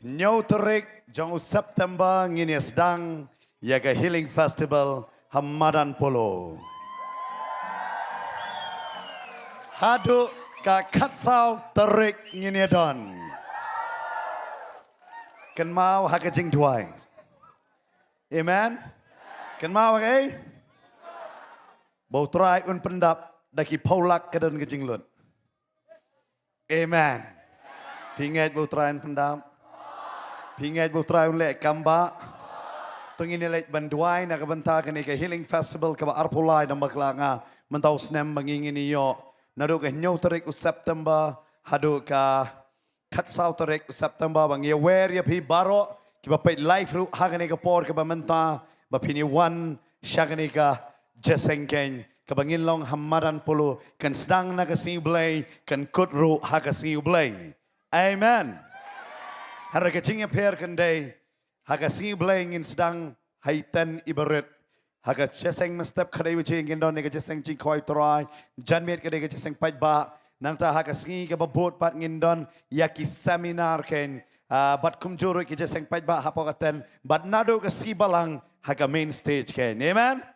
Hynñiew tarik jong u September ngin ïa sdang ïa ka Healing Festival ha madan Polo. Haduh ka khatsaw tarik ngin ïa don. Kynmaw ha ka jingduwai. Amen. Kynmaw ha kaei? Ba u Trai un pyndap da ki phew lak ka don ka jinglut. Amen. Phi ngeit ba u Trai un pyndap? Phi ngeit ba u Trai un leh kam ba? To ngin ïa leit ban duwai na ka bynta kane ka Healing Festival kaba arphew lai da bakla nga mynta u snem ba ngin ïoh. Naduh ka hynñiew tarik u September haduh ka khatsaw tarik u September ba ngi wer ïa phi baroh kiba peit live ruh ha kane ka por kaba mynta ba phin ïa wan sha kane ka jingïaseng kaba ngin long ha madan Polo, kan sdang na ka sngi U Blei, kan kut ruh ha ka sngi U Blei. Amen. Hynrei ka jingïapher kan dei ha ka sngi U Blei ngin sdang ha i ten i barit. Ha ka jingïaseng mynstep ka dei baje ngin don ïa ka jingïaseng jingkhawai Trai. Janmiet ka dei ka jingïaseng paidbah. Nangta ha ka sngi kaba bud pat ngin don ïa ki seminar kein. Ah, bad kumjuh ruh ki jingïaseng paidbah hapoh ka ten. Bad naduh ka sngi Balang ha ka main stage kein. Amen.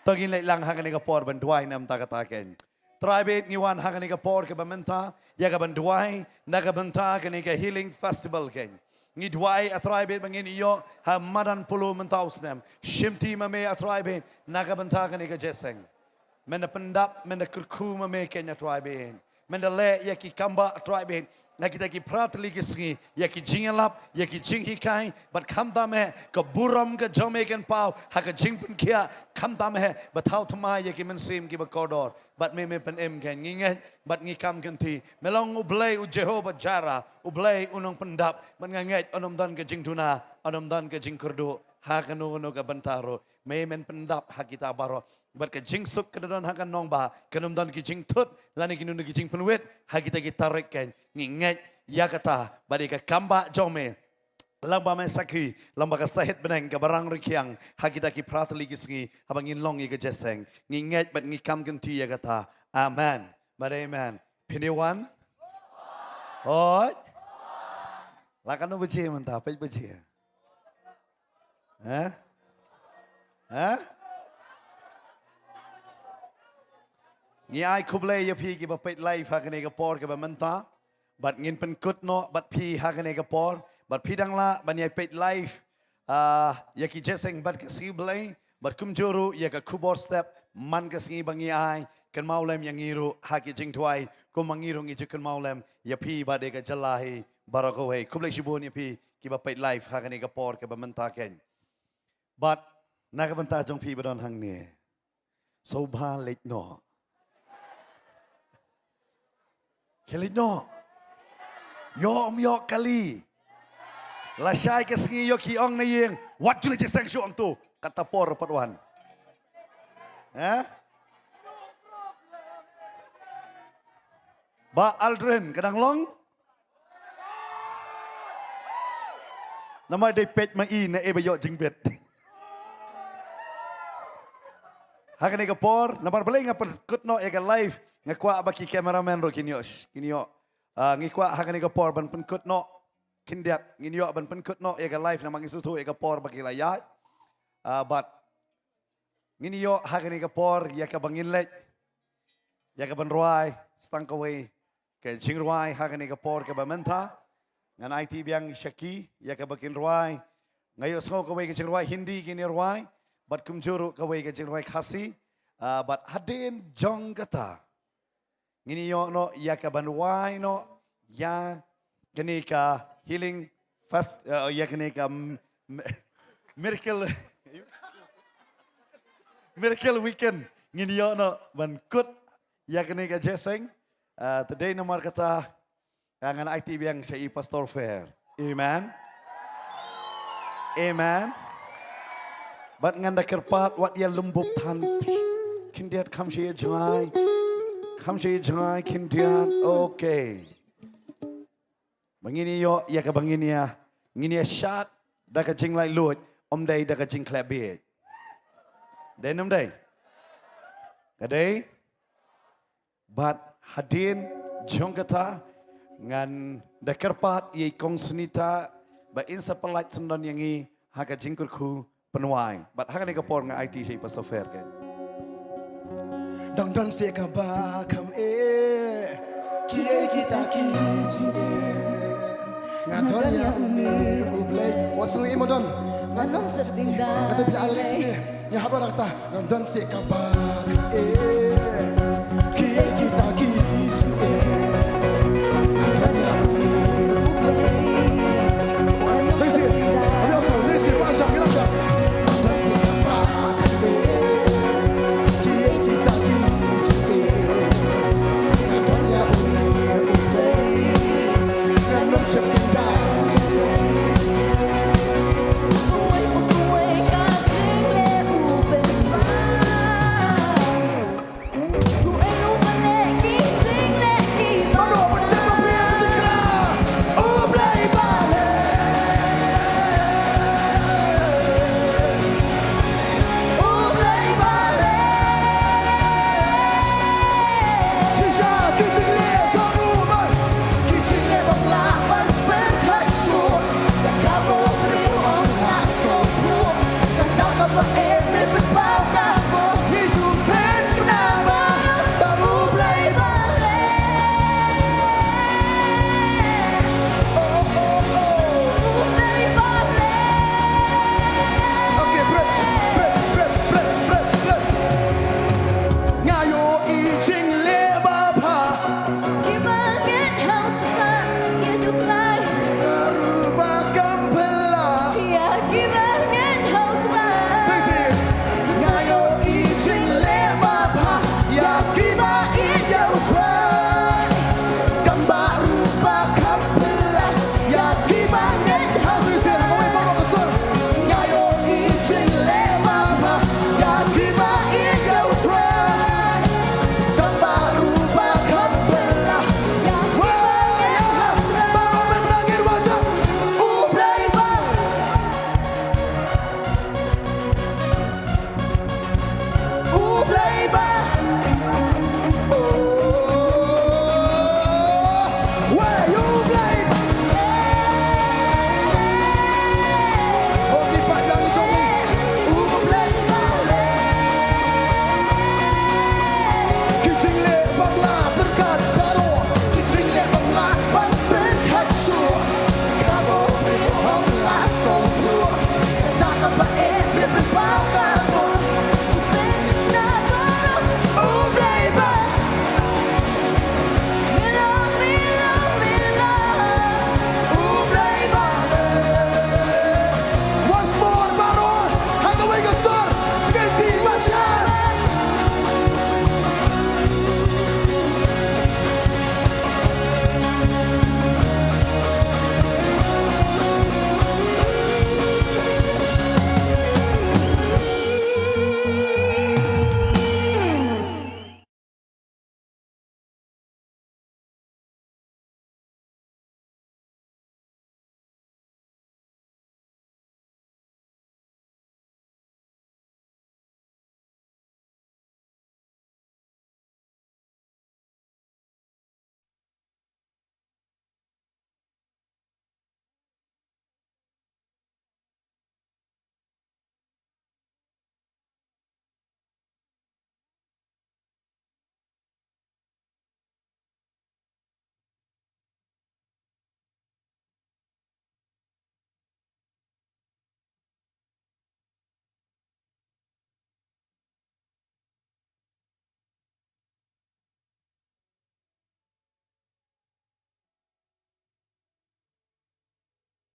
To ngin leit lang ha kane ka por ban duwai na ka bynta kata kein. Trai bad ngi wan ha kane ka por kaba mynta ïa ka ban duwai na ka bynta kane ka healing festival kein. Ngi duwai A Trai bad ba ngin ïoh ha madan polo mynta u snem. Shimti ma me A Trai bad na ka bynta kane ka jeseng. Men da pyndap, men da kyrkhu ma me kein A Trai bad. Men da leh ïa ki kambah A Trai bad na kita ki phra tylli ki sngi, ïa ki jingïalap, ïa ki jinghikai, bad khamtam eh ka burom ka jong me kan paw ha ka jingpynkhiah, khamtam eh ba thaw thymmai ïa ki mynsiem kiba kordor. Bad me me pynim kein, ngi ngeit bad ngi kam kynti. Me long U Blei U Jehobah Jireh, U Blei U Nongpyndap. Bad nga ngeit un ym don ka jingduna, un ym don ka jingkyrduh ha kano kano ka bynta ruh. Me men pyndap ha kita baroh. Bad ka jingsuk ka don ha ka nongbah, kan ym don ki jingthut lane kino kino ki jingpynwit ha kita ki tarik kein. Ngi ngeit ïa kata bad ïa ka kambah jong me, lang ba me sakhi, lang ba ka sahit bneng kaba rang rikhiang ha kita ki phra tylli ki sngi, haba ngin long ïa ka jeseng. Ngi ngeit bad ngi kam kynti ïa kata. Amen bad amen. Phin ïa wan? Hooid. La katno baje mynta? Peit baje. Ha? Ha? Ngi ai khublei ïa phi kiba peit live ha kane ka por kaba mynta. Bad ngin pynkut noh bad phi ha kane ka por. Bad phi dang lah ban ïai peit live, ah, ïa ki jeseng bad ka sngi Blei, bad kumjuh ruh ïa ka khubor step man ka sngi ba ngi ai. Kynmaw lem ïa ngi ruh ha ki jingduwai, kumba ngi ruh ngi ju kynmaw lem ïa phi bad ïa ka jylla hi baroh kawei. Khublei shibun ïa phi kiba peit live ha kane ka por kaba mynta kein. Bad na ka bynta jong phi ba don hangne, sngewbha leit noh. Khie leit noh. Ïoh ym ïoh kali. Lashai ka sngi ïoh ki ong na ïing, wat ju leit jeseng shuh hangto. Kata por pat wan. Eh? Bah Aldrin, ka dang long? Namar dei peit ma i na e ba ïoh jingbit. Ha kane ka por, namar balei nga pynkut noh ïa ka live, nga kwah ba ki cameraman ruh kin ïoh, kin ïoh. Ah, ngi kwah ha kane ka por ban pynkut noh khyndiat, ngin ïoh ban pynkut noh ïa ka live namar ngi sngewthuh ïa ka por ba ki la ïaid. Ah, bad ngin ïoh ha kane ka por ïa kaba ngin leit ïa ka ban rwai, sa tang kawei ka jingrwai ha kane ka por kaba mynta. Ngan aiti biang sha ki ïa kaba kin rwai. Nga ïohsngew kawei ka jingrwai Hindi kin ïa rwai, bad kumjuh ruh kawei ka jingrwai Khasi. Ah, bad hadien jong kata, ngin ïoh noh ïa ka ban wai noh ïa kane ka healing fest, eh, ïa kane ka m-, m-, miracle, miracle weekend. Ngin ïoh noh ban kut ïa kane ka jeseng. Ah, te dei namar kata, ah, ngan aiti biang sha i Pastor Fer. Amen. Amen. Bad ngan da kyrpad wat ïa lum bup than. Khyndiat kham sha ïa jngai. Kham sha ïa jngai khyndiat. Okay. Ba ngin ïoh ïa kaba ngin ïa, ngin ïa shad da ka jinglaitluid, ym dei da ka jingkhleh bieit. Dei ne ym dei? Ka dei? Bad hadien jong kata, ngan da kyrpad ïa i Kong Snita ba in sa pyllait syndon ïa ngi ha ka jingkyrkhu pynwai. Bad ha kane ka por nga aiti sha i Pastor Fer kein. Dang don seh kaba kham eh, kiei kita ki jingeh. Nga don ïa une U Blei. Wan sngewbha mo don. Nga nong sa ding da. Kata bila Alex ni, ïa haba rakta. Dang don seh kaba kham eh.